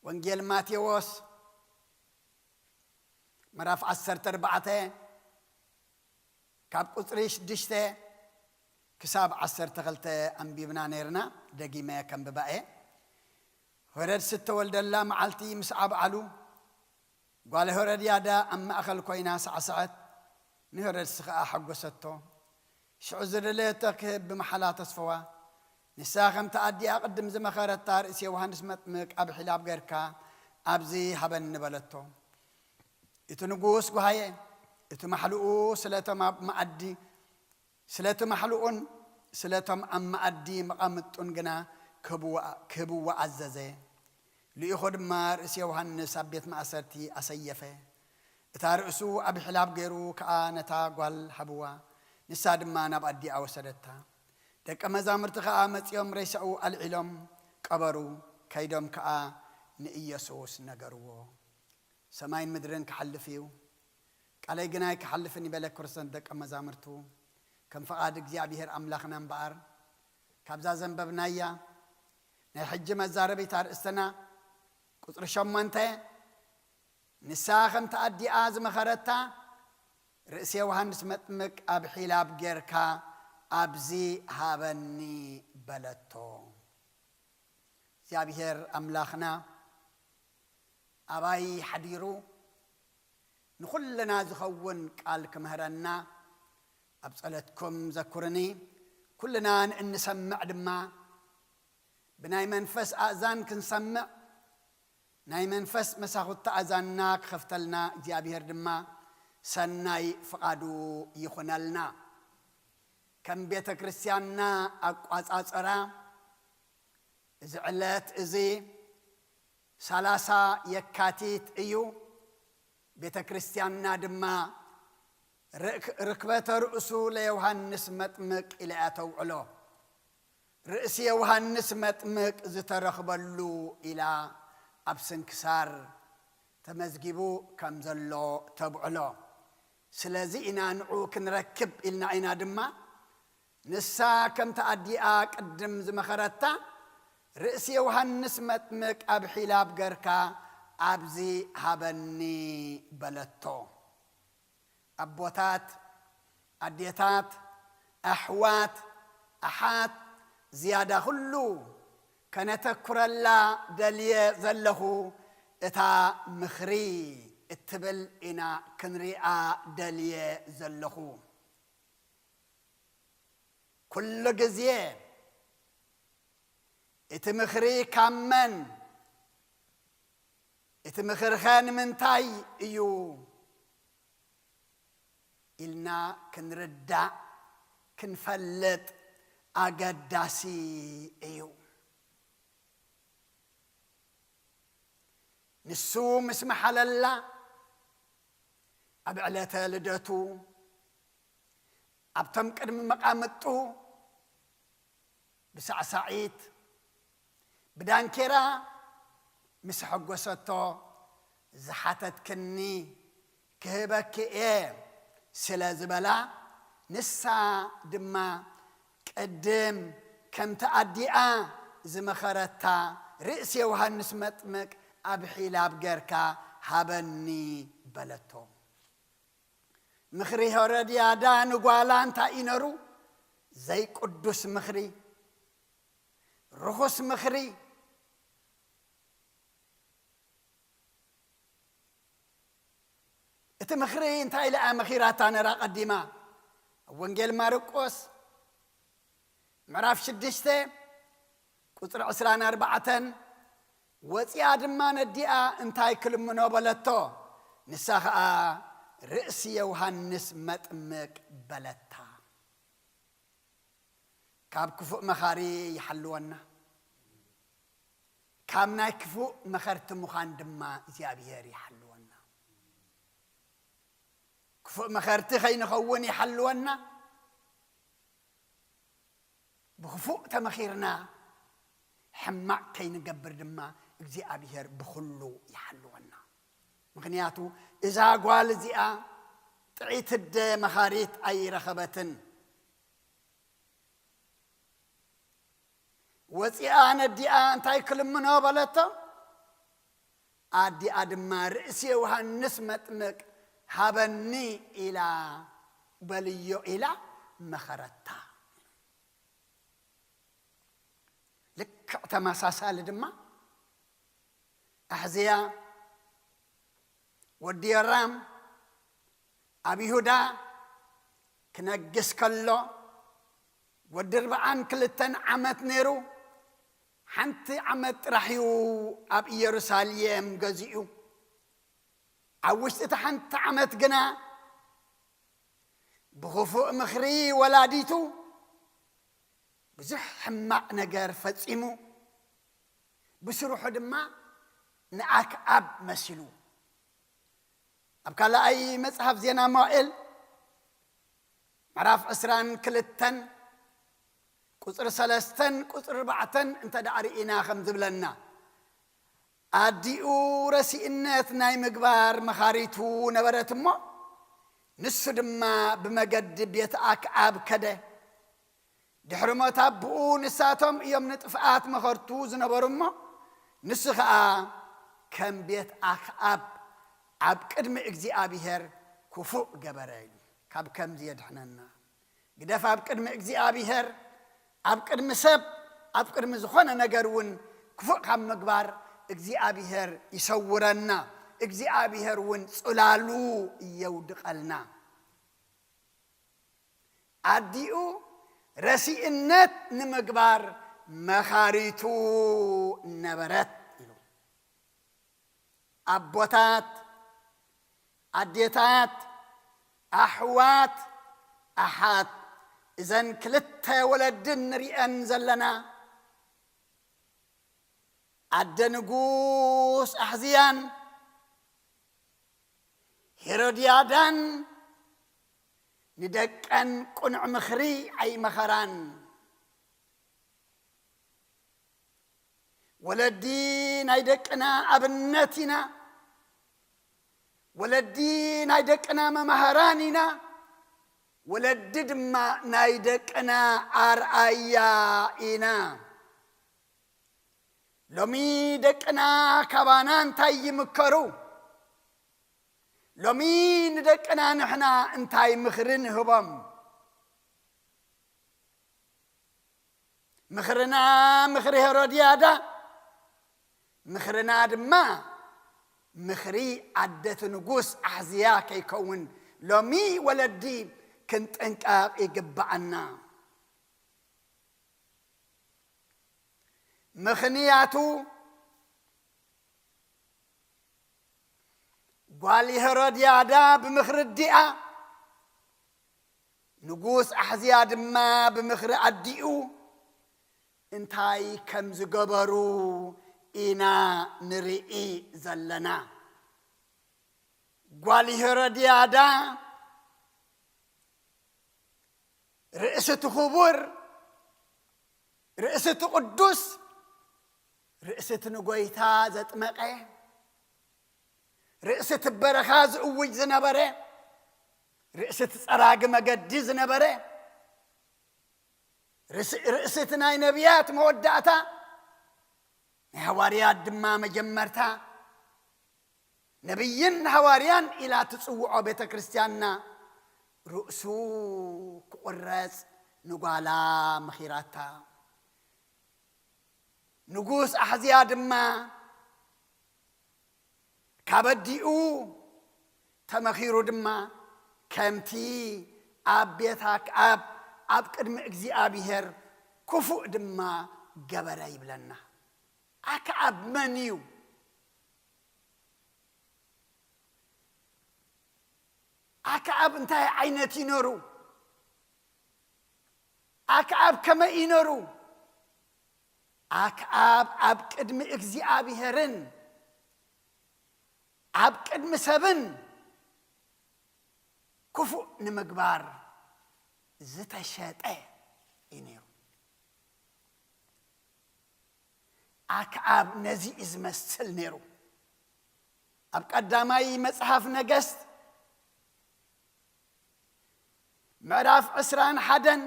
ወንጌል ማቴዎስ ምዕራፍ ዓሰርተ ኣርባዕተ ካብ ቁጽሪ ሽዱሽተ ክሳብ ዓሰርተ ክልተ ኣንቢብና ነይርና። ደጊመ ከንብባ እየ። ሄሮድስ እተወልደላ መዓልቲ ምስ ኣብዓሉ፣ ጓል ሄሮድያዳ ኣብ ማእከል ኮይና ሳዕሰዐት፣ ንሄሮድስ ኸኣ ሓጎሰቶ። ሽዑ ዝደለየቶ ክህብ ብመሓላ ተስፈዋ። ንሳ ከምቲ ኣዲኣ ቅድም ዝመኸረታ፣ ርእሲ ዮሃንስ መጥምቅ ኣብ ሒላብ ገርካ ኣብዚ ሃበኒ በለቶ። እቲ ንጉስ ጓሃየ፣ እቲ ማሕልኡ ስለቶም ኣብ መኣዲ፣ ስለቲ ማሕልኡን ስለቶም ኣብ መኣዲ መቓምጡን ግና ክህብዎ፣ ክህብዎ ኣዘዘ። ልኢኹ ድማ ርእሲ ዮሃንስ ኣብ ቤት ማእሰርቲ ኣሰየፈ። እታ ርእሱ ኣብ ሒላብ ገይሩ ከኣ ነታ ጓል ሃብዋ፣ ንሳ ድማ ናብ ኣዲኣ ወሰደታ። ደቀ መዛሙርቲ ከኣ መጺኦም ሬሳኡ ኣልዒሎም ቀበሩ። ከይዶም ከኣ ንኢየሱስ ነገርዎ። ሰማይን ምድርን ክሓልፍ እዩ፣ ቃለይ ግና ኣይክሓልፍን እዩ በለ ክርስቶስ ንደቀ መዛሙርቱ። ከም ፍቓድ እግዚኣብሔር ኣምላኽና እምበኣር፣ ካብዛ ዘንበብናያ ናይ ሕጂ መዛረቢት ኣርእስትና ቁጽሪ ሸሞንተ፣ ንሳ ከምቲ ኣዲኣ ዝመኸረታ፣ ርእሲ ዮሃንስ መጥምቅ ኣብ ሒላብ ጌርካ ኣብዚ ሃበኒ በለቶ። እግዚኣብሔር ኣምላኽና ኣባይ ሓዲሩ ንኹልና ዝኸውን ቃል ክምህረና ኣብ ጸሎትኩም ዘኩርኒ። ኩልና ንእንሰምዕ ድማ ብናይ መንፈስ ኣእዛን ክንሰምዕ፣ ናይ መንፈስ መሳኹቲ ኣእዛንና ክኸፍተልና እግዚኣብሔር ድማ ሰናይ ፍቓዱ ይኹነልና። ከም ቤተ ክርስቲያንና ኣቋጻጽራ እዚ ዕለት እዚ ሰላሳ የካቲት እዩ። ቤተ ክርስቲያንና ድማ ርክ-፣ ርክበተ ርእሱ ለዮሃንስ መጥምቅ ኢላ እያ ተውዕሎ። ርእሲ ዮሃንስ መጥምቅ ዝተረኽበሉ ኢላ ኣብ ስንክሳር ተመዝጊቡ ከም ዘሎ ተብዕሎ። ስለዚ ኢና ንዑ ክንረክብ ኢልና ኢና ድማ ንሳ ከምቲ ኣዲኣ ቅድም ዝመኸረታ፣ ርእሲ ዮሃንስ መጥምቅ ኣብ ሒላብ ገርካ ኣብዚ ሃበኒ በለቶ። ኣቦታት፣ ኣዴታት፣ ኣሕዋት፣ ኣሓት፣ ዝያዳ ኩሉ ከነተኩረላ ደልየ ዘለኹ እታ ምኽሪ እትብል ኢና ክንሪኣ ደልየ ዘለኹ። ኩሉ ግዜ እቲ ምኽሪ ካብ መን? እቲ ምኽርኸ ንምንታይ እዩ? ኢልና ክንርዳእ፣ ክንፈልጥ ኣገዳሲ እዩ። ንሱ ምስ መሓለላ ኣብ ዕለተ ልደቱ ኣብቶም ቅድሚ መቓምጡ ብሳዕሳዒት፣ ብዳንኬራ ምስ ሓጎሰቶ፣ ዝሓተትክኒ ክህበኪ እየ ስለ ዝበላ፣ ንሳ ድማ ቅድም ከምቲ ኣዲኣ ዝመኸረታ፣ ርእሲ ዮሃንስ መጥምቅ ኣብ ሒላብ ጌርካ ሃበኒ በለቶ። ምኽሪ ሄሮድያዳ ንጓላ እንታይ እዩ ነሩ? ዘይቅዱስ ምኽሪ፣ ርኹስ ምኽሪ። እቲ ምኽሪ እንታይ ኢላ እያ መኺራታ ነራ ቀዲማ? ኣብ ወንጌል ማርቆስ ምዕራፍ ሽዱሽተ ቁጽሪ ዕስራን ኣርባዕተን፣ ወጺኣ ድማ ነዲኣ እንታይ ክልምኖ በለቶ። ንሳ ኸኣ ርእሲ ዮሃንስ መጥምቅ በለታ። ካብ ክፉእ መኻሪ ይሓልወና። ካብ ናይ ክፉእ መኸርቲ ምዃን ድማ እግዚኣብሔር ይሓልወና። ክፉእ መኸርቲ ከይንኸውን ይሓልወና። ብኽፉእ ተመኺርና ሕማቕ ከይንገብር ድማ እግዚኣብሔር ብኹሉ ይሓልወና። ምኽንያቱ እዛ ጓል እዚኣ ጥዕይቲ ኣደ መኻሪት ኣይረኸበትን። ወፂኣ ነዲኣ እንታይ ክልምኖ በለቶ? ኣዲኣ ድማ ርእሲ ዮሃንስ መጥምቅ ሃበኒ ኢላ በልዮ ኢላ መኸረታ። ልክዕ ተመሳሳሊ ድማ ኣሕዝያ ወዲ ዮራም ኣብ ይሁዳ ክነግስ ከሎ ወዲ ኣርብዓን ክልተን ዓመት ነይሩ። ሓንቲ ዓመት ጥራሕ እዩ ኣብ ኢየሩሳሌም ገዚኡ። ኣብ ውሽጢ እቲ ሓንቲ ዓመት ግና ብኽፉእ ምኽሪ ወላዲቱ ብዙሕ ሕማቕ ነገር ፈጺሙ፣ ብስርሑ ድማ ንኣክኣብ መሲሉ። ኣብ ካልኣይ መጽሓፍ ዜና መዋእል ምዕራፍ ዕስራን ክልተን ቁጽሪ ሰለስተን ቁጽሪ ኣርባዕተን እንተ ደኣ ርኢና ከም ዝብለና፣ ኣዲኡ ረሲእነት ናይ ምግባር መኻሪቱ ነበረት እሞ፣ ንሱ ድማ ብመገዲ ቤት ኣክኣብ ከደ። ድሕሪ ሞት ኣቦኡ ንሳቶም እዮም ንጥፍኣት መኸርቱ ዝነበሩ እሞ፣ ንሱ ኸኣ ከም ቤት ኣክኣብ ኣብ ቅድሚ እግዚኣብሔር ክፉእ ገበረ ኢሉ። ካብ ከምዚ የድሕነና። ግደፍ ኣብ ቅድሚ እግዚኣብሔር፣ ኣብ ቅድሚ ሰብ፣ ኣብ ቅድሚ ዝኾነ ነገር እውን ክፉእ ካብ ምግባር እግዚኣብሔር ይሰውረና። እግዚኣብሔር እውን ጽላሉ የውድቐልና። ኣዲኡ ረሲእነት ንምግባር መኻሪቱ ነበረት ኢሉ። ኣቦታት፣ ኣዴታት፣ ኣሕዋት፣ ኣሓት፣ እዘን ክልተ ወለድን ንሪአን ዘለና ኣደ ንጉስ ኣሕዝያን ሄሮድያዳን ንደቀን ቅኑዕ ምኽሪ ኣይመኸራን። ወለዲ ናይ ደቅና ኣብነት ኢና። ወለዲ ናይ ደቅና መማህራን ኢና። ወለዲ ድማ ናይ ደቅና ኣርኣያ ኢና። ሎሚ ደቅና ካባና እንታይ ይምከሩ? ሎሚ ንደቅና ንሕና እንታይ ምኽሪ ንህቦም? ምኽርና ምኽሪ ሄሮድያዳ፣ ምኽርና ድማ ምኽሪ ኣደቲ ንጉስ ኣሕዝያ ከይከውን ሎሚ ወለዲ ክንጥንቀቕ ይግብኣና። ምኽንያቱ ጓል ሄሮድያዳ ብምኽሪ ኣዲኣ፣ ንጉስ ኣሕዝያ ድማ ብምኽሪ ኣዲኡ እንታይ ከም ዝገበሩ ኢና ንርኢ ዘለና። ጓል ሄሮድያዳ ርእሲ እቲ ክቡር፣ ርእሲ እቲ ቅዱስ፣ ርእሲ እቲ ንጎይታ ዘጥመቐ፣ ርእሲ እቲ በረኻ ዝእውጅ ዝነበረ፣ ርእሲ እቲ ጸራጊ መገዲ ዝነበረ፣ ርእሲ፣ ርእሲ እቲ ናይ ነቢያት መወዳእታ፣ ናይ ሃዋርያት ድማ መጀመርታ፣ ነቢይን ሃዋርያን ኢላ ትጽውዖ ቤተ ክርስትያንና ርእሱ ክቑረጽ ንጓላ ምኺራታ። ንጉስ ኣሕዝያ ድማ ካብ ኣዲኡ ተመኺሩ ድማ ከምቲ ኣብ ቤት ኣክኣብ ኣብ ቅድሚ እግዚኣብሔር ክፉእ ድማ ገበረ ይብለና። ኣክኣብ መን እዩ? ኣክኣብ እንታይ ዓይነት እዩ ነሩ? ኣክኣብ ከመይ እዩ ነሩ? ኣክኣብ ኣብ ቅድሚ እግዚኣብሔርን ኣብ ቅድሚ ሰብን ክፉእ ንምግባር ዝተሸጠ እዩ ነሩ። ኣክዓብ ነዚ እዩ ዝመስል ነይሩ። ኣብ ቀዳማይ መጽሓፍ ነገስት ምዕራፍ ዕስራን ሓደን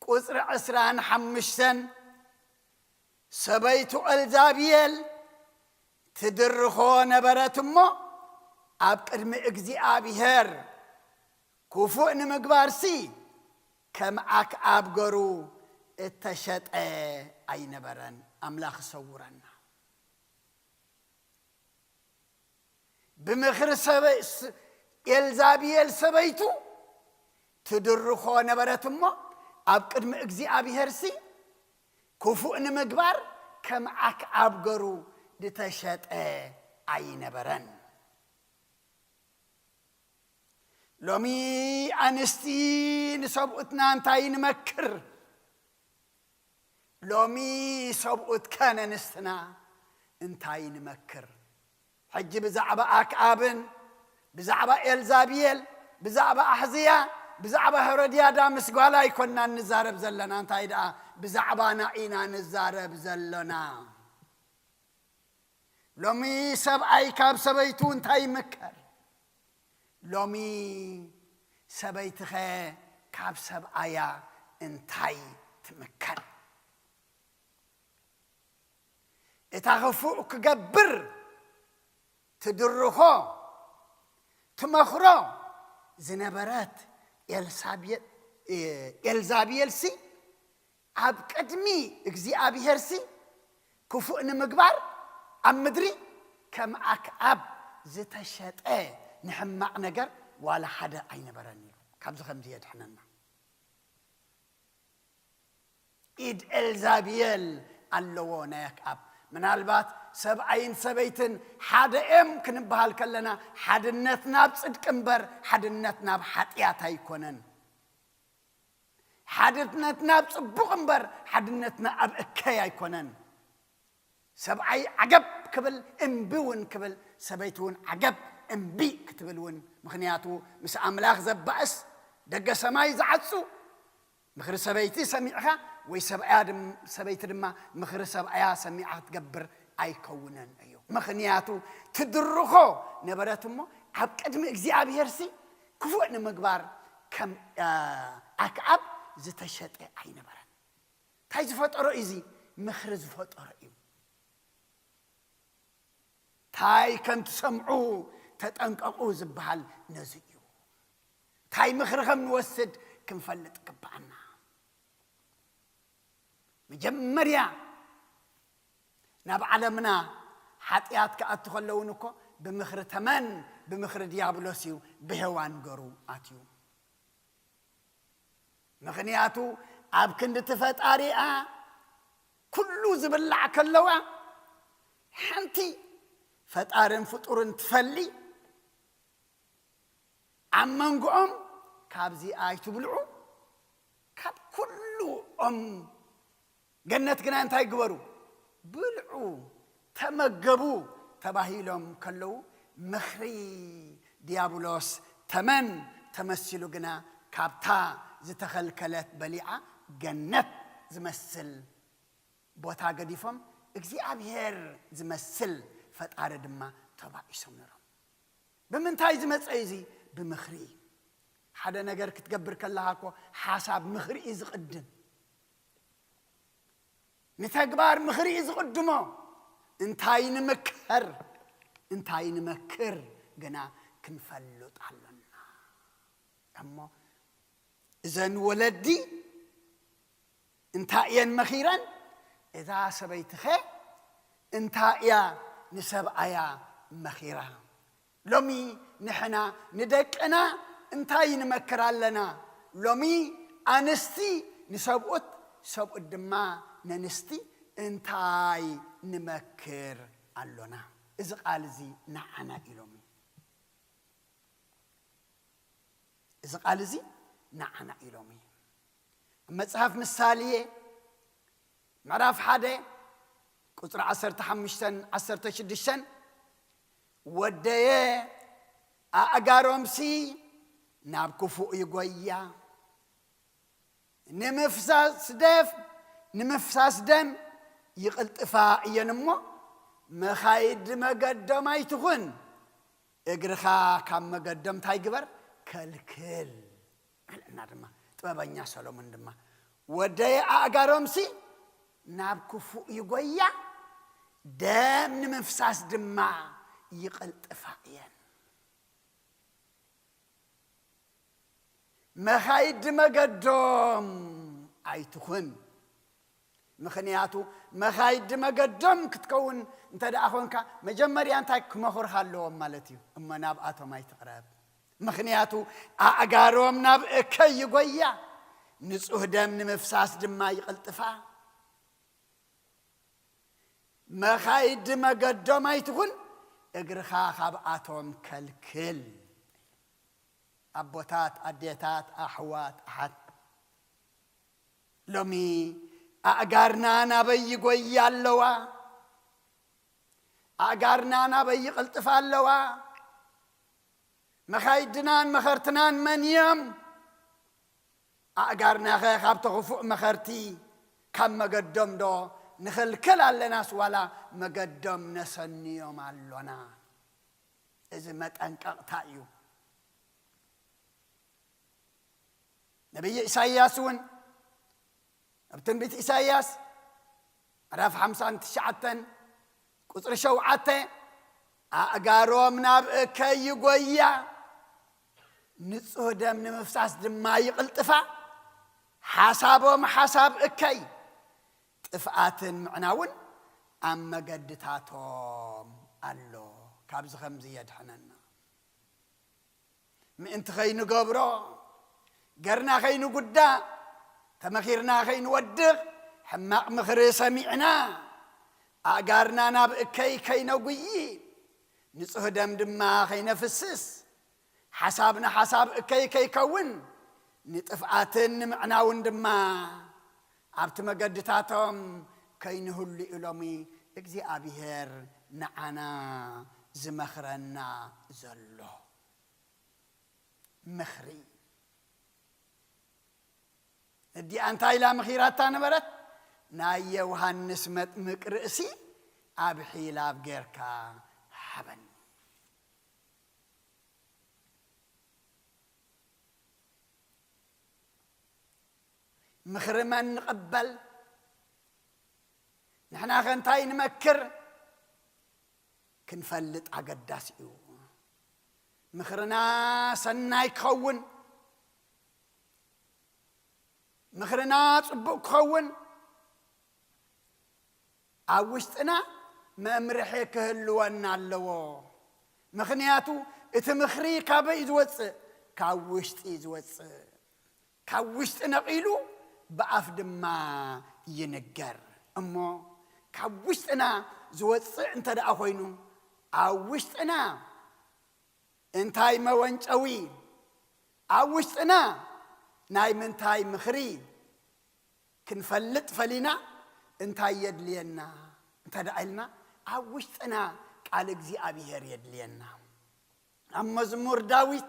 ቁጽሪ ዕስራን ሓሙሽተን፣ ሰበይቱ ኤልዛቤል ትድርኾ ነበረት እሞ፣ ኣብ ቅድሚ እግዚኣብሔር ክፉእ ንምግባርሲ ከም ኣክዓብ ገሩ እተሸጠ ኣይነበረን። ኣምላኽ ይሰውረና። ብምኽሪ ሰበ-፣ ስ-፣ ኤልዛቤል ሰበይቱ ትድርኾ ነበረት እሞ፣ ኣብ ቅድሚ እግዚኣብሄርሲ ክፉእ ንምግባር ከም ኣክዓብ ገሩ ዝተሸጠ ኣይነበረን። ሎሚ ኣንስቲ ንሰብኡትና እንታይ ንመክር? ሎሚ ሰብኡት ከነንስትና እንታይ ንመክር? ሕጂ ብዛዕባ ኣክኣብን፣ ብዛዕባ ኤልዛቤል፣ ብዛዕባ ኣሕዝያ፣ ብዛዕባ ሄሮድያዳ ምስ ጓላ ኣይኮንና ንዛረብ ዘለና። እንታይ ደኣ ብዛዕባና ኢና ንዛረብ ዘለና። ሎሚ ሰብኣይ ካብ ሰበይቱ እንታይ ይምከር? ሎሚ ሰበይትኸ ካብ ሰብኣያ እንታይ ትምከር? እታ ክፉእ ክገብር ትድርኾ፣ ትመኽሮ ዝነበረት ኤልሳቤ-፣ ኤልዛቤልሲ፣ ኣብ ቅድሚ እግዚኣብሄርሲ ክፉእ ንምግባር ኣብ ምድሪ ከም ኣክዓብ ዝተሸጠ ንሕማቕ ነገር ዋላ ሓደ ኣይነበረን ኢሉ። ካብዚ ከምዚ የድሕነና። ኢድ ኤልዛቤል ኣለዎ ናይ ኣክዓብ። ምናልባት ሰብኣይን ሰበይትን ሓደ እዮም ክንበሃል ከለና፣ ሓድነት ናብ ጽድቂ እምበር ሓድነት ናብ ሓጢኣት ኣይኮነን። ሓድነት ናብ ጽቡቕ እምበር ሓድነትና ኣብ እከይ ኣይኮነን። ሰብኣይ ዓገብ ክብል እምቢ እውን ክብል፣ ሰበይቲ እውን ዓገብ እምቢ ክትብል እውን። ምኽንያቱ ምስ ኣምላኽ ዘባእስ፣ ደገ ሰማይ ዝዓጹ፣ ምኽሪ ሰበይቲ ሰሚዕኻ ወይ ሰብኣያ ድም-፣ ሰበይቲ ድማ ምኽሪ ሰብኣያ ሰሚዓ ክትገብር ኣይከውንን እዩ። ምኽንያቱ ትድርኾ ነበረት እሞ፣ ኣብ ቅድሚ እግዚኣብሄርሲ ክፉእ ንምግባር ከም፣ አ፣ ኣክዓብ ዝተሸጠ ኣይነበረን። እንታይ ዝፈጠሮ እዩ? እዚ ምኽሪ ዝፈጠሮ እዩ። እንታይ ከም ትሰምዑ ተጠንቀቑ ዝበሃል ነዚ እዩ። እንታይ ምኽሪ ከም ንወስድ ክንፈልጥ ግብኣና። መጀመርያ ናብ ዓለምና ሓጢኣት ክኣቱ ከለውን እኮ ብምኽሪ ተመን፣ ብምኽሪ ዲያብሎስ እዩ ብሄዋን ገሩ ኣትዩ። ምኽንያቱ ኣብ ክንዲ እቲ ፈጣሪኣ ኩሉ ዝብላዕ ከለዋ፣ ሓንቲ ፈጣርን ፍጡርን ትፈሊ፣ ኣብ መንጎኦም ካብዚ ኣይትብልዑ፣ ካብ ኩሉ ኦም ገነት ግና እንታይ ግበሩ? ብልዑ፣ ተመገቡ ተባሂሎም ከለዉ፣ ምኽሪ ዲያብሎስ ተመን ተመሲሉ ግና ካብታ ዝተኸልከለት በሊዓ ገነት ዝመስል ቦታ ገዲፎም እግዚኣብሔር ዝመስል ፈጣሪ ድማ ተባኢሶም ነይሮም። ብምንታይ ዝመጸ እዩ እዚ? ብምኽሪ። ሓደ ነገር ክትገብር ከለኻ እኮ ሓሳብ ምኽሪ እዩ ዝቕድም። ንተግባር ምኽሪ እዩ ዝቕድሞ። እንታይ ንምከር፣ እንታይ ንመክር ግና ክንፈልጥ ኣሎና። እሞ እዘን ወለዲ እንታይ እየን መኺረን? እዛ ሰበይትኸ እንታይ እያ ንሰብኣያ መኺራ? ሎሚ ንሕና ንደቅና እንታይ ንመክር ኣለና? ሎሚ ኣንስቲ ንሰብኡት፣ ሰብኡት ድማ ነንስቲ እንታይ ንመክር ኣሎና? እዚ ቃል እዚ ንዓና እዩ ሎሚ። እዚ ቃል እዚ ንዓና እዩ ሎሚ። ኣብ መጽሓፍ ምሳሌ ምዕራፍ ሓደ ቁጽሪ ዓሰርተ ሓሙሽተን ዓሰርተ ሽዱሽተን፣ "ወደየ ኣእጋሮምሲ ናብ ክፉእ ይጎያ፣ ንምፍሳስ ደፍ-፣ ንምፍሳስ ደም ይቕልጥፋ እየን እሞ፣ መኻይድ መገዶም ኣይትኹን። እግርኻ ካብ መገዶም እንታይ ግበር? ከልክል። ኣለና ድማ ጥበበኛ ሰሎሞን ድማ፣ "ወደይ ኣእጋሮምሲ ናብ ክፉእ ይጎያ፣ ደም ንምፍሳስ ድማ ይቕልጥፋ እየን።" መኻይድ መገዶም ኣይትኹን። ምኽንያቱ መኻይድ መገዶም ክትከውን እንተ ደኣ ኾንካ፣ መጀመርያ እንታይ ክመኽሩኻ ኣለዎም ማለት እዩ? እሞ ናብኣቶም ኣይትቕረብ። ምኽንያቱ ኣእጋሮም ናብ እከይ ይጎያ፣ ንጹህ ደም ንምፍሳስ ድማ ይቕልጥፋ። መኻይድ መገዶም ኣይትኹን፣ እግርኻ ካብኣቶም ከልክል። ኣቦታት፣ ኣዴታት፣ ኣሕዋት፣ ኣሓት፣ ሎሚ ኣእጋርና ናበይ ይጎያ ኣለዋ? ኣእጋርና ናበይ ይቕልጥፋ ኣለዋ? መኻይድናን መኸርትናን መን እዮም? ኣእጋርናኸ ካብቲ ክፉእ መኸርቲ ካብ መገዶም ዶ ንኽልክል ኣለናስ ዋላ መገዶም ነሰንዮም ኣሎና? እዚ መጠንቀቕታ እዩ። ነቢይ ኢሳይያስ እውን ኣብ ትንቢት ኢሳይያስ ምዕራፍ ሓምሳን ትሽዓተን ቁጽሪ ሸውዓተ፣ "ኣእጋሮም ናብ እከይ ይጎያ፣ ንጹህ ደም ንምፍሳስ ድማ ይቕልጥፋ፣ ሓሳቦም ሓሳብ እከይ፣ ጥፍኣትን ምዕናውን ኣብ መገድታቶም ኣሎ።" ካብዚ ከምዚ የድሕነና። ምእንቲ ኸይንገብሮ፣ ገርና ኸይንጉዳእ፣ ተመኺርና ኸይንወድቕ፣ ሕማቕ ምኽሪ ሰሚዕና፣ ኣእጋርና ናብ እከይ ከይነጉዪ፣ ንጹህ ደም ድማ ከይነፍስስ፣ ሓሳብና ሓሳብ እከይ ከይከውን፣ ንጥፍኣትን ንምዕናውን ድማ ኣብቲ መገድታቶም ከይንህሉ እዩ ሎሚ እግዚኣብሔር ንዓና ዝመኽረና ዘሎ። ምኽሪ። እዲኣ እንታይ ኢላ ምኺራታ ነበረት? "ናይ ዮሃንስ መጥምቅ ርእሲ ኣብ ሒላብ ጌርካ ሃበኒ።" ምኽሪ መን ንቕበል? ንሕናኸ እንታይ ንመክር? ክንፈልጥ ኣገዳሲ እዩ። ምኽርና ሰናይ ክኸውን፣ ምኽርና ጽቡቕ ክኸውን፣ ኣብ ውሽጥና መምርሒ ክህልወና ኣለዎ። ምኽንያቱ እቲ ምኽሪ ካበይ እዩ ዝወጽእ? ካብ ውሽጢ እዩ ዝወጽእ። ካብ ውሽጢ ነቒሉ ብኣፍ ድማ ይንገር። እሞ ካብ ውሽጥና ዝወጽእ እንተ ደኣ ኾይኑ፣ ኣብ ውሽጥና እንታይ መወንጨዊ፣ ኣብ ውሽጥና ናይ ምንታይ ምኽሪ ክንፈልጥ ፈሊና፣ እንታይ የድልየና እንተ ደኣ ኢልና፣ ኣብ ውሽጥና ቃል እግዚኣብሔር የድልየና። ኣብ መዝሙር ዳዊት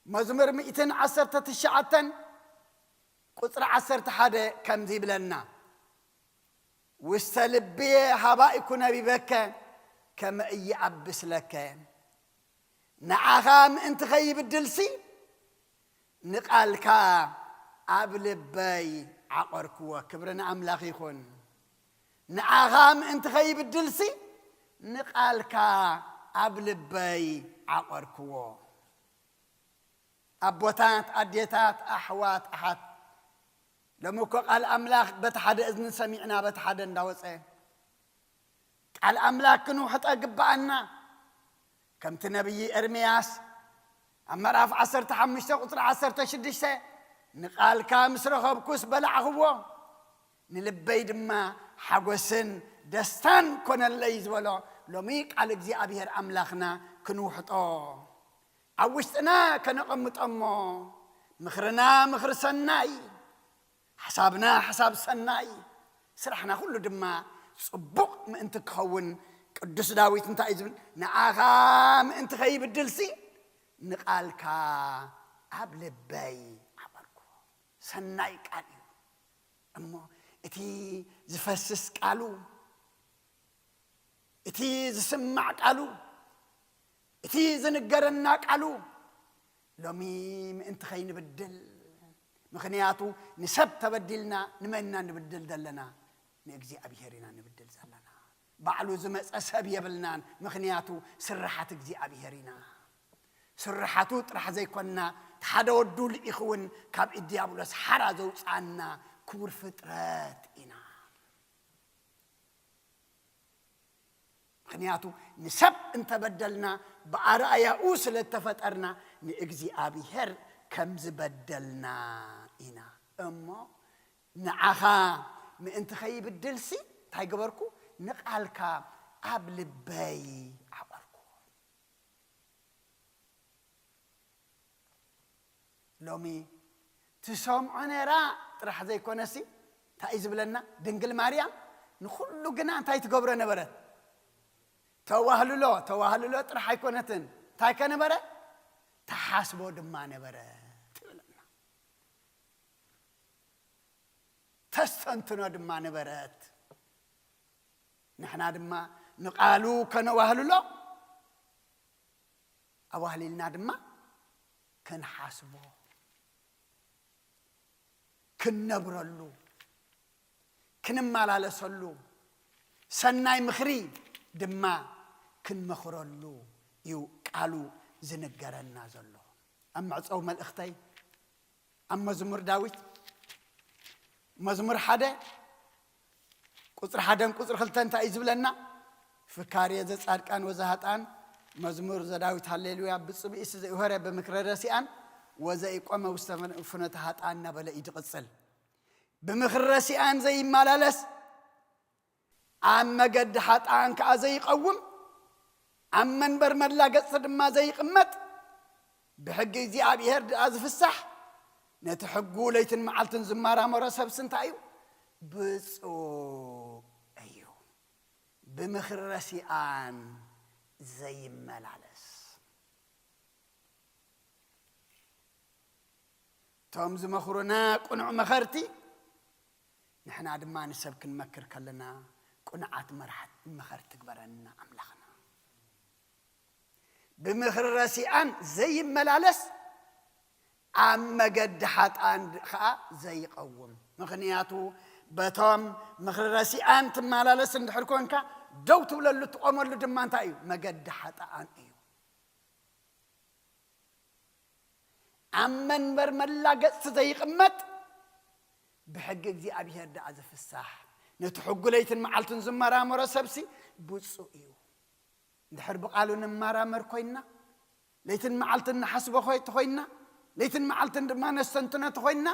መዝሙር ሚእትን ዓሰርተ ትሽዓተን ቁጽሪ ዓሰርተ ሓደ ከምዚ ይብለና፣ "ውስተ ልብየ ሀባኢኩ ነቢበከ ከመ ኢየአብስ ለከ።" ንዓኻ ምእንቲ ኸይብድልሲ ንቓልካ ኣብ ልበይ ዓቐርክዎ። ክብሪ ንኣምላኽ ይኹን። ንዓኻ ምእንቲ ኸይብድልሲ ንቓልካ ኣብ ልበይ ዓቐርክዎ። ኣቦታት፣ ኣዴታት፣ ኣሕዋት፣ ኣሓት፣ ሎሚ እኮ ቃል ኣምላኽ በቲ ሓደ እዝኒ ሰሚዕና በቲ ሓደ እንዳወጸ ቃል ኣምላኽ ክንውሕጦ ግብኣና። ከምቲ ነቢይ ኤርምያስ ኣብ ምዕራፍ ዓሰርተ ሓሙሽተ ቁጽሪ ዓሰርተ ሽዱሽተ፣ "ንቓልካ ምስ ረኸብኩስ በላዕኽዎ፣ ንልበይ ድማ ሓጎስን ደስታን ኮነለይ" ዝበሎ፣ ሎሚ ቃል እግዚኣብሔር ኣምላኽና ክንውሕጦ ኣብ ውሽጥና ከነቐምጦ እሞ፣ ምኽርና ምኽሪ ሰናይ፣ ሓሳብና ሓሳብ ሰናይ፣ ስራሕና ኩሉ ድማ ጽቡቕ ምእንቲ ክኸውን፣ ቅዱስ ዳዊት እንታይ እዩ ዝብል? "ንዓኻ ምእንቲ ኸይብድልሲ ንቓልካ ኣብ ልበይ ዓቐርኩዎ።" ሰናይ ቃል እዩ። እሞ እቲ ዝፈስስ ቃሉ፣ እቲ ዝስማዕ ቃሉ፣ እቲ ዝንገረና ቃሉ፣ ሎሚ ምእንቲ ኸይንብድል፣ ምኽንያቱ ንሰብ ተበዲልና፣ ንመን ኢና ንብድል ዘለና? ንእግዚኣብሔር ኢና ንብድል ዘለና። ባዕሉ ዝመጸ ሰብ የብልናን፣ ምኽንያቱ ስርሓት እግዚኣብሔር ኢና። ስርሓቱ ጥራሕ ዘይኮንና፣ እቲ ሓደ ወዱ ልኢኹ እውን ካብ ኢድ ዲያብሎስ ሓራ ዘውፅኣና ክቡር ፍጥረት ኢና። ምኽንያቱ ንሰብ እንተበደልና፣ ብኣርኣያኡ ስለ እተፈጠርና፣ ንእግዚኣብሔር ከም ዝበደልና ኢና እሞ፣ ንዓኻ ምእንቲ ኸይብድልሲ እንታይ ገበርኩ? ንቓልካ ኣብ ልበይ ዓቐርኩ። ሎሚ ትሰምዖ ነራ ጥራሕ ዘይኮነሲ፣ እንታይ እዩ ዝብለና? ድንግል ማርያም ንኹሉ ግና እንታይ ትገብሮ ነበረት? ተዋህልሎ። ተዋህልሎ ጥራሕ ኣይኮነትን። እንታይ ከ ነበረ? ተሓስቦ ድማ ነበረ ትብለና። ተስተንትኖ ድማ ነበረት። ንሕና ድማ ንቓሉ ከነዋህልሎ፣ ኣዋህሊልና ድማ ክንሓስቦ፣ ክንነብረሉ፣ ክንመላለሰሉ፣ ሰናይ ምኽሪ ድማ ክንመኽረሉ እዩ ቃሉ ዝንገረና ዘሎ። ኣብ መዕጸዊ መልእኽተይ፣ ኣብ መዝሙር ዳዊት፣ መዝሙር ሓደ ቁጽሪ ሓደን ቁጽሪ ክልተን እንታይ እዩ ዝብለና? ፍካሬ ዘጻድቃን ወዘሃጣን፣ መዝሙር ዘዳዊት ሃሌሉያ፣ ብጽብኢስ ዘይሆረ ብምክረ ረሲኣን ወዘኢቆመ ውስተ ፍኖተ ሃጣን እናበለ እዩ ዝቕጽል። ብምክሪ ረሲኣን ዘይመላለስ፣ ኣብ መገዲ ሓጥኣን ከኣ ዘይቐውም፣ ኣብ መንበር መላገጽቲ ድማ ዘይቕመጥ፣ ብሕጊ እግዚኣብሔር ደኣ ዝፍሳሕ፣ ነቲ ሕጉ ለይትን መዓልትን ዝመራመሮ ሰብሲ እንታይ እዩ? ብፁዕ እዩ። ብምኽሪ ረሲኣን ዘይመላለስ። እቶም ዝመኽሩና ቅኑዕ መኸርቲ፣ ንሕና ድማ ንሰብ ክንመክር ከለና ቅኑዓት መራሕቲ መኸርቲ ትግበረና ኣምላኽና። ብምኽሪ ረሲኣን ዘይመላለስ፣ ኣብ መገዲ ሓጥኣን ከኣ ዘይቐውም። ምኽንያቱ በቶም ምኽሪ ረሲኣን ትመላለስ እንድሕር ኮንካ፣ ደው ትብለሉ ትቖመሉ ድማ እንታይ እዩ? መገዲ ሓጥኣን እዩ። ኣብ መንበር መላገጽቲ ዘይቕመጥ፣ ብሕጊ እግዚኣብሔር ደኣ ዝፍሳሕ፣ ነቲ ሕጉ ለይትን መዓልትን ዝመራመሮ ሰብሲ ብፁዕ እዩ። እንድሕር ብቓሉ ንመራመር ኮይንና፣ ለይትን መዓልትን ንሓስቦ ኮይ-፣ ተኾይንና፣ ለይትን መዓልትን ድማ ነስተንትኖ ተኾይንና፣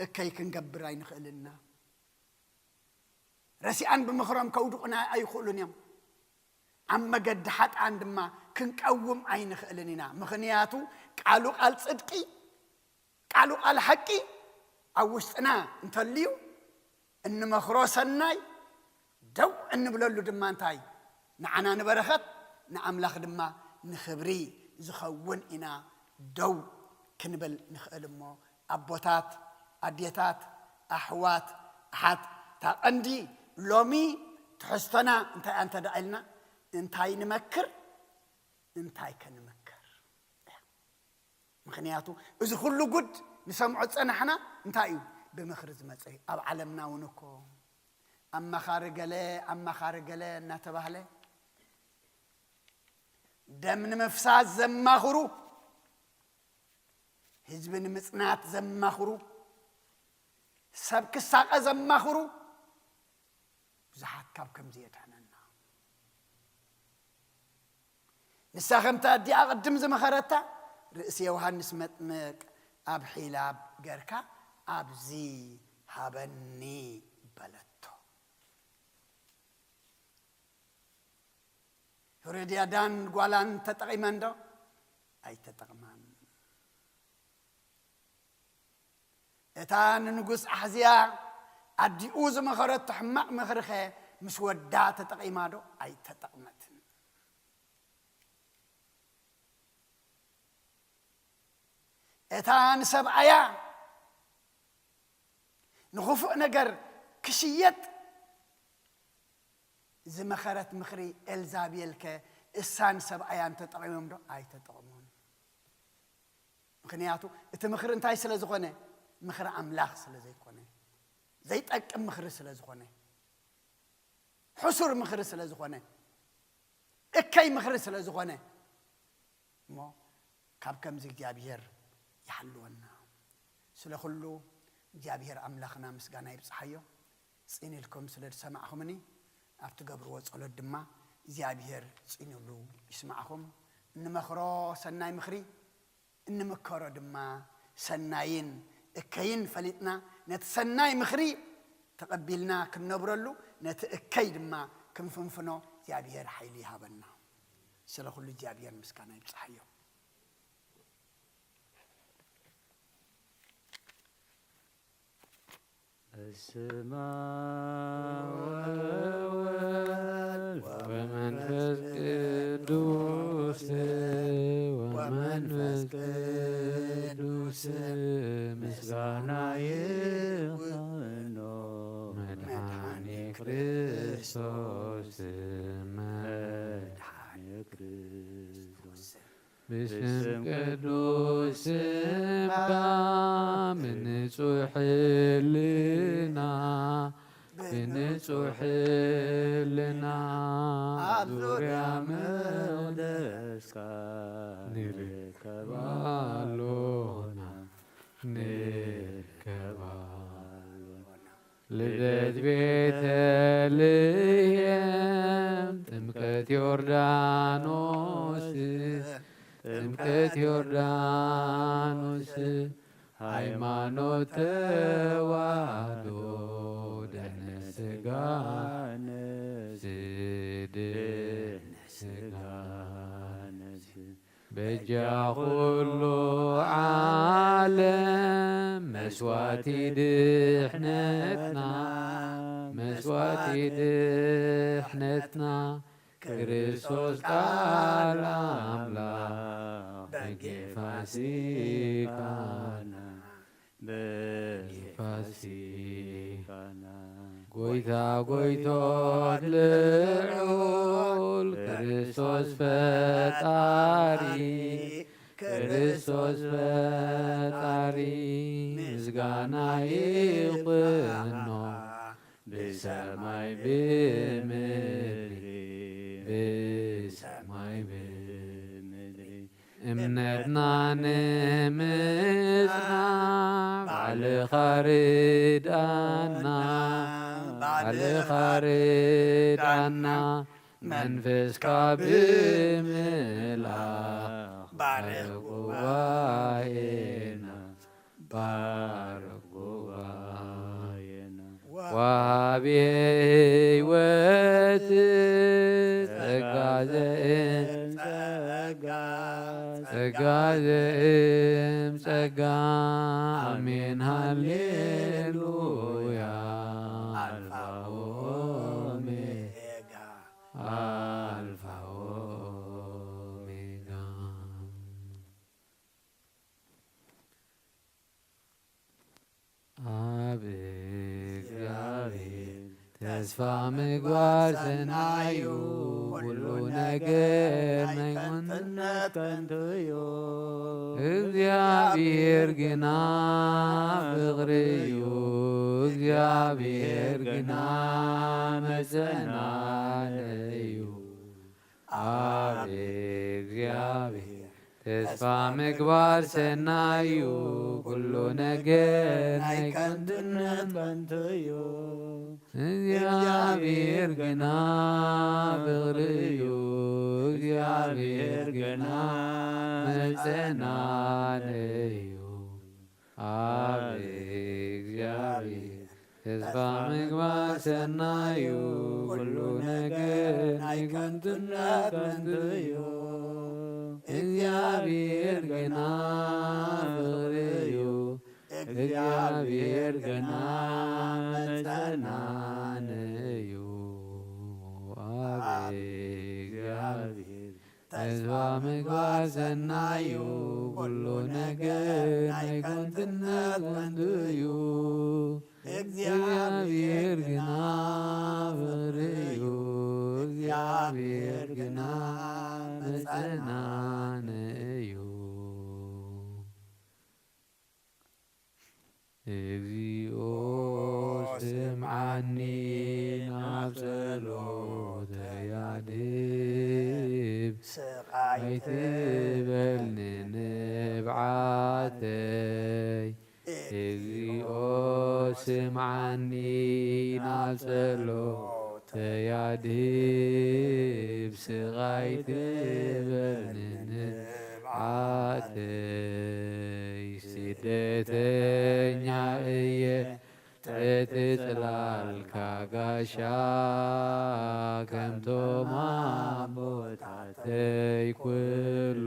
እከይ ክንገብር ኣይንኽእልና። ረሲኣን ብምኽሮም ከውድቑና ኣይኽእሉን እዮም። ኣብ መገዲ ሓጥኣን ድማ ክንቀውም ኣይንኽእልን ኢና። ምኽንያቱ ቃሉ ቃል ጽድቂ፣ ቃሉ ቃል ሓቂ ኣብ ውሽጥና እንተልዩ፣ እንመኽሮ ሰናይ፣ ደው እንብለሉ ድማ እንታይ? ንዓና ንበረኸት፣ ንኣምላኽ ድማ ንኽብሪ ዝኸውን ኢና ደው ክንብል ንኽእል። እሞ ኣቦታት፣ ኣዴታት፣ ኣሕዋት፣ ኣሓት፣ እታ ቀንዲ ሎሚ ትሕዝቶና እንታይ እንተ ደኣ ኢልና፣ እንታይ ንመክር፣ እንታይ ከ ንምክር? ምኽንያቱ እዚ ኩሉ ጉድ ንሰምዖ ዝጸናሕና እንታይ እዩ? ብምኽሪ ዝመጸ እዩ። ኣብ ዓለምና እውን እኮ ኣማኻሪ ገለ፣ ኣማኻሪ ገለ እናተባህለ ደም ንምፍሳስ ዘማኽሩ፣ ህዝቢ ንምጽናት ዘማኽሩ፣ ሰብ ክሳቐ ዘማኽሩ፣ ብዙሓት ካብ ከምዚ የድሕነና። ንሳ ከምቲ ኣዲኣ ቅድም ዝመኸረታ፣ ርእሲ ዮሃንስ መጥምቅ ኣብ ሒላብ ገርካ ኣብዚ ሃበኒ በለቶ። ሄሮድያዳን ጓላን ተጠቒመን ዶ? ኣይተጠቕማን። እታ ንንጉስ ኣሕዝያ ኣዲኡ ዝመኸረቶ ሕማቕ ምኽሪኸ ምስ ወዳ ተጠቒማ ዶ? ኣይተጠቕመትን። እታ ንሰብኣያ ንኽፉእ ነገር ክሽየጥ ዝመኸረት ምኽሪ ኤልዛቤልከ እሳን ሰብኣያን ተጠቒሞም ዶ? ኣይተጠቕሙን። ምኽንያቱ እቲ ምኽሪ እንታይ ስለ ዝኾነ? ምኽሪ ኣምላኽ ስለ ዘይኮነ፣ ዘይጠቅም ምኽሪ ስለ ዝኾነ፣ ሕሱር ምኽሪ ስለ ዝኾነ፣ እከይ ምኽሪ ስለ ዝኾነ እሞ ካብ ከምዚ እግዚኣብሔር ይሓልወና። ስለ ኩሉ እግዚኣብሔር ኣምላኽና ምስጋና ይብጽሓዮ። ጽን ኢልኩም ስለ ዝሰማዕኹምኒ ኣብ ትገብርዎ ጸሎት ድማ እግዚኣብሔር ጽን ኢሉ ይስማዕኹም። እንመኽሮ ሰናይ ምኽሪ እንምከሮ ድማ ሰናይን እከይን ፈሊጥና ነቲ ሰናይ ምኽሪ ተቐቢልና ክንነብረሉ ነቲ እከይ ድማ ክንፍንፍኖ እግዚኣብሔር ሓይሊ ይሃበና። ስለ ኩሉ እግዚኣብሔር ምስጋና ይብጽሓዮ። በስመ አብ ወወልድ ወመንፈስ ቅዱስ ወመንፈስ ቅዱስ ምስጋና ይኹኖ መድኃኔ ክርስቶስ መድኃኔ ክርስቶስ ብስም ቅዱስ ስምካ ብንጹሕ ሕልና ብንጹሕ ሕልና ኣብ ዙርያ መቕደስካ ንርከብ ኣሎና ንርከብ ኣሎና። ልደት ቤተልሔም ጥምቀት ዮርዳኖስ ጥምቀት ዮርዳኖስ ሃይማኖት ተዋህዶ ደህነ ስጋ ነፍስ ደህነ ስጋ ነፍስ በጃ ኩሉ ዓለም መስዋእቲ ድሕነትና መስዋእቲ ድሕነትና ክርስቶስ ቃል ኣምላኽ በጌ ፋሲካና በጌ ፋሲካና ጎይታ ጎይቶት ልዑል ክርስቶስ ፈጣሪ ክርስቶስ ፈጣሪ ምስጋና ይቕኖ ብሰማይ ብምድሪ ብሰማይ ብምድሪ እምነትና ንምጽና ባዕልኻ ርዳና ባዕልኻ ርዳና መንፈስካ ብምልኣኽ ባርኽ ጉባኤና ባርኽ ጉባኤና ወሃቢ ሕይወት ጸጋ ዘእም ጸጋ ዘእም ጸጋ ኣሜን ሃሌሉያ ኣልፋ ኦሜጋ ኣልፋ ኦሜጋ ኣብ እግዚኣብሔር ተስፋ ምግባር ሰናዩ ኩሉ ነገር ናይ ከንቱነት ከንቱ እዩ። እግዚኣብሔር ግና ፍቕሪ እዩ። እግዚኣብሔር ግና መጸናነይ እዩ። ኣብ እግዚኣብሔር ተስፋ ምግባር ሰናዩ ኩሉ ነገር ናይ ከንቱነት ከንቱ እዩ። እግዚኣብሔር ግና ፍቕሪ እዩ። እግዚኣብሔር ግና መጸናነይ እዩ። ኣብ እግዚኣብሔር ተስፋ ምግባር ሰናዩ ኩሉ ነገር ናይ ከንቱነት ከንቱ እዩ። እግዚኣብሔር ግና ፍቕሪ እዩ። እግዚኣብሔር ግና መጸናነይ እዩ። ኣብ እግዚኣብሔር ተስፋ ምግባር ሰናዩ ኩሉ ነገር ናይ ከንቱነት ከንቱ እዩ። እግዚኣብሔር ግና ፍቕሪ እዩ፣ እግዚኣብሔር ግና መጸናንዒ እዩ። እግዚኦ ስምዓኒ ናብ ጸሎተይ ኣድህብ፣ ስቓይ ትበልኒ ንብዓተይ። እግዚኦ ስምዓኒ ናብ ጸሎተይ ኣድህብ፣ ስቓይ ትበልኒ ንብዓተይ። ስደተኛ እየ ትሕቲ ጽላልካ ጋሻ፣ ከምቶም ኣቦታተይ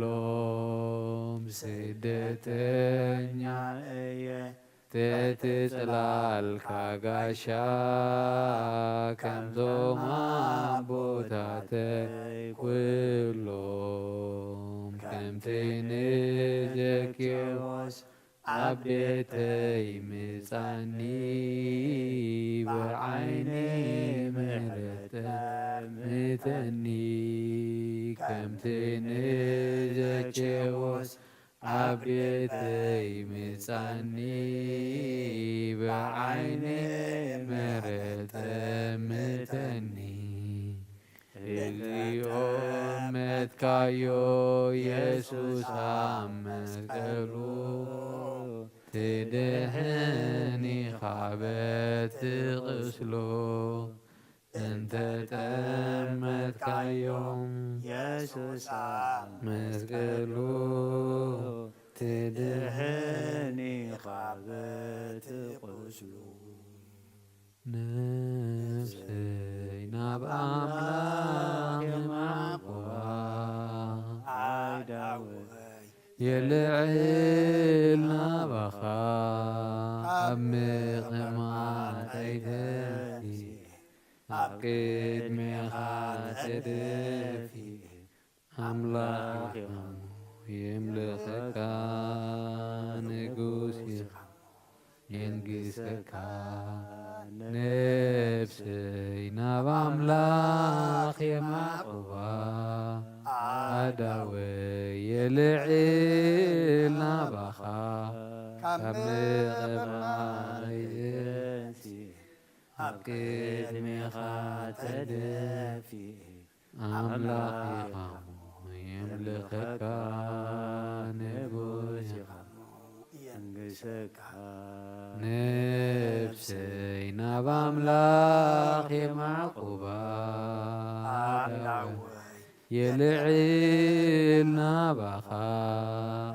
ኩሎም። ስደተኛ እየ ትሕቲ ጽላልካ ጋሻ፣ ከምቶም ኣቦታተይ ኩሎም። ከምቲ ንዘኬዎስ ኣብ ቤተይ ምጻኒ፣ ብዓይኒ ምሕረት ምተኒ። ከምቲ ንዘኬዎስ ኣብ ቤተይ ምጻኒ፣ ብዓይኒ ምሕረት ምተኒ። እዚኦም መትካዮ የሱስ ኣብ መስቀሉ፣ ትድሕን ኢኻ በቲ ቁስሉ። እንተ ጠመትካዮም የሱስ ኣብ መስቀሉ፣ ትድሕን ኢኻ በቲ ቁስሉ። ነፍሰይ ናብ ኣምላኽ የማዕቁባ፣ ኣእዳወይ የልዕል ናባኻ፣ ኣብ ምቕማጠይ ተንሲኤ፣ ኣብ ቅድሜኻ ተደፊኤ። ኣምላኽ ኢኻ እሞ የምልኸካ፣ ንጉስ ኢኻ የንግሰካ። ነፍሰይ ናብ ኣምላኽ የማዕቁባ፣ ኣእዳወይ የልዕል ናባኻ፣ ካብ ምቕማጠይ ተንሲኤ፣ ኣብ ቅድሜኻ ተደፊኤ። ኣምላኽ ኢኻ እሞ የምልኸካ፣ ንጉስ ኢኻ እሞ የንግሰካ። ነፍሰይ ናብ ኣምላኽ የማዕቁባ፣ ኣእዳወይ የልዕል ናባኻ፣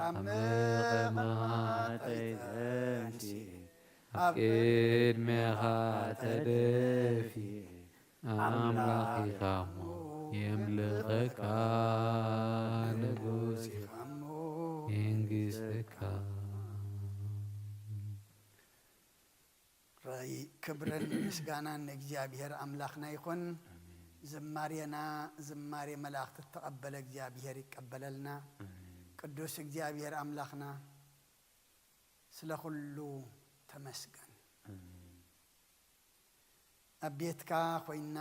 ኣብ ምቕማጠይ ተንሲኤ፣ ኣብ ቅድሜኻ ተደፊኤ። ኣምላኽ ኢኻ እሞ የምልኸካ፣ ንጉስ ኢኻ እሞ የንግሰካ። ራይ ክብርን ምስጋናን ንእግዚኣብሔር ኣምላኽና ይኹን። ኣሜን። ዝማሬና ዝማሬ መላእኽቲ እተቐበለ እግዚኣብሔር ይቀበለልና። ኣሜን። ቅዱስ እግዚኣብሔር ኣምላኽና ስለ ኩሉ ተመስገን። ኣሜን። ኣብ ቤትካ ኮይንና፣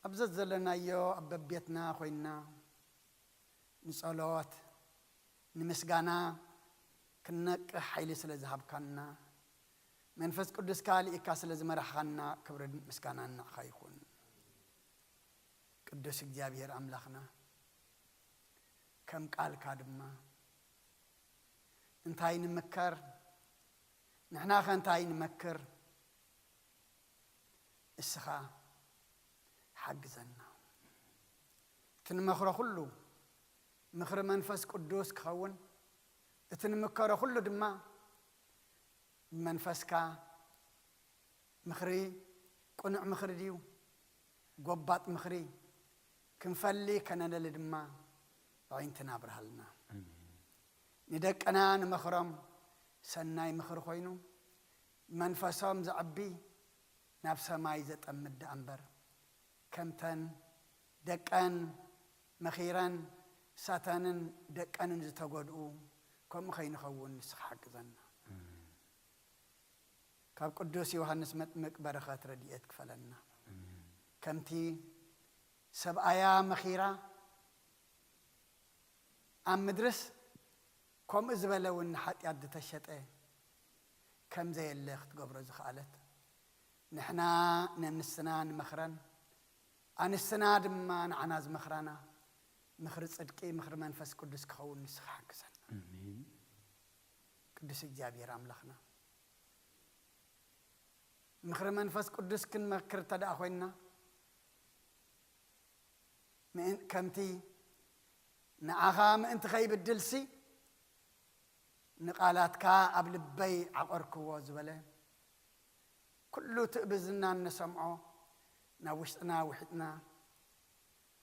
ኣብ ዘዘለናዮ ኣብ በቤትና ኮይንና ንጸሎት፣ ንምስጋና ክንነቅሕ ሓይሊ ስለ ዝሃብካና፣ መንፈስ ቅዱስካ ልኢካ ስለ ዝመራሕኻና፣ ክብርን ምስጋናን ንዓኻ ይኹን። ቅዱስ እግዚኣብሔር ኣምላኽና፣ ከም ቃልካ ድማ እንታይ ንምከር? ንሕናኸ እንታይ ንመክር? እስኻ ሓግዘና። እቲ ንመኽሮ ኩሉ ምኽሪ መንፈስ ቅዱስ ክኸውን፣ እቲ ንምከሮ ኩሉ ድማ ብመንፈስካ ምኽሪ ቅኑዕ ምኽሪ ድዩ? ጎባጥ ምኽሪ ክንፈሊ ከነለሊ ድማ ኣዒንትና ኣብርሃልና። ኣሜን። ንደቅና ንመኽሮም፣ ሰናይ ምኽሪ ኮይኑ፣ መንፈሶም ዘዕቢ፣ ናብ ሰማይ ዘጠምት ደኣ እምበር፣ ከምተን ደቀን መኺረን ሳተንን ደቀንን ዝተጎድኡ ከምኡ ከይንኸውን ንስኻ ሓግዘና። ኣሜን። ካብ ቅዱስ ዮሃንስ መጥምቅ በረኸት ረድኤት ክፈለና። ከምቲ ሰብኣያ መኺራ ኣብ ምድርስ ከምኡ ዝበለ እውን ንሓጢኣት ዝተሸጠ ከም ዘየለ ክትገብሮ ዝኸኣለት፣ ንሕና ነንስትና ንመኽረን፣ ኣንስትና ድማ ንዓና ዝመኽራና ምኽሪ ጽድቂ፣ ምኽሪ መንፈስ ቅዱስ ክኸውን ንስኻ ሓግዘና። ኣሜን። ቅዱስ እግዚኣብሔር ኣምላኽና፣ ምኽሪ መንፈስ ቅዱስ ክንመክር እንተ ደኣ ኮይንና፣ ምእን-፣ ከምቲ ንዓኻ ምእንቲ ከይብድልሲ ንቓላትካ ኣብ ልበይ ዓቐርክዎ ዝበለ፣ ኩሉ ትእብዝና እንሰምዖ ናብ ውሽጥና ውሒጥና፣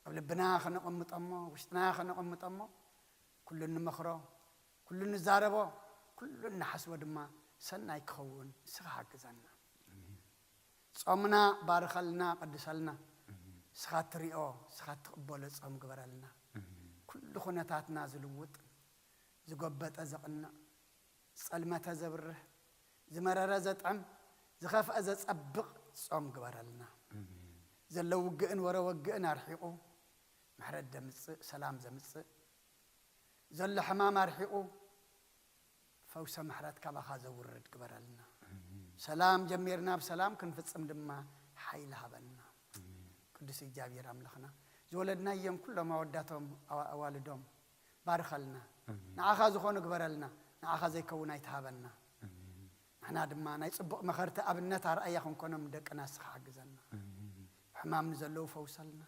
ኣብ ልብና ከነቐምጦሞ፣ ውሽጥና ከነቐምጦሞ፣ ኩሉ እንመኽሮ፣ ኩሉ እንዛረቦ፣ ኩሉ እንሓስቦ ድማ ሰናይ ክኸውን ንስኻ ሓግዘና። ጾምና ባርኸልና፣ ቀድሰልና። ንስኻ እትሪኦ፣ ንስኻ እትቕበሎ ጾም ግበረልና። ኩሉ ኩነታትና ዝልውጥ፣ ዝጎበጠ ዘቕንዕ፣ ዝጸልመተ ዘብርህ፣ ዝመረረ ዘጥዕም፣ ዝኸፍአ ዘጸብቕ ጾም ግበረልና። ዘሎ ውግእን ወረ ወግእን ኣርሒቑ፣ ምሕረት ዘምጽእ፣ ሰላም ዘምጽእ፣ ዘሎ ሕማም ኣርሒቑ፣ ፈውሰ ምሕረት ካባኻ ዘውርድ ግበረልና። ሰላም ጀሚርና ብሰላም ክንፍጽም ድማ ሓይሊ ሃበና። ቅዱስ እግዚኣብሔር ኣምላኽና፣ ዝወለድናዮም ኩሎም ኣወዳቶም ኣዋ-፣ ኣዋልዶም ባርኸልና። ንዓኻ ዝኾኑ ግበረልና፣ ንዓኻ ዘይከውን ኣይትሃበና። ንሕና ድማ ናይ ጽቡቕ መኸርቲ ኣብነት ኣርኣያ ክንኮኖም ንደቅና ንስኻ ሓግዘና። ብሕማም ንዘለዉ ፈውሰልና፣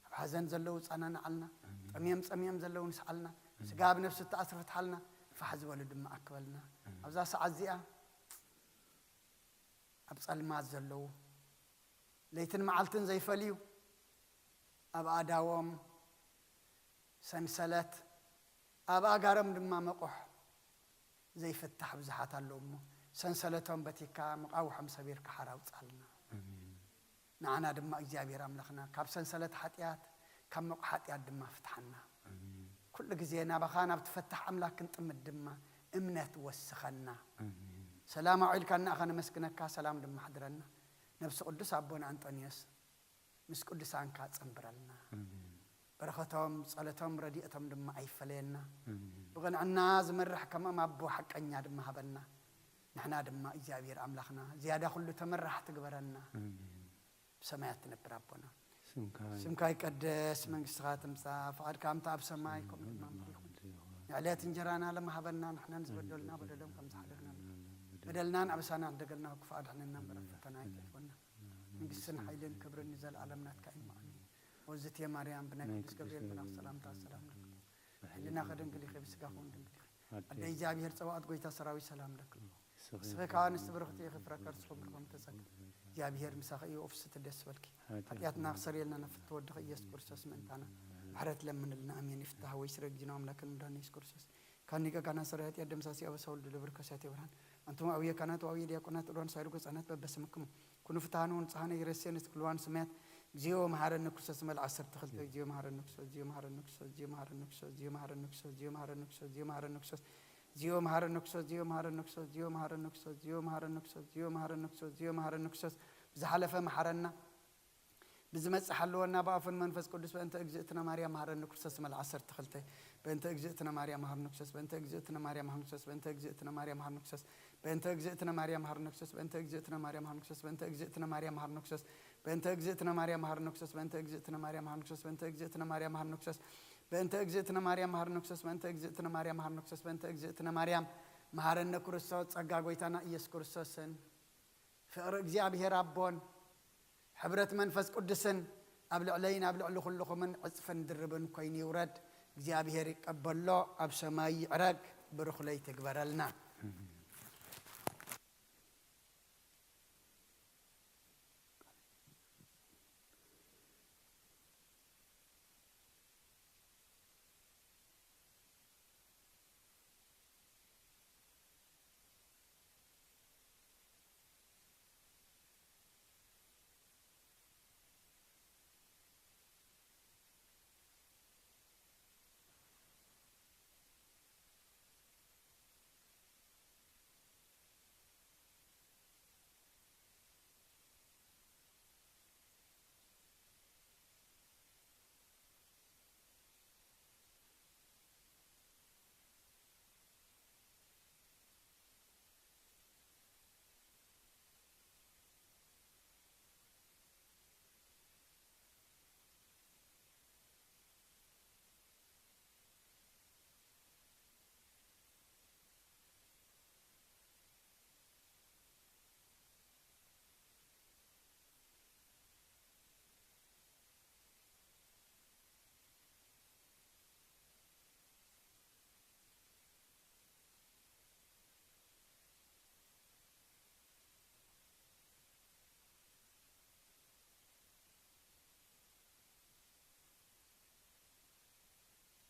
ኣብ ሓዘን ዘለዉ ጸናንዓልና፣ ጠምዮም ጸሚዮም ዘለዉ ንስዓልና፣ ስጋ ኣብ ነፍሲ እተኣስሩ ፍትሓልና፣ ፋሕ ዝበሉ ድማ ኣክበልና። ኣብዛ ሰዓት እዚኣ ኣብ ጸልማት ዘለዉ፣ ለይትን መዓልትን ዘይፈልዩ፣ ኣብ ኣእዳዎም ሰንሰለት፣ ኣብ ኣእጋሮም ድማ መቑሕ ዘይፍታሕ ብዙሓት ኣለዉ እሞ፣ ሰንሰለቶም በቲካ፣ መቓውሖም ሰቢርካ ሓራ ኣውጽኣልና። ኣሜን። ንዓና ድማ እግዚኣብሔር ኣምላኽና ካብ ሰንሰለት ሓጢኣት፣ ካብ መቑሕ ሓጢኣት ድማ ፍትሓና። ኣሜን። ኩሉ ግዜ ናባኻ ናብ ትፈታሕ ኣምላኽ ክንጥምት ድማ እምነት ወስኸና። ኣሜን። ሰላም ኣውዒልካና ኢኻ፣ ነመስግነካ፣ ሰላም ድማ ኣሕድረና። ነብሲ ቅዱስ ኣቦና ኣንጦንዮስ ምስ ቅዱሳንካ ጸንብረልና። ኣሜን። በረኸቶም፣ ጸሎቶም፣ ረድኤቶም ድማ ኣይፈለየና። ኣሜን። ብቕንዕና ዝመርሕ ከምኦም ኣቦ ሓቀኛ ድማ ሃበና። ንሕና ድማ እግዚኣብሔር ኣምላኽና ዝያዳ ኩሉ ተመራሕቲ ግበረና። ኣሜን። ብሰማያት ትነብር ኣቦና፣ ስምካ ስምካ ይቀደስ፣ መንግስትኻ ትምጻእ፣ ፍቓድካ ከምቲ ኣብ ሰማይ ከምኡ ድማ ኣብ ምድሪ ይኹን። ንዕለት እንጀራና ለመሃበና፣ ንሕናን ዝበደሉና በደሎም ከም ዝሓለፍና፣ በደልናን ኣበሳናን ደገልና ክፉእ ኣድሕነና እምበር፣ ኣብ ፈተና ኣይተእትወና። መንግስትን ሓይልን ክብርን ንዘለኣለም ናትካ እዩ። ኣሜን። ወዝቴ ማርያም፣ ብናይ ናይ ቅዱስ ቅዱስ ገብርኤል መልኣኽ ገብርኤል ሰላምታ ሰላም ለኪ። ብሕልናኺ ድንግል ኢኺ፣ ብስጋኺ እውን ድንግል ኢኺ። ኣደ ኣደ እግዚኣብሔር ጸባኦት፣ ጎይታ ሰራዊት፣ ሰላም ለኪ። ንስኺ ንስኺ ከኣ ኣንስቲ ብርኽቲ ኢኺ፣ ፍረ ከርስኺ ብሩኽ ተጸገ። እግዚኣብሔር ምሳኺ እዩ፣ ኦፍስቲ ደስ በልኪ። ሓጢኣትና ክሰርየልና ናብ ፍትወ ወድኺ ኢየሱስ ክርስቶስ ምእንታና ምሕረት ለምንልና። ኣሜን። ይፍታህ ወይ ስረ እግዚእነ ኣምላክን ምዳን ኢየሱስ ክርስቶስ። ካኒ ገጋና ሰራይ ኃጢአት ደምሳሲ አበሳ ወልድ ለብር ከሳቴ ብርሃን። አንትሙ አብየ ካህናት ወአብየ ዲያቆናት ዕሉዋን ሳይሩ ገጻናት በበስምክሙ ኩኑ ፍትሐኑ ንጽሐነ ይረሴ ንስክልዋን ስማያት። እግዚኦ መሐረነ ክርስቶስ መልዓ ዓሰርተ ክልተ። እግዚኦ መሐረነ ክርስቶስ፣ እግዚኦ መሐረነ ክርስቶስ፣ እግዚኦ መሐረነ ክርስቶስ፣ እግዚኦ መሐረነ ክርስቶስ፣ እግዚኦ መሐረነ ክርስቶስ፣ እግዚኦ መሐረነ ክርስቶስ፣ እግዚኦ መሐረነ ክርስቶስ፣ እግዚኦ መሐረነ ክርስቶስ፣ እግዚኦ መሐረነ ክርስቶስ፣ እግዚኦ መሐረነ ክርስቶስ፣ እግዚኦ መሐረነ ክርስቶስ፣ እግዚኦ መሐረነ ክርስቶስ። ብዝሓለፈ መሐረና። ብዝመጽእ ሓልወና ብኣፉን መንፈስ ቅዱስ። በእንተ እግዝእትነ ማርያም መሐረነ ክርስቶስ መልዓ ዓሰርተ ክልተ። በእንተ እግዝእትነ ማርያም መሐረነ ክርስቶስ፣ በእንተ እግዝእትነ ማርያም መሐረነ ክርስቶስ፣ በእንተ እግዝእትነ ማርያም መሐረነ ክርስቶስ፣ በእንተ እግዝእትነ ማርያም መሐረነ ክርስቶስ፣ በእንተ እግዝእትነ ማርያም መሐረነ ክርስቶስ፣ በእንተ እግዝእትነ ማርያም መሐረነ ክርስቶስ፣ በእንተ እግዝእትነ ማርያም መሐረነ ክርስቶስ፣ በእንተ እግዝእትነ ማርያም መሐረነ ክርስቶስ፣ በእንተ እግዝእትነ ማርያም መሐረነ ክርስቶስ፣ በእንተ እግዝእትነ ማርያም መሐረነ ክርስቶስ፣ በእንተ እግዝእትነ ማርያም መሐረነ ክርስቶስ፣ በእንተ እግዝእትነ ማርያም መሐረነ ክርስቶስ። ጸጋ ጎይታና ኢየሱስ ክርስቶስን ፍቕሪ እግዚኣብሔር ኣቦን ሕብረት መንፈስ ቅዱስን ኣብ ልዕለይን ኣብ ልዕሊ ኩልኹምን ዕጽፍን ድርብን ኮይኑ ይውረድ። እግዚኣብሔር ይቀበሎ፣ ኣብ ሰማይ ይዕረግ፣ ብሩኽ ለይቲ ይግበረልና።